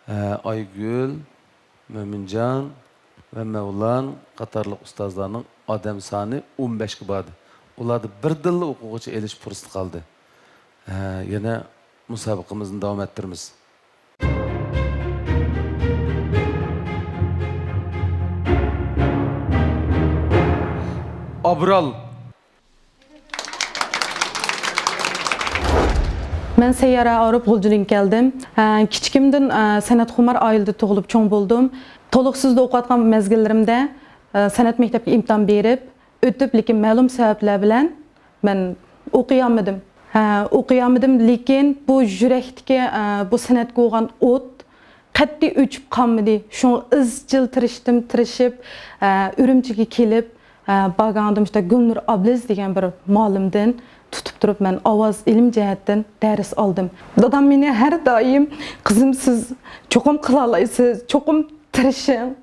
ئە، ئايگۈل، مۆمىنجان ۋە مەۋلان قاتارلىق ئۇستازلارنىڭ ئادەم سانى ئون بەشكە باردى. ئۇلاردا بىردىنلا ئوقۇغۇچى ئېلىش پۇرسىتى قالدى. ھە، يەنە مۇسابىقىمىزنى داۋام ئەتتۈرىمىز. ئابرال. مەن سەييارە ئارىپ غۇلجىدىن كەلدىم. ئە، كىچىكىمدىن، ئە، سەنئەتخۇمار ئائىلىدە تۇغۇلۇپ چوڭ بولدۇم. تولۇقسىزدا ئوقۇۋاتقان مەزگىللىرىمدە، ئە، سەنئەت مەكتەپكە ئىمتىھان بېرىپ ئۆتۈپ، لېكىن مەلۇم سەۋەبلەر بىلەن مەن ئوقۇيالمىدىم. ھە، ئوقۇيالمىدىم، لېكىن بۇ يۈرەكتىكى، ئە، بۇ سەنئەتكە بولغان ئوت قەتئىي ئۆچۈپ قالمىدى. شۇڭا ئىزچىل تىرىشتىم، تىرىشىپ، ئە، ئۈرۈمچىگە كېلىپ، ئە، بارغاندا مۇشۇنداق گۈلنۇر ئابلىز دېگەن بىر مۇئەللىمدىن تۇتۇپ تۇرۇپ، مەن ئاۋاز ئىلىم جەھەتتىن دەرس ئالدىم. دادام مېنى ھەر دائىم، «قىزىم، سىز چوقۇم قىلالايسىز، چوقۇم تىرىشىڭ،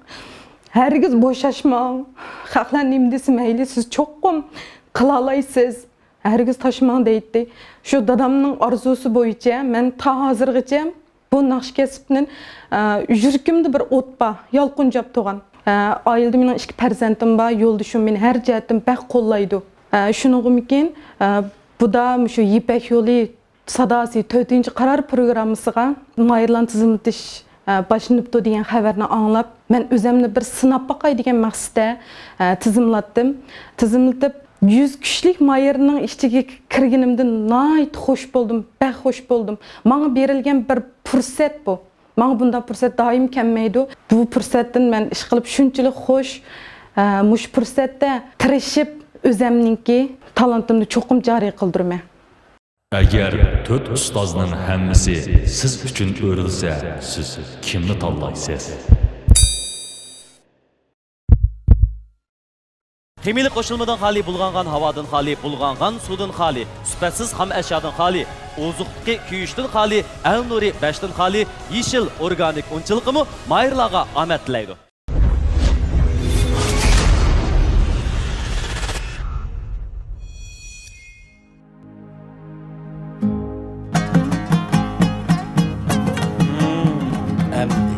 ھەرگىز بوشاشماڭ، خەقلەر نېمە دېسە مەيلى، سىز چوقۇم قىلالايسىز، ھەرگىز تاشماڭ» دەيتتى. شۇ دادامنىڭ ئارزۇسى بويىچە مەن تا ھازىرغىچە بۇ ناخشا كەسىپنى، ئە، يۈرىكىمدە بىر ئوت بار، يالقۇنجاپ تۇرغان. ئە، ئائىلىدە مېنىڭ ئىككى پەرزەنتىم بار، يولدىشىم مېنى ھەر جەھەتتىن بەك قوللايدۇ. ئە، شۇنىڭغىمۇكىن، ئە، بۇدا مۇشۇ يىپەك يولى ساداسى تۆتىنچى قارار پروگراممىسىغا ماھىرلارنى تىزىملىتىش، ئە، باشلىنىپتۇ دېگەن خەۋەرنى ئاڭلاپ، مەن ئۆزەمنى بىر سىناپ باقاي دېگەن مەقسەتتە، ئە، تىزىملاتتىم. تىزىملىتىپ، يۈز كۈچلۈك ماھىرنىڭ ئىچىگە كىرگىنىمدىن ناھايىتى خوش بولدۇم، بەك خوش بولدۇم. ماڭا بېرىلگەن بىر پۇرسەت بۇ. ماڭا بۇنداق پۇرسەت دائىم كەلمەيدۇ. بۇ پۇرسەتتىن مەن ئىشقىلىپ شۇنچىلىك خوش. ئە، مۇشۇ پۇرسەتتە تىرىشىپ، ئۆزەمنىڭكى تالانتىمنى چوقۇم جارى قىلدۇرىمەن. ئەگەر تۆت ئۇستازنىڭ ھەممىسى سىز ئۈچۈن ئۆرۈلسە، سىز كىمنى تاللايسىز؟ خىمىيەلىك قوشۇلمىدىن خالىي، بۇلغانغان ھاۋادىن خالىي، بۇلغانغان سۇدىن خالىي، سۈپەتسىز خام ئەشيادىن خالىي، ئوزۇقلۇقى كۆيۈشتىن خالىي، ئەل نۇرى بەشتىن خالىي، يېشىل ئورگانىك ئۇنچىلىقىمۇ ماھىرلارغا ئامەت تىلەيدۇ. ئەمدى.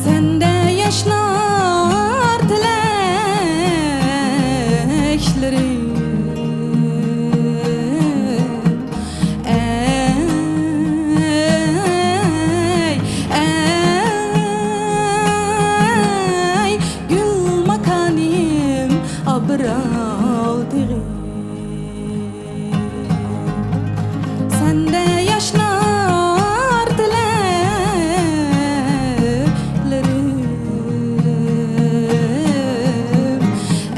سەندە ياشنار تىلەكلىرىم. ئەي، ئەي، گۈل ماكانىم ئابرال تېغى. سەندە ياشنار تىلەكلىرىم.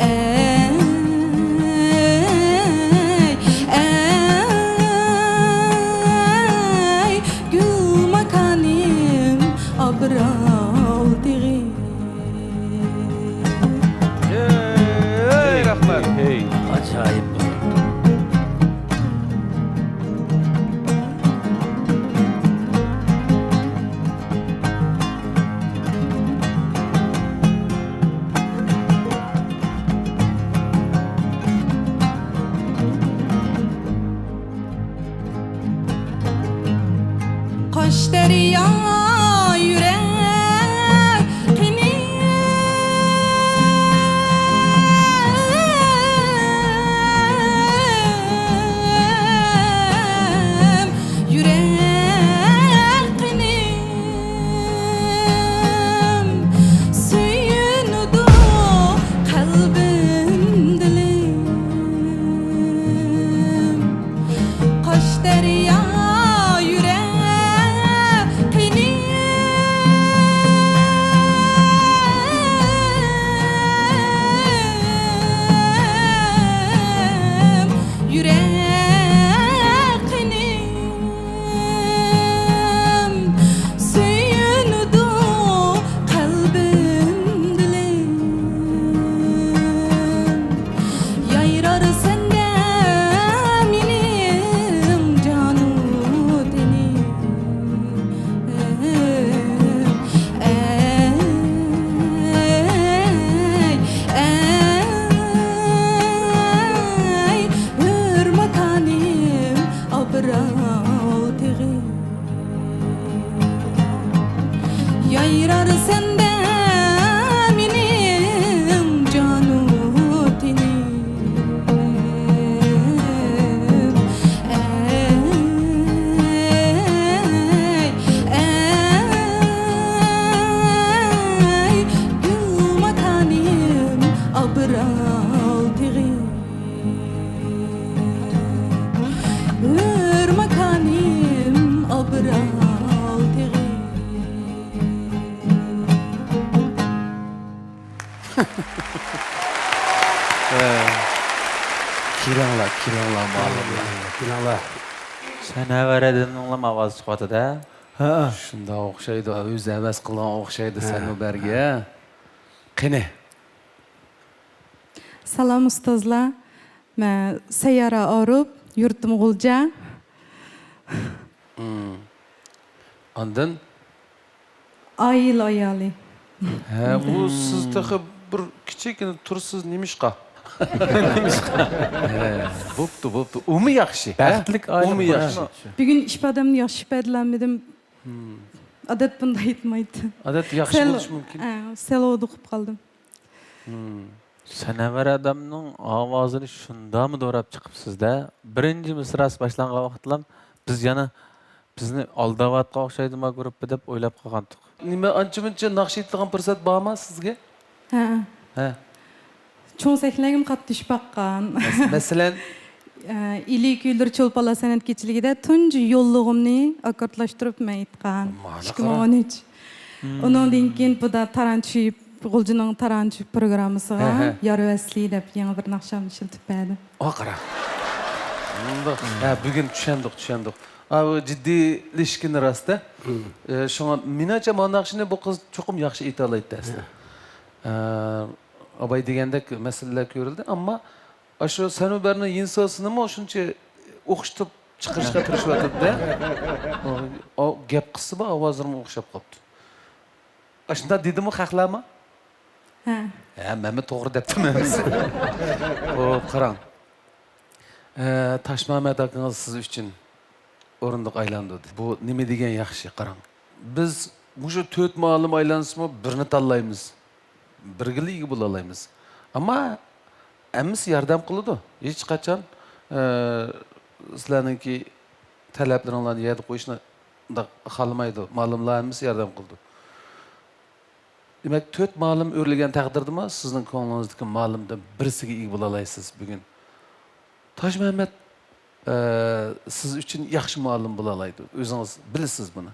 ئەي، ئەي، گۈل ماكانىم ئابرال تېغى. ھەي، رەھمەت. ھەي. ئاجايىپ. قاش دەريا يۈرەك قېنىم، يۈرەك قېنىم، سۆيۈنىدۇ قەلبىم، دىلىم. قاش دەريا يۈرەك قېنىم، يۈرەك قېنىم، سۆيۈنىدۇ قەلبىم، دىلىم. يايرار سەندە مېنىڭ جانۇ تېنىم. ئەي، ئەي، ھۆر ماكانىم ئابرال تېغى. يايرار سەندە مېنىڭ جانۇ تېنىم. ئەي، ئەي، گۈل ماكانىم ئابرال تېغى. ھۆر ماكانىم ئابرال تېغى. كىرىڭلار، كىرىڭلار، مۇئەللىملەر. كىرىڭلار. سەنەۋەر ئادەمنىڭلام ئاۋازى چىقىۋاتىدۇ. ھە. شۇنداق ئوخشايدۇ، ئۆزى ھەۋەس قىلغان ئوخشايدۇ، ھە، سەنۇبەرگە. قېنى. سالام ئۇستازلار. مەن سەييارە ئارۇپ، يۇرتۇم غۇلجا. مم. ئاندىن؟ ئائىلە ئايالى. ھە، ئۇ سىز تېخى بىر كىچىككىنە تۇرسىز، نېمىشقا؟ نېمىشقا؟ ھە، بوپتۇ، بوپتۇ. ئۇمۇ ياخشى، ھە؟ بەختلىك ئائىلە. ئۇمۇ ياخشى. بۈگۈن ئىپادەمنى ياخشى ئىپادىلەلمىدىم. مم. ئادەت بۇنداق ئېيتمايدۇ. ئادەت ياخشى سەل، بولۇشى مۇمكىن. ھە، سەل ھودۇقۇپ قالدىم. مم. سەنەۋەر ئادەمنىڭ ئاۋازىنى شۇنداقمۇ دوراپ چىقىپسىز-دە. بىرىنچى مىسراسى باشلانغان ۋاقىتلام بىز يەنە بىزنى ئالداۋاتقان ئوخشايدۇما گۇرۇپپا دەپ ئويلاپ قالغانتۇق. نېمە، ئانچە-مۇنچە ناخشا ئېيتىدىغان پۇرسەت بارمۇ سىزگە؟ ھە. ھە. چوڭ سەھنىلەرگىمۇ قاتنىشىپ باققان. مەس-، مەسىلەن؟ ئە، ئىلى كۈيلىرى چولپانلار سەنئەت كېچىلىكىدە تۇنجى يوللىغۇمنى ئاككوردلاشتۇرۇپ مەن ئېيتقان. مانا ئىككى مىڭ ئون ئۈچ. قارا. مم. ئۇنىڭدىن كېيىن بۇدا تارانچى، غۇلجىنىڭ تارانچى پروگراممىسىغا ھە، ھە. يار ۋەسلى دەپ يېڭى بىر ناخشامنى ئىشلىتىپ بەردىم. ئا، قارا. مۇنداق. ھە، بۈگۈن چۈشەندۇق، چۈشەندۇق. ئا، بۇ جىددىيلىشكىنى راست-دە. مم. ئە، شۇڭا مېنىڭچە مانا ناخشىنى بۇ قىز چوقۇم ياخشى ئېيتالايتتى ئەسلى. ھە. ئە، ئاباي دېگەندەك مەسىلىلەر كۆرۈلدى، ئەمما ئاشۇ سەنۇبەرنىڭ يىنساسىنىمۇ شۇنچە ئوخشىتىپ چىقىرىشقا تىرىشىۋاتىدۇ-دە. ئۇ، ئۇ گەپ قىلسىمۇ ئاۋازلىرىمۇ ئوخشاپ قاپتۇ. ئاشۇنداق دېدىمۇ خەقلەرمۇ؟ ھە. ھە، مەنمۇ توغرا دەپتىمەن. خوپ، قاراڭ. ئە، تاشمامەت ئاكىڭىز سىز ئۈچۈن ئورۇندۇق ئايلاندۇردى. بۇ نېمە دېگەن ياخشى، قاراڭ. بىز مۇشۇ تۆت مۇئەللىم ئايلانسىمۇ، بىرنى تاللايمىز. بىرگىلا ئىگە بولالايمىز. ئەمما ھەممىسى ياردەم قىلىدۇ. ھېچقاچان، ئە، سىلەرنىڭكى تەلەپلىرىڭلارنى يەردە قويۇشنى ئۇنداق خالىمايدۇ. مۇئەللىملار ھەممىسى ياردەم قىلىدۇ. دېمەك، تۆت مۇئەللىم ئۆرلىگەن تەقدىردىمۇ سىزنىڭ كۆڭلىڭىزدىكى مۇئەللىمدىن بىرسىگە ئىگە بولالايسىز بۈگۈن. تاش مەمەت، ئە، سىز ئۈچۈن ياخشى مۇئەللىم بولالايدۇ. ئۆزىڭىز بىلىسىز بۇنى.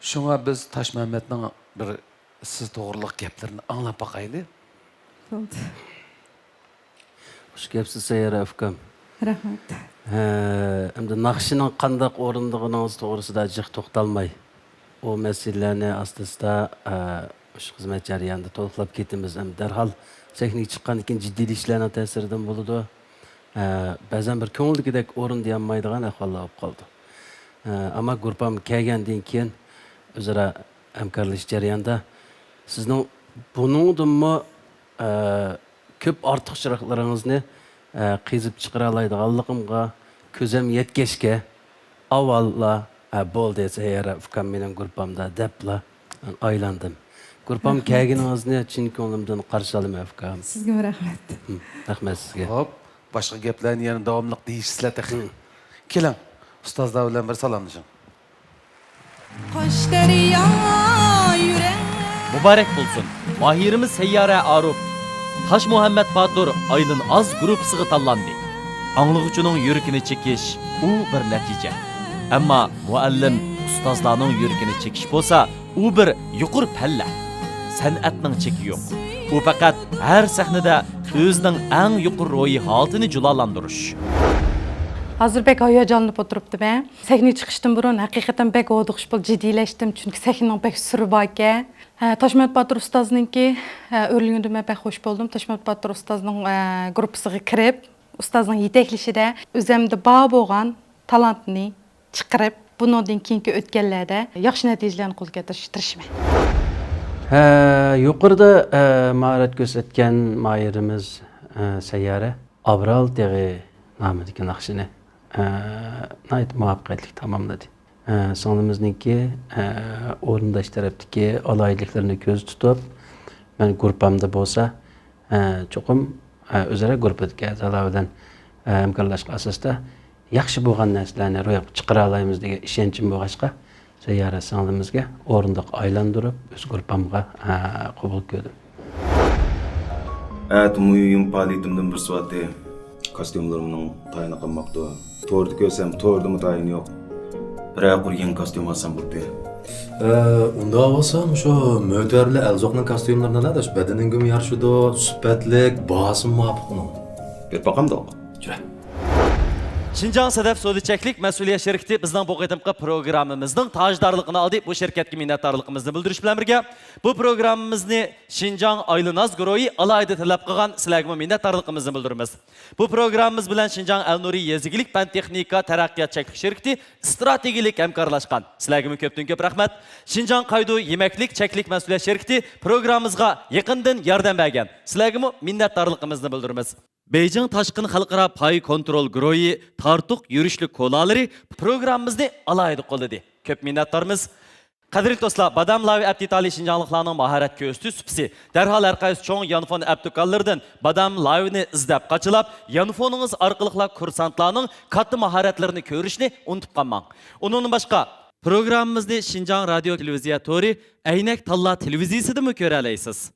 شۇڭا بىز تاش مەمەتنىڭ بىر سىز توغرىلىق گەپلىرىنى ئاڭلاپ باقايلى. بولدى. خۇش كەپسىز، سەييارە ئۇكام. رەھمەت. ھە، ئەمدى ناخشىنىڭ قانداق ئورۇندىغىنىڭىز توغرىسىدا جىق توختالماي، ئۇ مەسىلىلەرنى ئاستا-ئاستا، ئە، مۇشۇ خىزمەت جەريانىدا تولۇقلاپ كېتىمىز. ئەمدى دەرھال سەھنىگە چىققاندىن كېيىن جىددىيلىشىشلەرنىڭ تەسىرىدىن بولىدۇ. ئە، بەزەن بىر كۆڭۈلدىكىدەك ئورۇندىيالمايدىغان ئەھۋاللار بولۇپ قالىدۇ. ئە، ئەمما گۇرۇپپام كەلگەندىن كېيىن ئۆزئارا ھەمكارلىشىش جەريانىدا سىزنىڭ بۇنىڭدىنمۇ، ئە، كۆپ ئارتۇقچىلىقلىرىڭىزنى، ئە، قېزىپ چىقىرالايدىغانلىقىمغا كۆزۈم يەتكەچكە، ئاۋۋاللا، «ھە، بولدى، سەييارە ئۇكام مېنىڭ گۇرۇپپامدا» دەپلا ئايلاندىم. گۇرۇپپام رەھمەت. كەلگىنىڭىزنى چىن كۆڭلۈمدىن قارشى ئالىمەن، ئۇكام. سىزگىمۇ رەھمەت. ھىم، رەھمەت سىزگە. خوپ، باشقا گەپلەرنى يەنە داۋاملىق دېيىشسىلەر تېخى. ھىم. كېلىڭ، ئۇستازلار بىلەن بىر سالاملىشىڭ. قاش دەريا يۈرەك. مۇبارەك بولسۇن، ماھىرىمىز سەييارە ئارۇپ، تاش مۇھەممەت باتۇر ئايلىن ئاز گۇرۇپپىسىغا تاللاندى. ئاڭلىغۇچىنىڭ يۈرىكىنى چېكىش، ئۇ بىر نەتىجە. ئەمما مۇئەللىم، ئۇستازلارنىڭ يۈرىكىنى چېكىش بولسا، ئۇ بىر يۇقىرى پەللە. سەنئەتنىڭ چېكى يوق. ئۇ پەقەت ھەر سەھنىدە ئۆزىنىڭ ئەڭ يۇقىرى روھىي ھالىتىنى جۇلالاندۇرۇش. ھازىر بەك ھاياجانلىنىپ ئولتۇرۇپتىمەن. سەھنىگە چىقىشتىن بۇرۇن ھەقىقەتەن بەك ھودۇقۇش بولۇپ جىددىيلەشتىم، چۈنكى سەھنىنىڭ بەك سۈرى باركەن. ھە، تاشمەمەت باتۇر ئۇستازنىڭكى، ھە، ئۆرلىگىنىدىن مەن بەك خوش بولدۇم. تاشمەمەت باتۇر ئۇستازنىڭ، ھە، گۇرۇپپىسىغا كىرىپ، ئۇستازنىڭ يېتەكلىشىدە ئۆزۈمدە بار بولغان تالانتنى چىقىرىپ، بۇنىڭدىن كېيىنكى ئۆتكەللەردە ياخشى نەتىجىلەرنى قولغا كەلتۈرۈشكە تىرىشىمەن. ھە، يۇقىرىدا، ئە، ماھارەت كۆرسەتكەن ماھىرىمىز، ئە، سەييارە ئابرال تېغى نامىدىكى ناخشىنى، ئە، ناھايىتى مۇۋەپپەقىيەتلىك تاماملىدى. ئە، سىڭلىمىزنىڭكى، ئە، ئورۇنداش تەرەپتىكى ئالاھىدىلىكلىرىنى كۆزدە تۇتۇپ، مەن گۇرۇپپامدا بولسا، ئە، چوقۇم، ئە، ئۆزئارا گۇرۇپپىدىكى ئەزالار بىلەن، ئە، ھەمكارلاشقان ئاساستا ياخشى بولغان نەرسىلەرنى روياپقا چىقىرالايمىز دېگەن ئىشەنچىم بولغاچقا، سەييارە سىڭلىمىزگە ئورۇندۇق ئايلاندۇرۇپ، ئۆز گۇرۇپپامغا، ئە، قوبۇل كۆردۈم. ئەتە مۇھىم پائالىيىتىمدىن بىرسى بارتى. كاستيۇملىرىمنىڭ تايىنى قالماپتۇ. توردا كۆرسەم، توردىمۇ تايىنى يوق. بىرەر قۇر يېڭى كاستيۇم ئالسام بولدى. ئە، ئۇنداق بولسا، مۇشۇ مۆتىۋەرلى ئەلزوقنىڭ كاستيۇملىرىنى ئالە، بەدىنىڭگىمۇ يارىشىدۇ، سۈپەتلىك، باھاسىمۇ مۇۋاپىق ئۇنىڭ. بېرىپ باقامدۇق؟ جۈرە. شىنجاڭ سەدەف سودا چەكلىك مەسئۇلىيەت شىركىتى بىزنىڭ بۇ قېتىمقى پروگراممىمىزنىڭ تاجدارلىقىنى ئالدى. بۇ شىركەتكە مىننەتدارلىقىمىزنى بىلدۈرۈش بىلەن بىرگە، بۇ پروگراممىمىزنى شىنجاڭ ئايلىناز گۇرۇھى ئالاھىدە تەلەپ قىلغان، سىلەرگىمۇ مىننەتدارلىقىمىزنى بىلدۈرىمىز. بۇ پروگراممىمىز بىلەن شىنجاڭ ئەلنۇرى يېزا ئىگىلىك پەن تېخنىكا تەرەققىيات چەكلىك شىركىتى ئىستراتېگىيەلىك ھەمكارلاشقان. سىلەرگىمۇ كۆپتىن كۆپ رەھمەت. شىنجاڭ قايدۇ يېمەكلىك چەكلىك مەسئۇلىيەت شىركىتى پروگراممىمىزغا يېقىندىن ياردەم بەرگەن. سىلەرگىمۇ مىننەتدارلىقىمىزنى بىلدۈرىمىز. بېيجىڭ تاشقىن خەلقئارا پاي كونترول گۇرۇھى تارتۇق يۈرۈشلۈك كولالىرى پروگراممىمىزنى ئالاھىدە قوللىدى. كۆپ مىننەتدارمىز. قەدىرلىك دوستلار، بادام لاۋى ئەپ دېتالى شىنجاڭلىقلارنىڭ ماھارەت كۆرسىتىش سۇپىسى. دەرھال ھەر قايسى چوڭ يانفون ئەپ دۇكانلىرىدىن بادام لاۋىنى ئىزدەپ قاچىلاپ، يانفونىڭىز ئارقىلىقلا كۇرسانتلارنىڭ كاتتا ماھارەتلىرىنى كۆرۈشنى ئۇنتۇپ قالماڭ. ئۇنىڭدىن باشقا، پروگراممىمىزنى شىنجاڭ رادىيو تېلېۋىزىيە تورى، ئەينەك تاللا تېلېۋىزىيىسىدىمۇ كۆرەلەيسىز.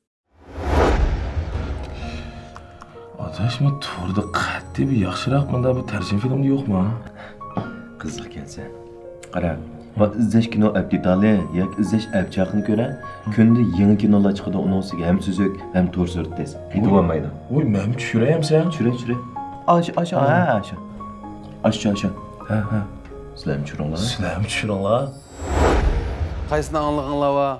ئاداش، مەن توردا قەتئىي بىر ياخشىراق مۇنداق بىر تەرجىمە فىلىم يوقما؟ قىزىق ئىكەنسەن. قارا، مانا ئىزدەش كىنو ئەپ دېتالى ياكى ئىزدەش ئەپ چاقىنى كۆرە. كۈندە يېڭى كىنولار چىقىدۇ، ئۇنىڭ ئۈستىگە ھەم سۈزۈك، ھەم تور سۈرەت تېز. يېتىۋالمايدۇ. ۋوي، مەنمۇ چۈشۈرەي ئەمسە؟ چۈشۈرە، چۈشۈرە. ئاشۇ، ئاشۇ، ھە، ئاشۇ. ئاشۇ، ئاشۇ. ھە، ھە. سىلەرمۇ چۈشۈرۈڭلار. سىلەرمۇ چۈشۈرۈڭلار. قايسىنى ئاڭلىغىڭلار بار؟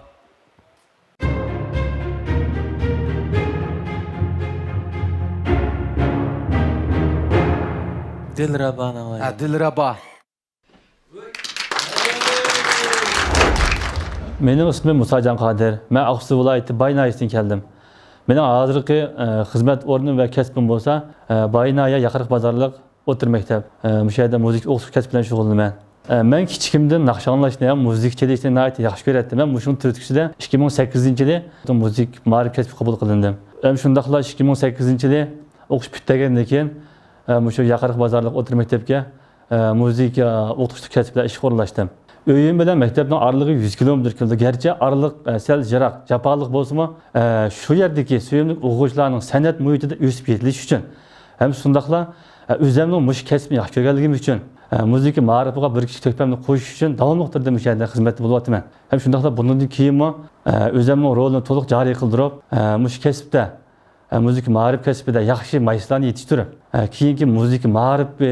دىلرەبانىڭ. ھە، دىلرەبا. مېنىڭ ئىسمىم مۇساجان قادىر. مەن ئاقسۇ ۋىلايىتى باي ناھىيەسىدىن كەلدىم. مېنىڭ ھازىرقى، ئە، خىزمەت ئورنۇم ۋە كەسپىم بولسا، ئە، باي ناھىيە ياقارىق بازارلىق ئوتتۇرا مەكتەپ، ئە، مۇشۇ يەردە مۇزىكا ئوقۇتۇش كەسپى بىلەن شۇغۇللىنىمەن. ئە، مەن كىچىكىمدىن ناخشا ئاڭلاشنى ھەم مۇزىكا چېلىشنى ناھايىتى ياخشى كۆرەتتىم. مەن مۇشۇنىڭ تۈرتكىسىدە ئىككى مىڭ سەككىزىنچى يىلى مۇزىكا مائارىپ كەسپىگە قوبۇل قىلىندىم. ھەم شۇنداقلا ئىككى مىڭ سەككىزىنچى يىلى ئوقۇش پۈتتۈرگەندىن كېيىن، ئە، مۇشۇ ياقارىق بازارلىق ئوتتۇرا مەكتەپكە، ئە، مۇزىكا ئوقۇتقۇچىلىق كەسپىدە ئىشقا ئورۇنلاشتىم. ئۆيۈم بىلەن مەكتەپنىڭ ئارىلىقى يۈز كىلومېتىر كېلىدۇ. گەرچە ئارىلىق، ئە، سەل يىراق، جاپالىق بولسىمۇ، ئە، شۇ يەردىكى سۆيۈملۈك ئوقۇغۇچىلارنىڭ سەنئەت مۇھىتىدا ئۆسۈپ يېتىلىشى ئۈچۈن ھەم شۇنداقلا، ئە، ئۆزۈمنىڭ مۇشۇ كەسىپنى ياخشى كۆرگەنلىكىم ئۈچۈن، ئە، مۇزىكا مائارىپىغا بىر كىچىك تۆھپەمنى قوشۇش ئۈچۈن داۋاملىق تۈردە مۇشۇ يەردە خىزمەتتە بولۇۋاتىمەن. ھەم شۇنداقلا بۇنىڭدىن كېيىنمۇ، ئە، ئۆزۈمنىڭ رولىنى تولۇق جارى قىلدۇرۇپ، ئە، مۇشۇ كەسىپتە، ئە، مۇزىكا مائارىپ كەسپىدە ياخشى مايسىلارنى يېتىشتۈرۈپ، ئە، كېيىنكى مۇزىكا مائارىپ، ئە،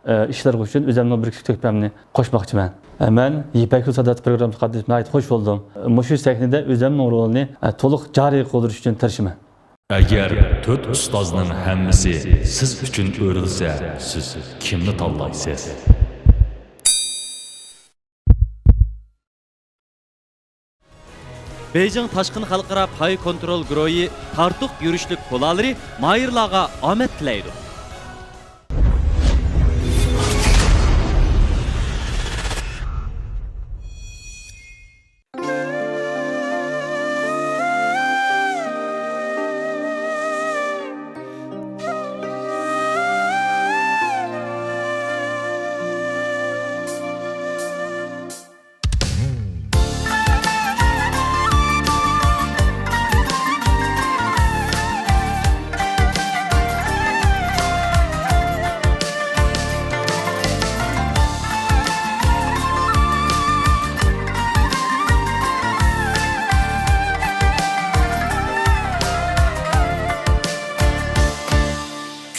ئە، ئىشلىرى ئۈچۈن ئۆزۈمنىڭ بىر كىچىك تۆھپەمنى قوشماقچىمەن. ئە، مەن يىپەك يولى ساداسى پروگراممىسىغا قاتنىشىپ ناھايىتى خوش بولدۇم. مۇشۇ سەھنىدە ئۆزۈمنىڭ رولىنى، ئە، تولۇق جارى قىلدۇرۇش ئۈچۈن تىرىشىمەن. ئەگەر تۆت ئۇستازنىڭ ھەممىسى سىز ئۈچۈن ئۆرۈلسە، سىز كىمنى تاللايسىز؟ بېيجىڭ تاشقىن خەلقئارا پاي كونترول گۇرۇھى تارتۇق يۈرۈشلۈك كولالىرى ماھىرلارغا ئامەت تىلەيدۇ.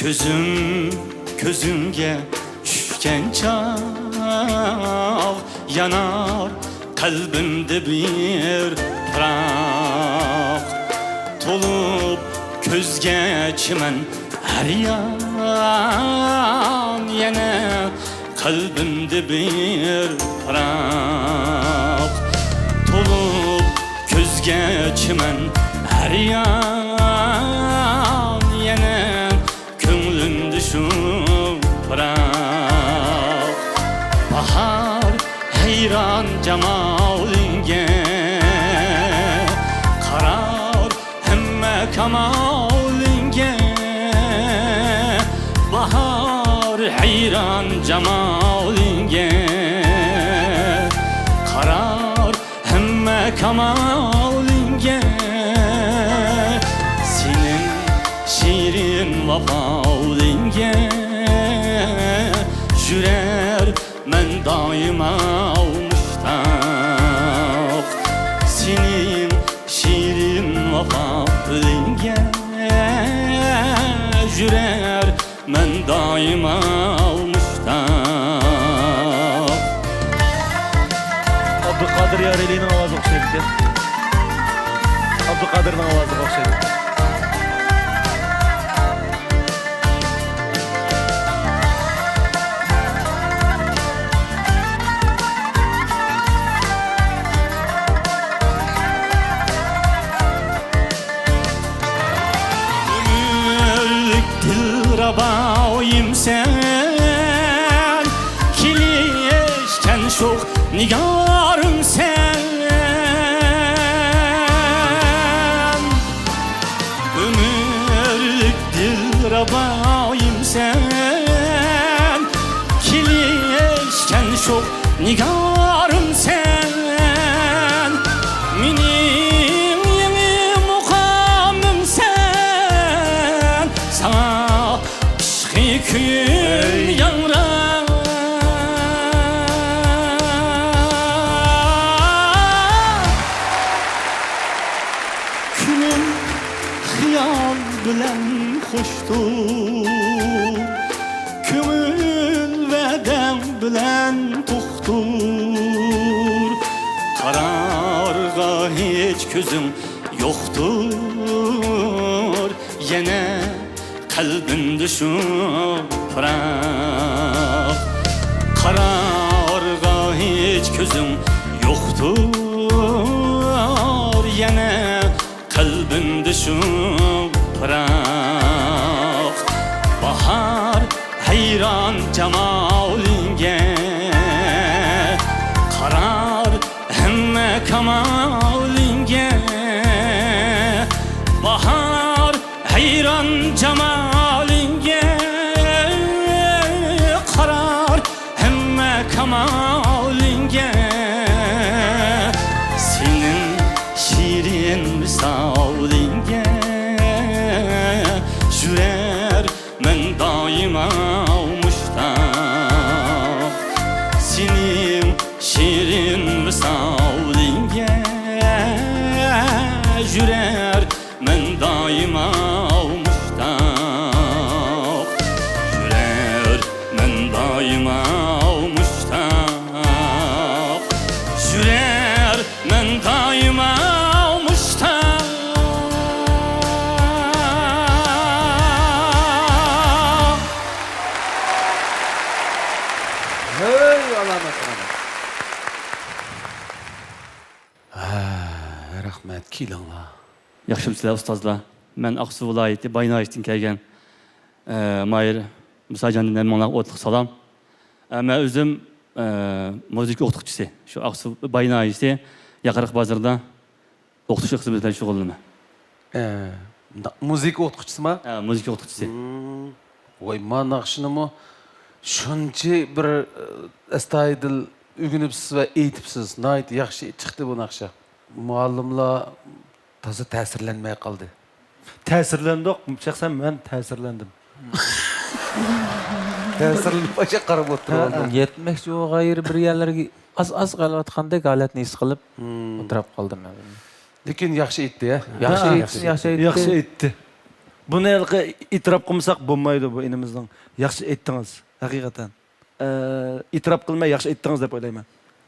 كۆزۈم كۆزۈڭگە چۈشكەن چاغ، يانار قەلبىمدە بىر پىراق. تولۇپ كۆزگە چىمەن ھەر يان، يەنە قەلبىمدە بىر پىراق. تولۇپ كۆزگە چىمەن ھەر يان، يەنە كۆڭلۈمدە شۇ پىراق. باھار ھەيران جامالىڭگە، قارار ھەممە كامالىڭگە. باھار ھەيران جامالىڭگە، قارار ھەممە كامالىڭگە، سېنىڭ شېرىن ۋاپالىڭگە يۈرەر مەن دائىما مۇشتاق. سېنىڭ شېرىن ۋاپالىڭگە يۈرەر مەن دائىما مۇشتاق. ئابدۇقادىر يارەلىنىڭ ئاۋازىغا ئوخشايدىكەن. ئابدۇقادىرنىڭ ئاۋازىغا ئوخشايدىكەن. ئۆمۈرلۈك دىلرەبايىم سەن، كېلىشكەن شوخ نىگارىم سەن. ئۆمۈرلۈك دىلرەبايىم سەن، كېلىشكەن شوخ نىگارىم سەن، مېنىڭ يېڭى مۇقامىم سەن، ساڭا ئىشقى كۈيۈم ياڭراپ. كۈنۈم خىيال بىلەن خوشتۇر، كۆڭۈل ۋەدەڭ بىلەن توقتۇر. قارارغا ھېچ كۆزۈڭ يوقتۇر، يەنە قەلبىمدە شۇ پىراق. قارارغا ھېچ كۆزۈڭ يوقتۇر، يەنە قەلبىمدە شۇ پىراق. باھار ھەيران ماۋلىڭگە، سېنىڭ شېرىن ۋىسالىڭگە، يۈرەرمەن دائىما مۇشتاق. سېنىڭ شېرىن ۋىسالىڭگە، يۈرەر مەن دائىما مۇشتاق، يۈرەرمەن دائىما مۇشتاق، يۈرەرمەن دائىما مۇشتاق. ھەي، ئالامەت، ئالامەت. ھە، رەھمەت، كېلىڭلار. ياخشىمۇسىلەر ئۇستازلار؟ مەن ئاقسۇ ۋىلايىتى باي ناھىيىسىدىن كەلگەن، ئە، ماھىر مۇساجاندىن ھەممىڭلارغا ئوتلۇق سالام. ئە، مەن ئۆزۈم، ئە، مۇزىكا ئوقۇتقۇچىسى. شۇ ئاقسۇ باي ناھىيىسى ياقارىق بازىرىدا ئوقۇتۇش خىزمىتى بىلەن شۇغۇللىنىمەن. ئە، مۇنداق، مۇزىكا ئوقۇتقۇچىسىما؟ ھە، مۇزىكا ئوقۇتقۇچىسى. مم. ۋاي، ما ناخشىنىمۇ شۇنچە بىر، ئە، ئەستايىدىل ئۆگىنىپسىز ۋە ئېيتىپسىز. ناھايىتى ياخشى چىقتى بۇ ناخشا. مۇئەللىملار تازا تەسىرلەنمەي قالدى. تەسىرلەندۇق. شەخسەن مەن تەسىرلەندىم. تەسىرلىنىپ ئاشۇ قاراپ ئولتۇرۇۋالدىم. ھە، ھە. يەتمەكچى بولغان يېرى بىر يەرلەرگە ئاز-ئاز قېلىۋاتقاندەك ھالەتنى ھېس قىلىپ، مم، ئولتۇرۇپ قالدىم مەن. لېكىن ياخشى ئېيتتى، ھە؟ ياخشى ھە، ئېيتتى، ياخشى ئېيتتى. ياخشى ئېيتتى. بۇنى ھېلىقى ئېتىراپ قىلمىساق بولمايدۇ بۇ ئىنىمىزنىڭ. ياخشى ئېيتتىڭىز، ھەقىقەتەن. ئە، ئېتىراپ قىلماي ياخشى ئېيتتىڭىز دەپ ئويلايمەن.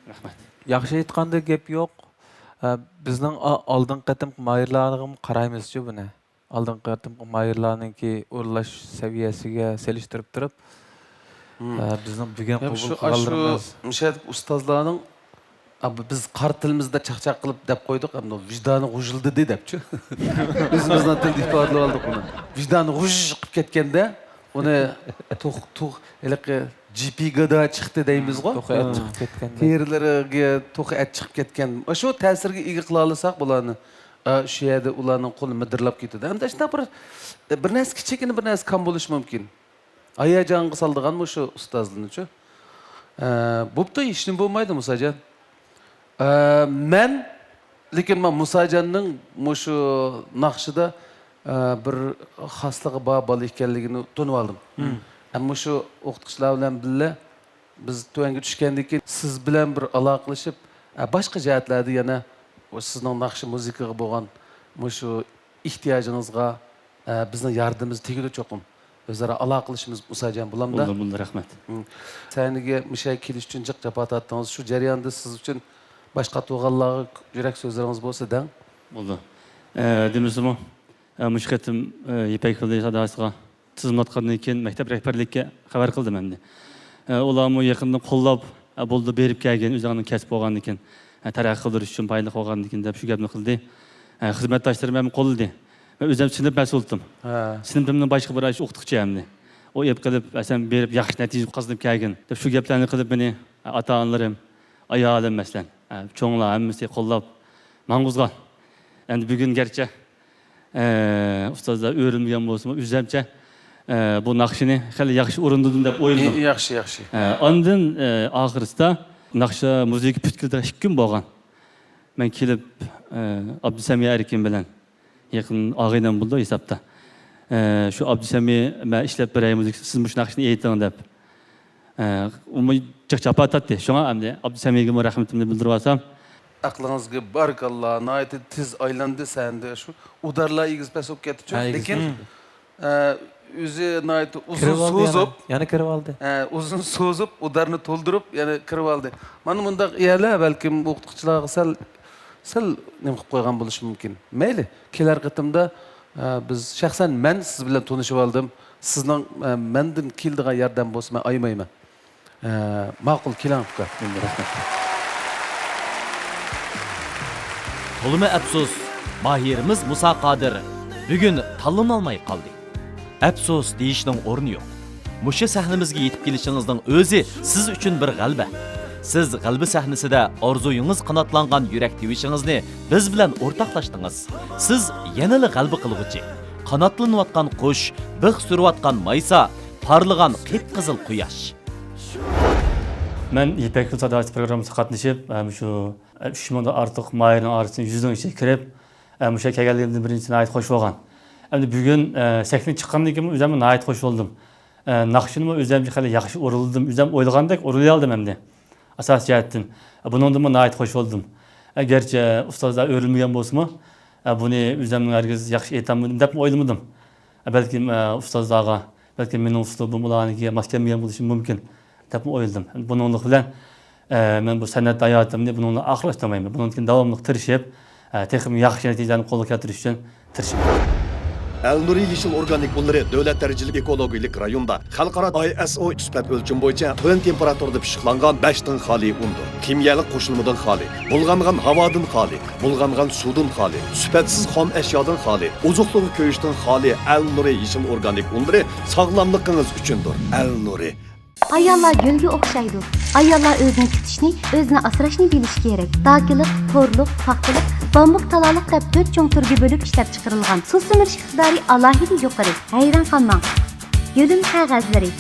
رەھمەت. ياخشى ئېيتقاندا گەپ يوق. ئە، بىزنىڭ ئا-، ئالدىنقى قېتىمقى ماھىرلارغىمۇ قارايمىزچۇ بۇنى. ئالدىنقى قېتىمقى ماھىرلارنىڭكى ئورۇنلاش سەۋىيەسىگە سېلىشتۇرۇپ تۇرۇپ، مم. ئە، بىزنىڭ بۈگۈن يا، قوبۇل شۇ، قىلغانلىرىمىز. ئاشۇ مۇشۇ يەردىكى ئۇستازلارنىڭ، ئا، بۇ، بىز قارا تىلىمىزدا چاقچاق قىلىپ دەپ قويدۇق، ئەمدى ۋىجدانى غۇژۇلدىدى دەپچۇ. ئۆزىمىزنىڭ تىلىدا ئىپادىلەپ ئالدۇق بۇنى. ۋىجدانى غۇژ قىلىپ كەتكەندە، ئۇنى توخ-، توخ-، ھېلىقى جىپىگادا چىقتى دەيمىزغۇ. توخۇ ئەت چىقىپ كەتكەندە. تېرىلىرىگە توخۇ ئەت چىقىپ كەتكەن. شۇ تەسىرگە ئىگە قىلالىساق بۇلارنى، ئا، شۇ يەردە ئۇلارنىڭ قولى مىدىرلاپ كېتىدۇ. ئەمدى شۇنداق بىر، بىر نەرسە، كىچىككىنە بىر نەرسە كام بولۇشى مۇمكىن. ھاياجانغا سالىدىغان مۇشۇ ئۇستازلىرنىچۇ. ئە، بوپتۇ، ھېچنېمە بولمايدۇ، مۇساجان. ئە، مەن، لېكىن مەن مۇساجاننىڭ مۇشۇ ناخشىدا، ئە، بىر خاسلىقى بار بالا ئىكەنلىكىنى تونۇۋالدىم. مم. ھەم مۇشۇ ئوقۇتقۇچىلار بىلەن بىللە بىز تۆۋەنگە چۈشكەندىن كېيىن سىز بىلەن بىر ئالاقىلىشىپ، ئە، باشقا جەھەتلەردە يەنە سىزنىڭ ناخشا مۇزىكىغا بولغان مۇشۇ ئېھتىياجىڭىزغا، ئە، بىزنىڭ ياردىمىمىز تېگىدۇ چوقۇم. ئۆزئارا ئالاقىلىشىمىز مۇساجان بولامدا. بولدى، بولدى، رەھمەت. مم. سەھنىگە مۇشۇ يەرگە كېلىش ئۈچۈن جىق جاپا تارتتىڭىز. شۇ جەرياندا سىز ئۈچۈن باشقا تۇغانلارغا يۈرەك سۆزلىرىڭىز بولسا دەڭ. بولدى. ئە، دېمىسىمۇ، ئە، مۇشۇ قېتىم، ئە، يىپەك يولى ساداسىغا تىزىملاتقاندىن كېيىن مەكتەپ رەھبەرلىكىگە خەۋەر قىلدىم ئەمدى. ئە، ئۇلارمۇ يېقىندىن قوللاپ، ئە، بولدى، بېرىپ كەلگىن، ئۆزۈڭنىڭ كەسپى بولغاندىكىن، ئە، تەرەققىي قىلدۇرۇش ئۈچۈن پايدىلىق بولغاندىكىن دەپ شۇ گەپنى قىلدى. ئە، خىزمەتداشلىرىم ھەم قوللىدى. مەن ئۆزۈم سىنىپ مەسئۇلىدىم. ھە. سىنىپىمنىڭ باشقا بىر ئوقۇتقۇچى ئەمدى. ئۇ ئېلىپ قېلىپ، ئە، سەن بېرىپ ياخشى نەتىجە قازىنىپ كەلگىن دەپ شۇ گەپلەرنى قىلىپ مېنى، ئە، ئاتا-ئانىلىرىم، ئايالىم مەسىلەن، ئە، چوڭلار ھەممىسى قوللاپ ماڭغۇزغان. ئەمدى بۈگۈن گەرچە ئە، ئۇستازلار ئۆرۈلمىگەن بولسىمۇ، ئۆزۈمچە، ئە، بۇ ناخشىنى خېلى ياخشى ئورۇندىدىم دەپ ئويلىدىم. ياخشى، ياخشى. ئە، ئاندىن، ئە، ئاخىرسىدا ناخشا مۇزىكا پۈتكىلىدە ئىككى كۈن بولغان. مەن كېلىپ، ئە، ئابدۇسەمى ئەركىن بىلەن، يېقىن ئاغىنەم بولىدۇ ھېسابتا. ئە، شۇ ئابدۇسەمى، مەن ئىشلەپ بېرەي مۇزىكىسىنى، سىز مۇشۇ ناخشىنى ئېيتىڭ دەپ. ئە، ئۇمۇ جىق جاپا تارتتى. شۇڭا ئەمدى ئابدۇسەمىگىمۇ رەھمىتىمنى بىلدۈرۈۋالسام. ئەقلىڭىزگە بارىكاللا، ناھايىتى تېز ئايلاندى سەھنىدە. شۇ ئۇدارلار ئېگىز پەس بولۇپ كەتتىچۇ. ھە، ئېگىز. لېكىن، ئە، ئۆزى ناھايىتى ئۇزۇن سوزۇپ، يەنە، يەنە كىرىۋالدى. ئە، ئۇزۇن سوزۇپ، ئۇدارنى تولدۇرۇپ، يەنە كىرىۋالدى. مانا مۇنداق يەرلەر بەلكىم ئوقۇتقۇچىلارغا سەل، سەل نېمە قىلىپ قويغان بولۇشى مۇمكىن. مەيلى، كېلەر قېتىمدا، ئە، بىز، شەخسەن مەن سىز بىلەن تونۇشۇۋالدىم. سىزنىڭ، ئە، مەندىن كېلىدىغان ياردەم بولسا مەن ئايىمايمەن. ئە، ماقۇل، كېلىڭ ئۇكا. رەھمەت. تولىمۇ ئەپسۇس، ماھىرىمىز مۇسا قادىر بۈگۈن تاللىنالماي قالدى. ئەپسۇس دېيىشنىڭ ئورنى يوق. مۇشۇ سەھنىمىزگە يېتىپ كېلىشىڭىزنىڭ ئۆزى سىز ئۈچۈن بىر غەلىبە. سىز غەلىبە سەھنىسىدە ئارزۇيىڭىز قاناتلانغان يۈرەك تىۋىشىڭىزنى بىز بىلەن ئورتاقلاشتىڭىز. سىز يەنىلا غەلىبە قىلغۇچى، قاناتلىنىۋاتقان قۇش، بىخ سۈرۈۋاتقان مايسا، پارلىغان قىپقىزىل قۇياش. مەن يىپەك يولى ساداسى پروگراممىسىغا قاتنىشىپ، ئە، مۇشۇ، ئە، ئۈچ مىڭدىن ئارتۇق ماھىرنىڭ ئارىسىدىن يۈزنىڭ ئىچىگە كىرىپ، ئە، مۇشۇ يەرگە كەلگەنلىكىمدىن بىرىنچى ناھايىتى خۇش بولغان. ئەمدى بۈگۈن، ئە، سەھنىگە چىققاندىن كېيىن ئۆزۈممۇ ناھايىتى خۇش بولدۇم. ئە، ناخشىنىمۇ ئۆزۈمچە خېلى ياخشى ئورۇنلىدىم. ئۆزۈم ئويلىغاندەك ئورۇنلىيالدىم ئەمدى. ئاساسىي جەھەتتىن. بۇنىڭدىنمۇ ناھايىتى خۇش بولدۇم. ئە، گەرچە ئۇستازلار ئۆرۈلمىگەن بولسىمۇ، ئە، بۇنى ئۆزۈمنىڭ ھەرگىز ياخشى ئېيتالمىدىم دەپمۇ ئويلىمىدىم. ئە، بەلكىم، ئە، ئۇستازلارغا، بەلكىم مېنىڭ ئۇسلۇبىم ئۇلارنىڭكىگە ماس كەلمىگەن بولۇشى مۇمكىن دەپمۇ ئويلىدىم. بۇنىڭلىق بىلەن، ئە، مەن بۇ سەنئەت ھاياتىمنى بۇنىڭ بىلەن ئاخىرلاشتۇرمايمەن. بۇنىڭدىن كېيىن داۋاملىق تىرىشىپ، ئە، تېخىمۇ ياخشى نەتىجىلەرنى قولغا كەلتۈرۈش ئۈچۈن تىرىشىمەن. ئەلنۇرى يېشىل ئورگانىك ئۇنلىرى دۆلەت دەرىجىلىك ئېكولوگىيەلىك رايوندا خەلقئارا ئاي ئېس ئو سۈپەت ئۆلچىمى بويىچە تۆۋەن تېمپېراتۇرىدا پىششىقلانغان بەشتىن خالىي ئۇندۇر. كىميەلىك قوشۇلمىدىن خالىي، بۇلغانغان ھاۋادىن خالىي، بۇلغانغان سۇدىن خالىي، سۈپەتسىز خام ئەشيادىن خالىي، ئوزۇقلۇقى كۆيۈشتىن خالىي ئەلنۇرى يېشىل ئورگانىك ئۇنلىرى ساغلاملىقىڭىز ئۈچۈندۇر. ئەلنۇرى. ئاياللار گۈلگە ئوخشايدۇ. ئاياللار ئۆزىنى كۈتۈشنى، ئۆزىنى ئاسراشنى بىلىشى كېرەك. داكىلىق، تورلۇق، پاختىلىق، بامبۇك، تالالىق دەپ تۆت چوڭ تۈرگە بۆلۈپ ئىشلەپچىقىرىلغان. سۇ سۈمۈرۈش ئىقتىدارى ئالاھىدە يۇقىرى. ھەيران قالماڭ. يۆلىمە قەغەزلىرى.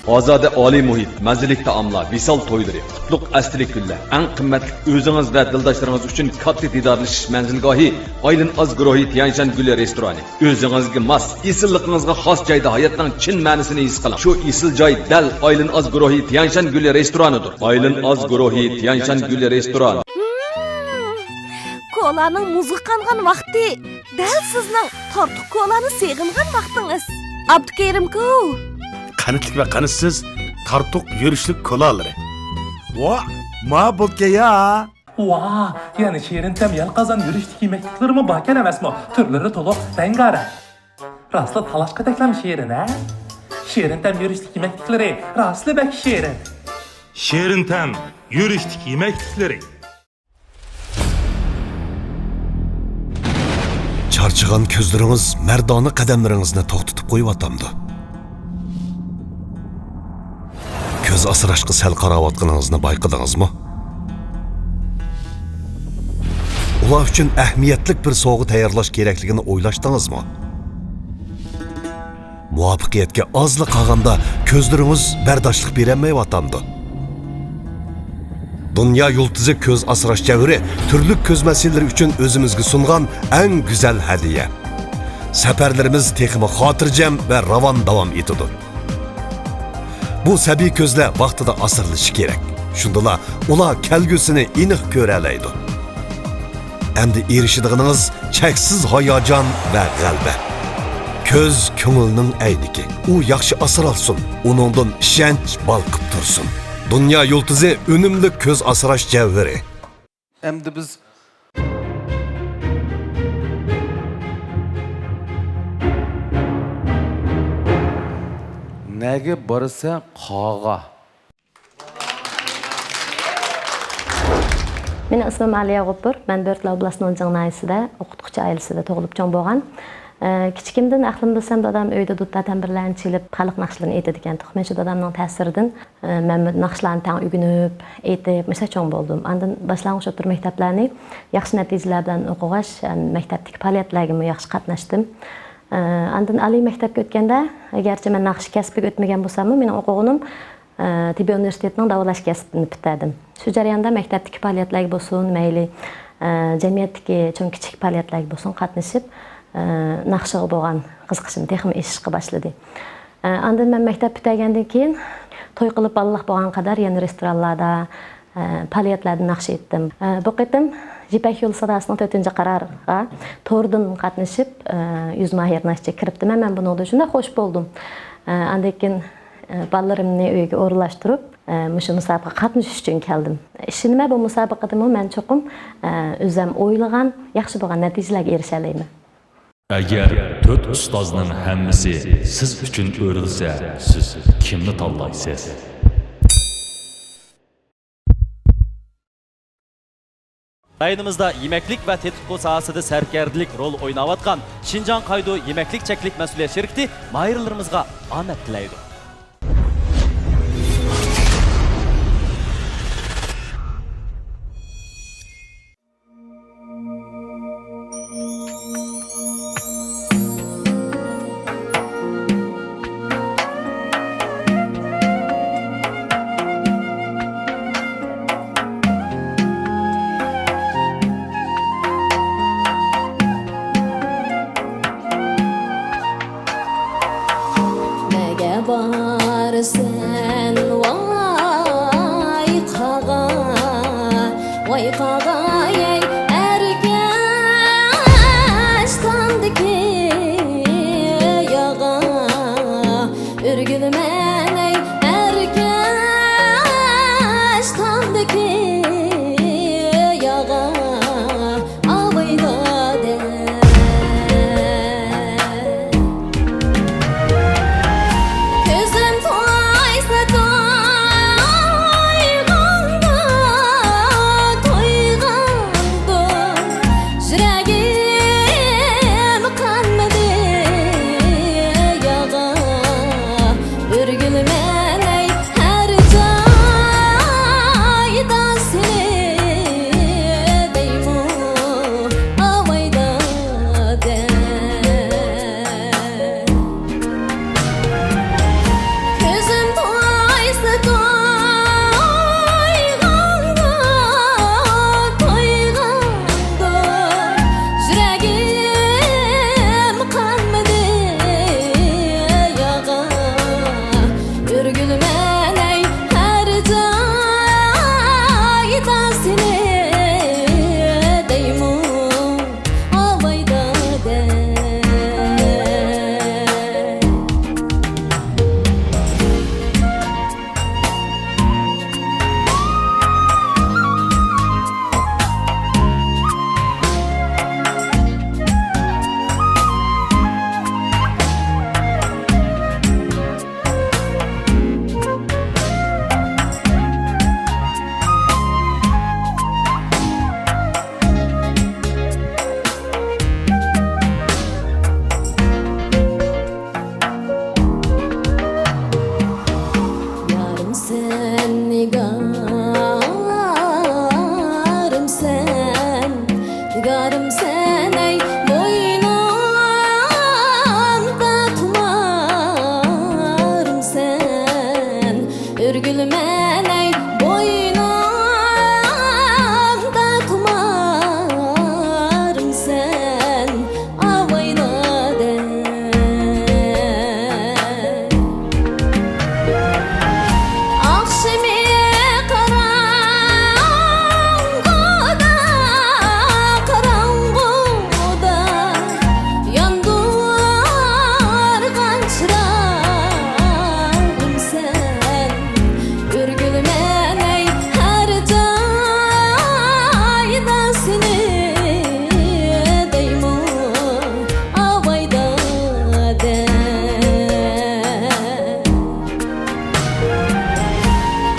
ئازادە ئالىي مۇھىت، مەززىلىك تائاملار، ۋىسال تويلىرى، قۇتلۇق ئەستىلىك كۈنلەر، ئەڭ قىممەتلىك ئۆزىڭىز ۋە دىلداشلىرىڭىز ئۈچۈن كاتتا دىدارلىشىش مەنزىلگاھى ئايلىن ئاز گۇرۇھى تيەنشان گۈلى رېستورانى. ئۆزىڭىزگە ماس، ئېسىللىقىڭىزغا خاس جايدا ھاياتنىڭ چىن مەنىسىنى ھېس قىلىڭ. شۇ ئېسىل جاي دەل ئايلىن ئاز گۇرۇھى تيەنشان گۈلى رېستورانىدۇر. ئايلىن ئاز گۇرۇھى تيەنشان گۈلى رېستوران. مم، كولانىڭ مۇزغا قانغان ۋاقتى. دەل سىزنىڭ تارتۇق كولانى سېغىنغان ۋاقتىڭىز. ئابدۇكېرىمكۇ؟ قەنتلىك ۋە قەنتسىز تارتۇق يۈرۈشلۈك كولالىرى. ۋا، ما بولكەيا. ۋا، يەنە شېرىن تەم يەل قازان يۈرۈشلۈك يېمەكلىكلىرىمۇ باركەن ئەمەسمۇ؟ تۈرلىرى تولۇق رەڭگارەڭ. راستلا تالاشقا تەكلەم شېرىن، ھە؟ شېرىن تەم يۈرۈشلۈك يېمەكلىكلىرى راستلا بەك شېرىن. شېرىن تەم يۈرۈشلۈك يېمەكلىكلىرى. چارچىغان كۆزلىرىڭىز مەردانە قەدەملىرىڭىزنى توختىتىپ قويۇۋاتامدۇ؟ كۆز ئاسراشقا سەل قاراۋاتقىنىڭىزنى بايقىدىڭىزمۇ؟ ئۇلار ئۈچۈن ئەھمىيەتلىك بىر سوۋغا تەييارلاش كېرەكلىكىنى ئويلاشتىڭىزمۇ؟ مۇۋەپپەقىيەتكە ئازلا قالغاندا كۆزلىرىڭىز بەرداشلىق بېرەلمەيۋاتامدۇ؟ دۇنيا يۇلتۇزى كۆز ئاسراش جەۋھىرى تۈرلۈك كۆز مەسىلىلىرى ئۈچۈن ئۆزىمىزگە سۇنغان ئەڭ گۈزەل ھەدىيە. سەپەرلىرىمىز تېخىمۇ خاتىرجەم ۋە راۋان داۋام ئېتىدۇ. بۇ سەبىي كۆزلەر ۋاقتىدا ئاسرىلىشى كېرەك. شۇندىلا ئۇلار كەلگۈسىنى ئېنىق كۆرەلەيدۇ. ئەمدى ئېرىشىدىغىنىڭىز چەكسىز ھاياجان ۋە غەلىبە. كۆز كۆڭۈلنىڭ ئەينىكى. ئۇ ياخشى ئاسرالسۇن، ئۇنىڭدىن ئىشەنچ بالقىپ تۇرسۇن. دۇنيا يۇلتۇزى ئۈنۈملۈك كۆز ئاسراش جەۋھىرى. ئەمدى بىز نەگە بارسا قاغا. مېنىڭ ئىسمىم ئالىيە غوپۇر. مەن بۆرتالا ئوبلاستىنىڭ جىڭ ناھىيەسىدە ئوقۇتقۇچى ئائىلىسىدە تۇغۇلۇپ چوڭ بولغان. ئە، كىچىكىمدىن ئەقلىم بىلسەم، دادام ئۆيدە دۇتار تەمبۇرلارنى چېلىپ، خەلق ناخشىلىرىنى ئېيتىدىكەنتۇق. مەن شۇ دادامنىڭ تەسىرىدىن، ئە، مەنمۇ ناخشىلارنى تەڭ ئۆگىنىپ، ئېيتىپ، مۇشۇنداق چوڭ بولدۇم. ئاندىن باشلانغۇچ ئوتتۇرا مەكتەپلەرنى ياخشى نەتىجىلەر بىلەن ئوقۇغاچ، ئە، مەكتەپتىكى پائالىيەتلەرگىمۇ ياخشى قاتناشتىم. ئە، ئاندىن ئالىي مەكتەپكە ئۆتكەندە، گەرچە مەن ناخشا كەسپىگە ئۆتمىگەن بولساممۇ، مېنىڭ ئوقۇغىنىم ئە، تېببىي ئۇنىۋېرسىتېتىنىڭ داۋالاش كەسپىنى پۈتتۈردۈم. شۇ جەرياندا مەكتەپتىكى پائالىيەتلەرگە بولسۇن، مەيلى، ئە، جەمئىيەتتىكى چوڭ كىچىك پائالىيەتلەرگە بولسۇن قاتنىشىپ، ئە، ناخشىغا بولغان قىزىقىشىم تېخىمۇ ئېشىشقا باشلىدى. ئە، ئاندىن مەن مەكتەپ پۈتتۈرگەندىن كېيىن توي قىلىپ بالىلىق بولغانغا قەدەر يەنە رېستورانلاردا، ئە، پائالىيەتلەردە ناخشا ئېيتتىم. ئە، بۇ قېتىم يىپەك يولى ساداسىنىڭ تۆتىنچى قارارىغا توردىن قاتنىشىپ، ئە، يۈز ماھىر ناخشىچى كىرىپتىمەن. مەن بۇنىڭدىن شۇنداق خوش بولدۇم. ئە، ئاندىن كېيىن ئە، بالىلىرىمنى ئۆيگە ئورۇنلاشتۇرۇپ، ئە، مۇشۇ مۇسابىقىگە قاتنىشىش ئۈچۈن كەلدىم. ئىشىنىمەن، بۇ مۇسابىقىدىمۇ مەن چوقۇم، ئە، ئۆزۈم ئويلىغان ياخشى بولغان نەتىجىلەرگە ئېرىشەلەيمەن. ئەگەر تۆت ئۇستازنىڭ ھەممىسى سىز ئۈچۈن ئۆرۈلسە، سىز كىمنى تاللايسىز؟ رايونىمىزدا يېمەكلىك ۋە تېتىتقۇ ساھەسىدە سەركەردىلىك رول ئويناۋاتقان شىنجاڭ قايدۇ يېمەكلىك چەكلىك مەسئۇلىيەت شىركىتى ماھىرلىرىمىزغا ئامەت تىلەيدۇ. قاغايەي ئەركەش تامدىكى ياغا، ئۆرگۈلمەن ئەي ئەركەش تامدىكى ياغا، ئاۋاي دادە. كۆزۈم تويسا تويغاندا، تويغاندا، يۈرەگىم قانمىدى ياغا، ئۆرگۈلمەن ئەي ھەر جايدا سېنى دەيمۇ، ئاۋاي دادە. كۆزۈم تويسا تويغاندا، تويغاندا، يۈرەگىم قانمىدى ياغا، ئۆرگۈلمەن ئەي ھەر جايدا سېنى دەيمۇ، ئاۋاي دادە. يارىمسەن، نىگارىمسەن، نىگارىمسەن، ئەي بوينۇمدا تۇمارىمسەن، ئۆرگۈلمەن ئەي بوينۇمدا تۇمارىمسەن، ئاۋاي دادە. ئاخشىمى قاراڭغۇدا، قاراڭغۇدا ياندۇرغان چىراغىمسەن، ئۆرگۈلمەن ئەي ھەر جايدا سېنى دەيمۇ، ئاۋاي دادە.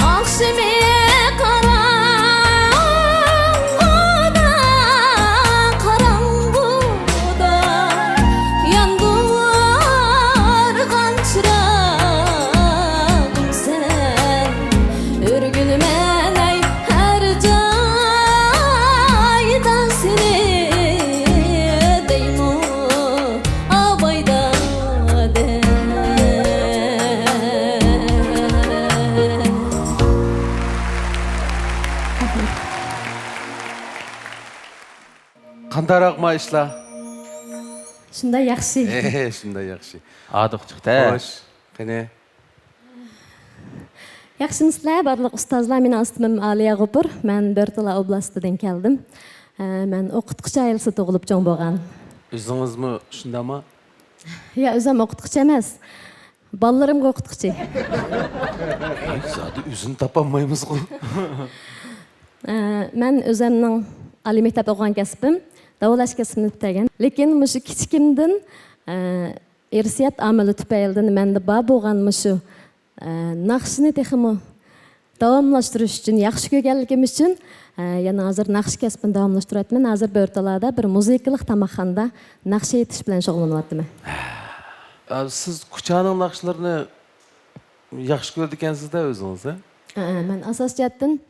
ئاخشىمى قاراڭغۇدا، قاراڭغۇدا ياندۇرغان چىراغىمسەن، ئۆرگۈلمەن ئەي ھەر جايدا سېنى دەيمۇ، ئاۋاي دادە. قانداقراق ما ئىشلار؟ شۇنداق ياخشى. ئې، شۇنداق ياخشى. ئادۇق چىقتى. خوش، قېنى. ياخشىمۇسىلەر، بارلىق ئۇستازلار؟ مېنىڭ ئىسمىم ئالىيە غوپۇر. مەن بۆرتالا ئوبلاستىدىن كەلدىم. ئە، مەن ئوقۇتقۇچى ئائىلىسىدە تۇغۇلۇپ چوڭ بولغان. ئۆزىڭىزمۇ شۇنداقمۇ؟ يا، ئۆزۈم ئوقۇتقۇچى ئەمەس. بالىلىرىمغا ئوقۇتقۇچى. زادى ئۆزىنى تاپالمايمىزغۇ. ئە، مەن ئۆزۈمنىڭ ئالىي مەكتەپ ئوقۇغان كەسپىم داۋالاش كەسپىنى پۈتتۈرگەن. لېكىن مۇشۇ كىچىكىمدىن، ئە، ئىرسىيەت ئامىلى تۈپەيلىدىن مەندە بار بولغان مۇشۇ، ئە، ناخشىنى تېخىمۇ داۋاملاشتۇرۇش ئۈچۈن، ياخشى كۆرگەنلىكىم ئۈچۈن، ئە، يەنە ھازىر ناخشا كەسپىنى داۋاملاشتۇرۇۋاتىمەن. ھازىر بۆرتالادا بىر مۇزىكىلىق تاماقخانىدا ناخشا ئېيتىش بىلەن شۇغۇللىنىۋاتىمەن. ئە، سىز كۇچانىڭ ناخشىلىرىنى ياخشى كۆرىدىكەنسىز-دە ئۆزىڭىز، ھە؟ ئە، ئە، مەن ئاساسىي جەھەتتىن،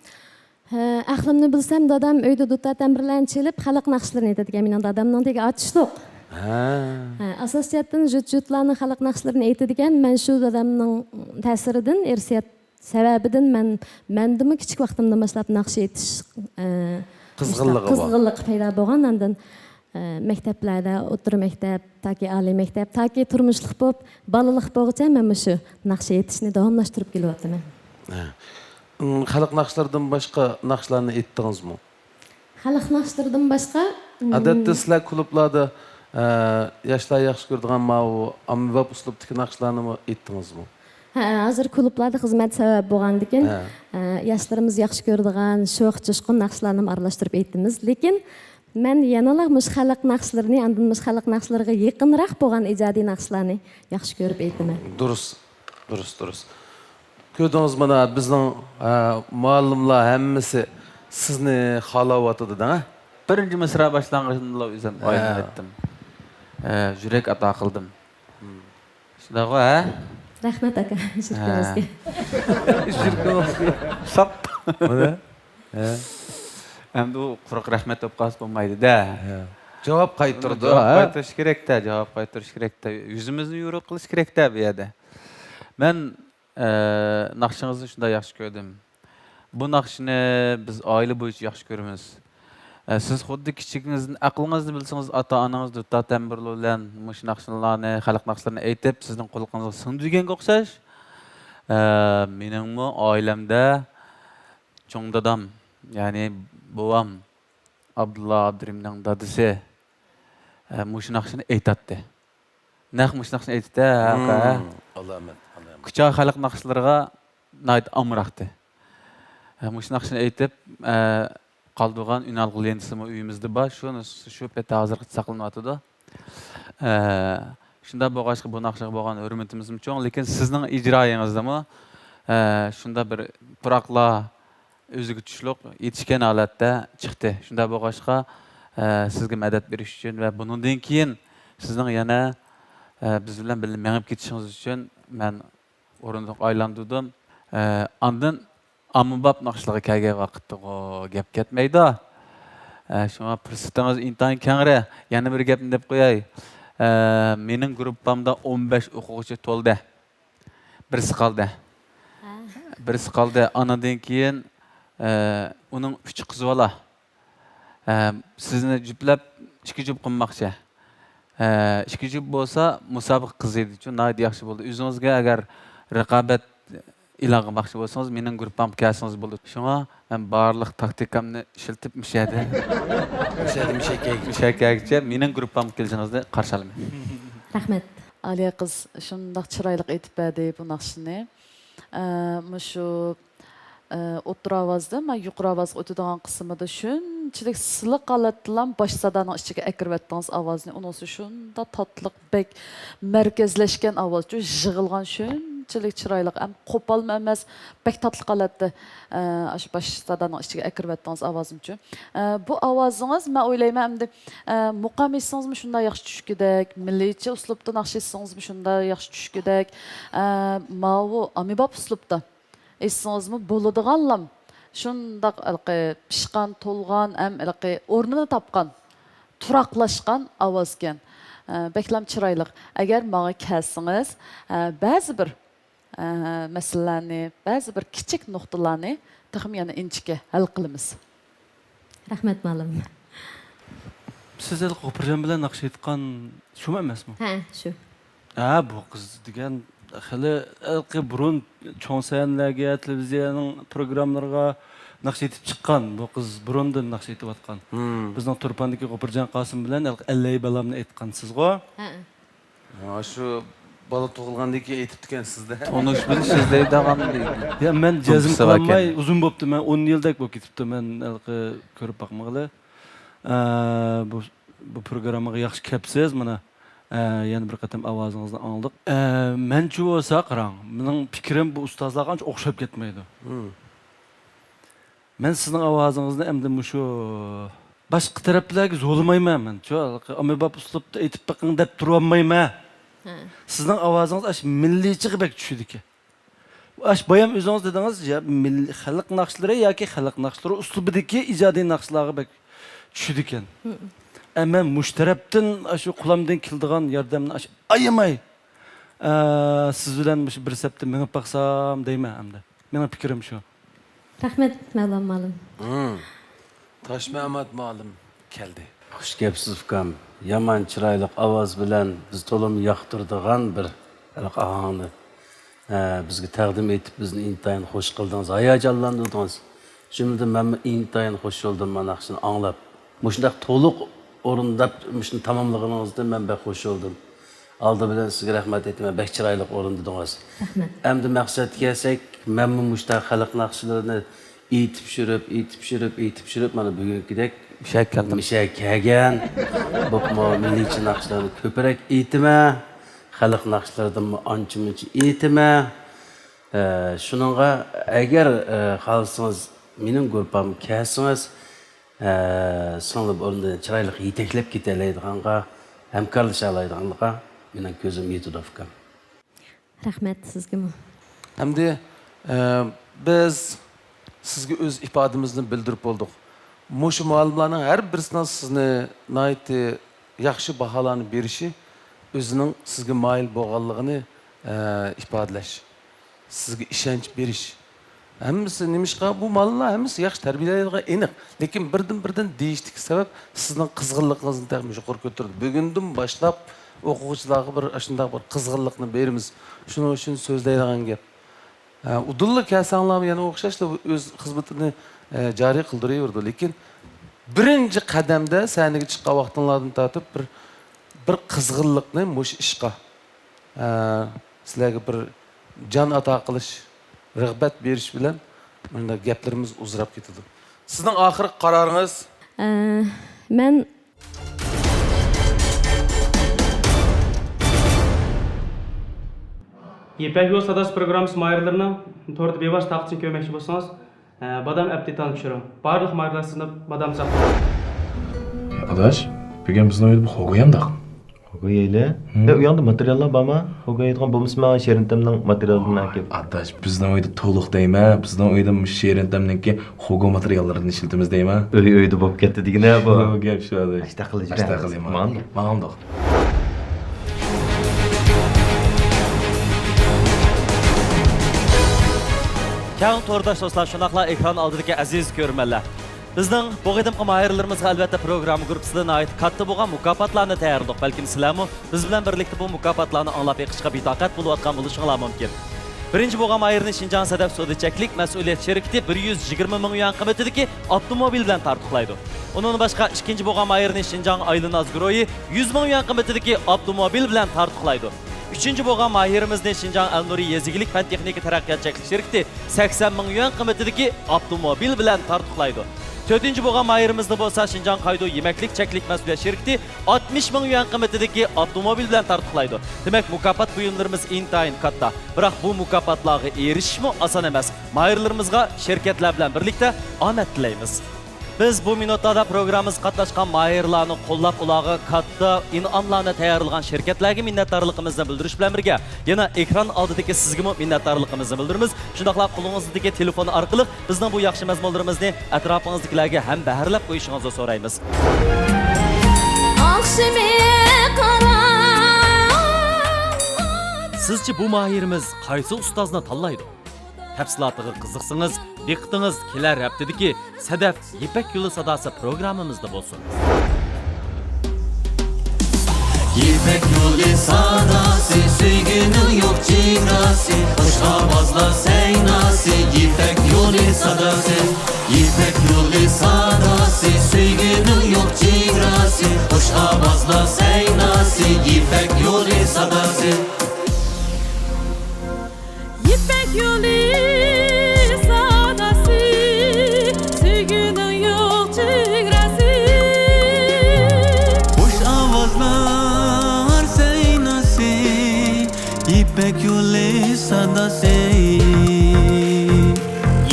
ئە، ئەقلىمنى بىلسەم، دادام ئۆيدە دۇتار تەمبۇرلارنى چېلىپ، خەلق ناخشىلىرىنى ئېيتىدىكەن. مېنىڭ دادامنىڭ دېگەن ئاتۇشلۇق. ھە. ئە، ئاساسىي جەھەتتىن جۇت-جۇتلارنىڭ خەلق ناخشىلىرىنى ئېيتىدىكەن. مەن شۇ دادامنىڭ تەسىرىدىن، ئىرسىيەت سەۋەبىدىن مەن، مەندىمۇ كىچىك ۋاقتىمدىن باشلاپ ناخشا ئېيتىش، ئە، قىزغىنلىقى بار. قىزغىنلىقى پەيدا بولغان. ئاندىن، ئە، مەكتەپلەردە، ئوتتۇرا مەكتەپ، تاكى ئالىي مەكتەپ، تاكى تۇرمۇشلۇق بولۇپ، بالىلىق بولغۇچە مەن مۇشۇ ناخشا ئېيتىشنى داۋاملاشتۇرۇپ كېلىۋاتىمەن. ھە. ئىم، خەلق ناخشىلىرىدىن باشقا ناخشىلارنى ئېيتتىڭىزمۇ؟ خەلق ناخشىلىرىدىن باشقا، ئادەتتە سىلەر كۇلۇبلاردا، ئە، ياشلار ياخشى كۆرىدىغان ماۋۇ ئاممىباب ئۇسلۇبتىكى ناخشىلارنىمۇ ئېيتتىڭىزمۇ؟ ھە، ھازىر كۇلۇبلاردا خىزمەت سەۋەب بولغاندىكىن، ھە. ئە، ياشلىرىمىز ياخشى كۆرىدىغان شوخ، جۇشقۇن ناخشىلارنىمۇ ئارىلاشتۇرۇپ ئېيتىمىز. لېكىن مەن يەنىلا مۇشۇ خەلق ناخشىلىرىنى، ئاندىن مۇشۇ خەلق ناخشىلىرىغا يېقىنراق بولغان ئىجادىي ناخشىلارنى ياخشى كۆرۈپ ئېيتىمەن. دۇرۇس، دۇرۇس، دۇرۇس. كۆردىڭىز، مانا بىزنىڭ، ئە، مۇئەللىملار ھەممىسى سىزنى خالاۋاتىدۇ دەڭە. بىرىنچى مىسرا باشلانغىچىندىلا ئۆزۈم ھە. ئايلىنىپ كەتتىم. ئە، يۈرەك ئاتا قىلدىم. شۇنداقغۇ، ھە؟ رەھمەت، ئاكا، ھە. شىركىتىمىزگە. شىركىتىمىزگە. ساپ. مانا. ھە. ئەمدى ئۇ قۇرۇق رەھمەت بولۇپ قالسا بولمايدۇ-دە. ھە. جاۋاب قايتۇرىدۇ، جاۋاب ھە؟ قايتۇرۇش كېرەك-تە، جاۋاب قايتۇرۇش كېرەك-تە. يۈزىمىزنى يورۇق قىلىش كېرەك-تە بۇ يەردە. مەن، ئە، ناخشىڭىزنى شۇنداق ياخشى كۆردۈم. بۇ ناخشىنى بىز ئائىلە بويىچە ياخشى كۆرىمىز. ئە، سىز خۇددى كىچىكىڭىزدىن ئەقلىڭىزدە بىلسىڭىز، ئاتا-ئانىڭىز دۇتار تەمبۇرلىرى بلەن مۇشۇ ناخشىلارنى، خەلق ناخشىلىرىنى ئېيتىپ، سىزنىڭ قۇلىقىڭىزغا سىڭدۈرگەنگە ئوخشاش. ئە، مېنىڭمۇ ئائىلەمدە چوڭ دادام، يەنى بوۋام، ئابدۇللا ئابدۇرېھىمنىڭ دادىسى، ئە، مۇشۇ ناخشىنى ئېيتاتتى. نەق مۇشۇ ناخشىنى ئېيتىتتى، ھە، ئاكا، ھە؟ ئالامەت، ئالامەت. كۇچا خەلق ناخشىلىرىغا ناھايىتى ئامراقتى. ھە، مۇشۇ ناخشىنى ئېيتىپ، ئە، قالدۇرغان ئۈنئالغۇ لېنتىسىمۇ ئۆيىمىزدە بار. شۇنى، شۇ پېتى ھازىرغىچە ساقلىنىۋاتىدۇ. ئە، شۇنداق بولغاچقا بۇ ناخشىغا بولغان ھۆرمىتىمىزمۇ چوڭ. لېكىن سىزنىڭ ئىجرائىڭىزدىمۇ، ئە، شۇنداق بىر پۇراقلار، ئۆزىگە تۇشلۇق يېتىشكەن ھالەتتە چىقتى. شۇنداق بولغاچقا، ئە، سىزگە مەدەت بېرىش ئۈچۈن ۋە بۇنىڭدىن كېيىن سىزنىڭ يەنە، ئە، بىز بىلەن بىللە مېڭىپ كېتىشىڭىز ئۈچۈن مەن ئورۇندۇق ئايلاندۇردۇم. ئە، ئاندىن ئاممىباب ناخشىلارغا كەلگەن ۋاقىتتىغۇ گەپ كەتمەيدۇ. ئە، شۇڭا پۇرسىتىڭىز ئىنتايىن كەڭرى. يەنە بىر گەپنى دەپ قوياي. ئە، مېنىڭ گۇرۇپپامدا ئون بەش ئوقۇغۇچى تولدى. بىرسى قالدى. ھە. بىرسى قالدى. ئانىڭدىن كېيىن، ئە، ئۇنىڭ ئۈچ قىزى بالا. ئە، سىزنى جۈپلەپ ئىككى جۈپ قىلماقچى. ئە، ئىككى جۈپ بولسا مۇسابىقە قىزىيدۇ. شۇ ناھايىتى ياخشى بولدى. ئۆزىڭىزگە ئەگەر رىقابەت ئېلان قىلماقچى بولسىڭىز، مېنىڭ گۇرۇپپامغا كەلسىڭىز بولىدۇ. شۇڭا مەن بارلىق تاكتىكامنى ئىشلىتىپ، مۇشۇ يەردە، مۇشۇ يەردە مۇشەككەگىچە، مۇشەككەگىچە مېنىڭ گۇرۇپپامغا كېلىشىڭىزنى قارشى ئالىمەن. رەھمەت. ئالىيە قىز شۇنداق چىرايلىق ئېيتىپ بەردى بۇ ناخشىنى. ئە، مۇشۇ، ئە، ئوتتۇرا ئاۋازدىن مانا يۇقىرى ئاۋازغا ئۆتىدىغان قىسمىدا شۇنچىلىك سىلىق ھالەتتىلا باش سادانىڭ ئىچىگە ئەكىرىۋەتتىڭىز ئاۋازنى. ئۇنىڭسى شۇنداق تاتلىق، بەك مەركەزلەشكەن ئاۋازچۇ، يىغىلغان شۇنچىلىك چىرايلىق، ھەم قوپالمۇ ئەمەس، بەك تاتلىق ھالەتتە، ئە، ئاشۇ باش سادانىڭ ئىچىگە ئەكىرىۋەتتىڭىز ئاۋازنىچۇ. ئە، بۇ ئاۋازىڭىز، مەن ئويلايمەن، ئەمدى، ئە، مۇقام ئېيتسىڭىزمۇ شۇنداق ياخشى چۈشكۈدەك، مىللىيچە ئۇسلۇبتا ناخشا ئېيتسىڭىزمۇ شۇنداق ياخشى چۈشكۈدەك، ئە، ماۋۇ ئاممىباب ئۇسلۇبتا ئېيتسىڭىزمۇ بولىدىغانلام. شۇنداق ھېلىقى پىشقان، تولغان، ھەم ھېلىقى ئورنىنى تاپقان، تۇراقلاشقان ئاۋازكەن. ئە، بەكلەم چىرايلىق. ئەگەر ماڭا كەلسىڭىز، ئە، بەزى بىر، ئە، مەسىلىلەرنى، بەزى بىر كىچىك نۇقتىلارنى تېخىمۇ يەنە ئىنچىكە ھەل قىلىمىز. رەھمەت، مۇئەللىم. سىز ھېلىقى غوپۇرجان بىلەن ناخشا ئېيتقان شۇمۇ ئەمەسمۇ؟ ھە، شۇ. ھە، بۇ قىز دېگەن خېلى ھېلىقى بۇرۇن چوڭ سەھنىلەرگە، تېلېۋىزىيەنىڭ پروگراممىلىرىغا ناخشا ئېيتىپ چىققان. بۇ قىز بۇرۇندىن ناخشا ئېيتىۋاتقان. مم. بىزنىڭ تۇرپاندىكى غوپۇرجان قاسىم بىلەن ھېلىقى ئەللەي بالامنى ئېيتقانسىزغۇ؟ ھە. ھا، شۇ بالا تۇغۇلغاندىن كېيىن ئېيتىپتىكەنسىز-دە. تونۇش بىلىش ئىزدەيدىغان بىر يا، مەن جەزم قىلالماي، ئۇزۇن بوپتۇ، مەن ئون يىلدەك بولۇپ كېتىپتۇ، مەن ھېلىقى كۆرۈپ باقمىغىلى. ئە، بۇ، بۇ پروگراممىغا ياخشى كەپسىز، مانا، ئە، يەنە بىر قېتىم ئاۋازىڭىزنى ئاڭلىدۇق. ئە، مەنچە بولسا، قاراڭ، مېنىڭ پىكرىم بۇ ئۇستازلارغا ئانچە ئوخشاپ كەتمەيدۇ. مم. مەن سىزنىڭ ئاۋازىڭىزنى ئەمدى مۇشۇ باشقا تەرەپلەرگە زورلىمايمەن مەن. شۇ ئاممىباب ئۇسلۇبتا ئېيتىپ بېقىڭ دەپ تۇرۇۋالمايمەن. ھە. سىزنىڭ ئاۋازىڭىز ئاشۇ مىللىيچىغا بەك چۈشىدىكەن. ئاشۇ بايام ئۆزىڭىز دېدىڭىز، يا، مىللىي خەلق ناخشىلىرى ياكى خەلق ناخشىلىرى ئۇسلۇبىدىكى ئىجادىي ناخشىلارغا بەك چۈشىدىكەن. ھم. ئە، مەن مۇشۇ تەرەپتىن ئاشۇ قولۇمدىن كېلىدىغان ياردەمنى ئاشۇ ئايىماي، ئە، سىز بىلەن مۇشۇ بىر سەپتە مېڭىپ باقسام دەيمەن ئەمدى. مېنىڭ پىكرىم شۇ. رەھمەت، مەۋلان مۇئەللىم. ھىم. تاشمەمەت مۇئەللىم كەلدى. خۇش كەپسىز ئۇكام. يامان چىرايلىق ئاۋاز بىلەن بىز تولىمۇ ياقتۇرىدىغان بىر ھېلىقى ئاھاڭنى، ھە، بىزگە تەقدىم ئېتىپ، بىزنى ئىنتايىن خۇش قىلدىڭىز، ھاياجانلاندۇردىڭىز. جۈملىدىن مەنمۇ ئىنتايىن خۇش بولدۇم مانا ناخشىنى ئاڭلاپ. مۇشۇنداق تولۇق ئورۇنداپ، مۇشۇنى تاماملىغىنىڭىزدىن مەن بەك خۇش بولدۇم. ئالدى بىلەن سىزگە رەھمەت ئېيتىمەن، بەك چىرايلىق ئورۇندىدىڭىز. رەھمەت. ئەمدى مەقسەتكە كەلسەك، مەنمۇ مۇشۇنداق خەلق ناخشىلىرىنى ئېيتىپ يۈرۈپ، ئېيتىپ يۈرۈپ، ئېيتىپ يۈرۈپ، مانا بۈگۈنكىدەك مۇشۇ يەرگە كەلدىم. مۇشۇ يەرگە كەلگەن. بولۇپمۇ مىللىيچە ناخشىلارنى كۆپرەك ئېيتىمەن. خەلق ناخشىلىرىدىنمۇ ئانچە-مۇنچە ئېيتىمەن. ئە، شۇنىڭغا ئەگەر، ئە، خالىسىڭىز، مېنىڭ گۇرۇپپامغا كەلسىڭىز، ئە، سىڭلىپ ئورنىدا چىرايلىق يېتەكلەپ كېتەلەيدىغانغا، ھەمكارلىشالايدىغانلىقىغا مېنىڭ كۆزۈم يېتىدۇ، ئۇكام. رەھمەت سىزگىمۇ. ئەمدى، ئە، بىز سىزگە ئۆز ئىپادىمىزنى بىلدۈرۈپ بولدۇق. مۇشۇ مۇئەللىملارنىڭ ھەر بىرسىنىڭ سىزنى ناھايىتى ياخشى باھالارنى بېرىشى ئۆزىنىڭ سىزگە مايىل بولغانلىقىنى، ئە، ئىپادىلەش، سىزگە ئىشەنچ بېرىش. ھەممىسى نېمىشقا، بۇ مۇئەللىملەر ھەممىسى ياخشى تەربىيەلەيدىغان ئېنىق. لېكىن بىردىن-بىردىن دېيىشتىكى سەۋەب سىزنىڭ قىزغىنلىقىڭىزنى تېخىمۇ يۇقىرى كۆتۈردى. بۈگۈندىن باشلاپ ئوقۇغۇچىلارغا بىر ئاشۇنداق بىر قىزغىنلىقنى بېرىمىز. شۇنىڭ ئۈچۈن سۆزلەيدىغان گەپ. ھە، ئۇدۇللا كەلسەڭلارمۇ يەنە ئوخشاشلا ئۆز خىزمىتىنى، ئە، جارى قىلدۇرۇۋېرىدۇ. لېكىن بىرىنچى قەدەمدە سەھنىگە چىققان ۋاقتىڭلاردىن تارتىپ بىر، بىر قىزغىنلىقنى مۇشۇ ئىشقا، ئە، سىلەرگە بىر جان ئاتا قىلىش، رىغبەت بېرىش بىلەن مۇنداق گەپلىرىمىز ئۇزىراپ كېتىدۇ. سىزنىڭ ئاخىرقى قارارىڭىز؟ ئە، مەن يىپەك يولى ساداسى پروگراممىسى ماھىرلىرىنىڭ توردا بىۋاسىتە تارقىتىشىنى كۆرمەكچى بولسىڭىز، ئە، بادام ئەپتىتانى چۈشۈرۈڭ. بارلىق ماھىرلار سىزنى بادام ساقلايدۇ. ئاداش، بۈگۈن بىزنىڭ ئۆيدە بىر خوگو يانداق. خوگو يەيلى. ھە، ئۇ ياڭدا ماتېرىياللار بارما؟ خوگو يەيدىغان بولمىسا، ماڭا شېرىنتەمنىڭ ماتېرىيالىدىن ئەكەپ. ئاداش، بىزنىڭ ئۆيدە تولۇق دەيمەن. بىزنىڭ ئۆيدە مۇشۇ شېرىنتەمنىڭكى خوگو ماتېرىياللىرىدىن ئىشلىتىمىز دەيمەن. ئۆي ئۆيدە بولۇپ كەتتى دېگىنە بۇ. شۇ گەپ شۇ، ئاداش. ئاشتاق قىلىش. ئاشتاق قىلىمەن. ماڭدۇق. ماڭدۇق. كەڭ تورداش دوستلار، شۇنداقلا ئېكران ئالدىدىكى ئەزىز كۆرۈرمەنلەر. بىزنىڭ بۇ قېتىمقى ماھىرلىرىمىزغا ئەلۋەتتە پروگرامما گۇرۇپپىسىدا ناھايىتى كاتتا بولغان مۇكاپاتلارنى تەييارلىدۇق. بەلكىم سىلەرمۇ بىز بىلەن بىرلىكتە بۇ مۇكاپاتلارنى ئاڭلاپ بېقىشقا بىتاقەت بولۇۋاتقان بولۇشۇڭلار مۇمكىن. بىرىنچى بولغان ماھىرنى شىنجاڭ سەدەف سودا چەكلىك مەسئۇلىيەت شىركىتى بىر يۈز يىگىرمە مىڭ يۈەن قىممىتىدىكى ئاپتوموبىل بىلەن تارتۇقلايدۇ. ئۇنىڭدىن باشقا، ئىككىنچى بولغان ماھىرنى شىنجاڭ ئايلىناز گۇرۇھى يۈز مىڭ يۈەن قىممىتىدىكى ئاپتوموبىل بىلەن تارتۇقلايدۇ. ئۈچىنچى بولغان ماھىرىمىزنى شىنجاڭ ئەلنۇرى يېزا ئىگىلىك پەن تېخنىكا تەرەققىيات چەكلىك شىركىتى سەكسەن مىڭ يۈەن قىممىتىدىكى ئاپتوموبىل بىلەن تارتۇقلايدۇ. تۆتىنچى بولغان ماھىرىمىزنى بولسا شىنجاڭ قايدۇ يېمەكلىك چەكلىك مەسئۇلىيەت شىركىتى ئاتمىش مىڭ يۈەن قىممىتىدىكى ئاپتوموبىل بىلەن تارتۇقلايدۇ. دېمەك، مۇكاپات بۇيۇملىرىمىز ئىنتايىن كاتتا. بىراق بۇ مۇكاپاتلارغا ئېرىشىشمۇ ئاسان ئەمەس. ماھىرلىرىمىزغا شىركەتلەر بىلەن بىرلىكتە ئامەت تىلەيمىز. بىز بۇ مىنۇتلاردا پروگراممىمىزغا قاتناشقان ماھىرلارنى قوللاپ، ئۇلارغا كاتتا ئىنئاملارنى تەييارلىغان شىركەتلەرگە مىننەتدارلىقىمىزنى بىلدۈرۈش بىلەن بىرگە، يەنە ئېكران ئالدىدىكى سىزگىمۇ مىننەتدارلىقىمىزنى بىلدۈرىمىز. شۇنداقلا قولىڭىزدىكى تېلېفون ئارقىلىق بىزنىڭ بۇ ياخشى مەزمۇنلىرىمىزنى ئەتراپىڭىزدىكىلەرگە ھەم بەھرىلەپ قويۇشىڭىزنى سورايمىز. ئاخشىمى قاراڭغۇ. سىزچە بۇ ماھىرىمىز قايسى ئۇستازنى تاللايدۇ؟ تەپسىلاتىغا قىزىقسىڭىز، دىققىتىڭىز كېلەر ھەپتىدىكى سەدەف يىپەك يولى ساداسى پروگراممىمىزدا بولسۇن. يىپەك يولى ساداسى، سۆيگۈنىڭ يوق چېگراسى، خۇش ئاۋازلار سەيناسى، يىپەك يولى ساداسى. يىپەك يولى ساداسى، سۆيگۈنىڭ يوق چېگراسى، خۇش ئاۋازلار سەيناسى، يىپەك يولى ساداسى. يىپەك يولى ساداسى، سۆيگۈنىڭ يوق چېگراسى. خۇش ئاۋازلار سەيناسى، يىپەك يولى ساداسى.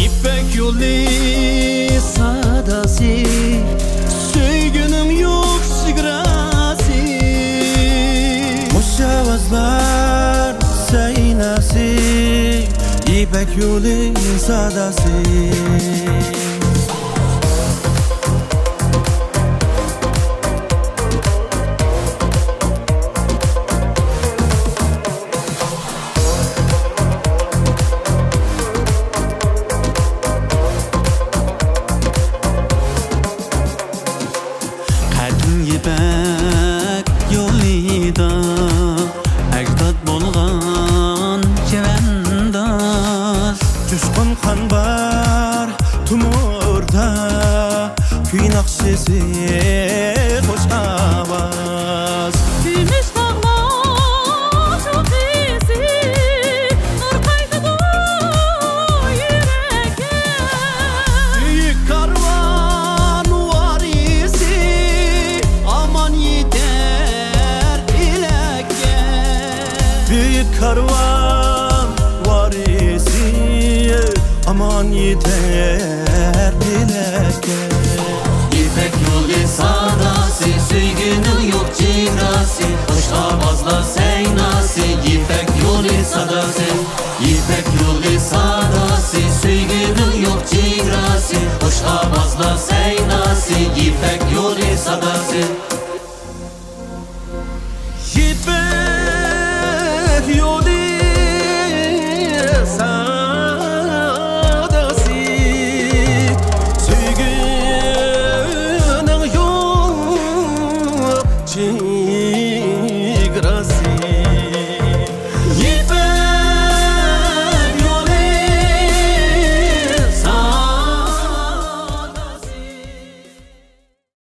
يىپەك يولى ساداسى، سۆيگۈنىڭ يوق چېگراسى. خۇش ئاۋازلار سەيناسى، يىپەك يولى ساداسى. قەدىم يىپەك يولىدا ئەجداد بولغان چەۋەنداز. جۇشقۇن قان بار تومۇر ناخشىسى، خۇش ئاۋاز. كۈمۈش تاغلار چوققىسى، نۇر قايتىدۇ يۈرەككە. بۈيۈك كارۋان ۋارىسى، ئامان يېتەر ئىلەككە. بۈيۈك كارۋان ۋارىسى، ئامان يېتەر ئىلەككە. يىپەك يولى ساداسى، سۆيگۈنىڭ يوق چېگراسى، خۇش ئاۋازلار سەيناسى، يىپەك يولى ساداسى، يىپەك يولى ساداسى، سۆيگۈنىڭ يوق چېگراسى، خۇش ئاۋازلار سەيناسى.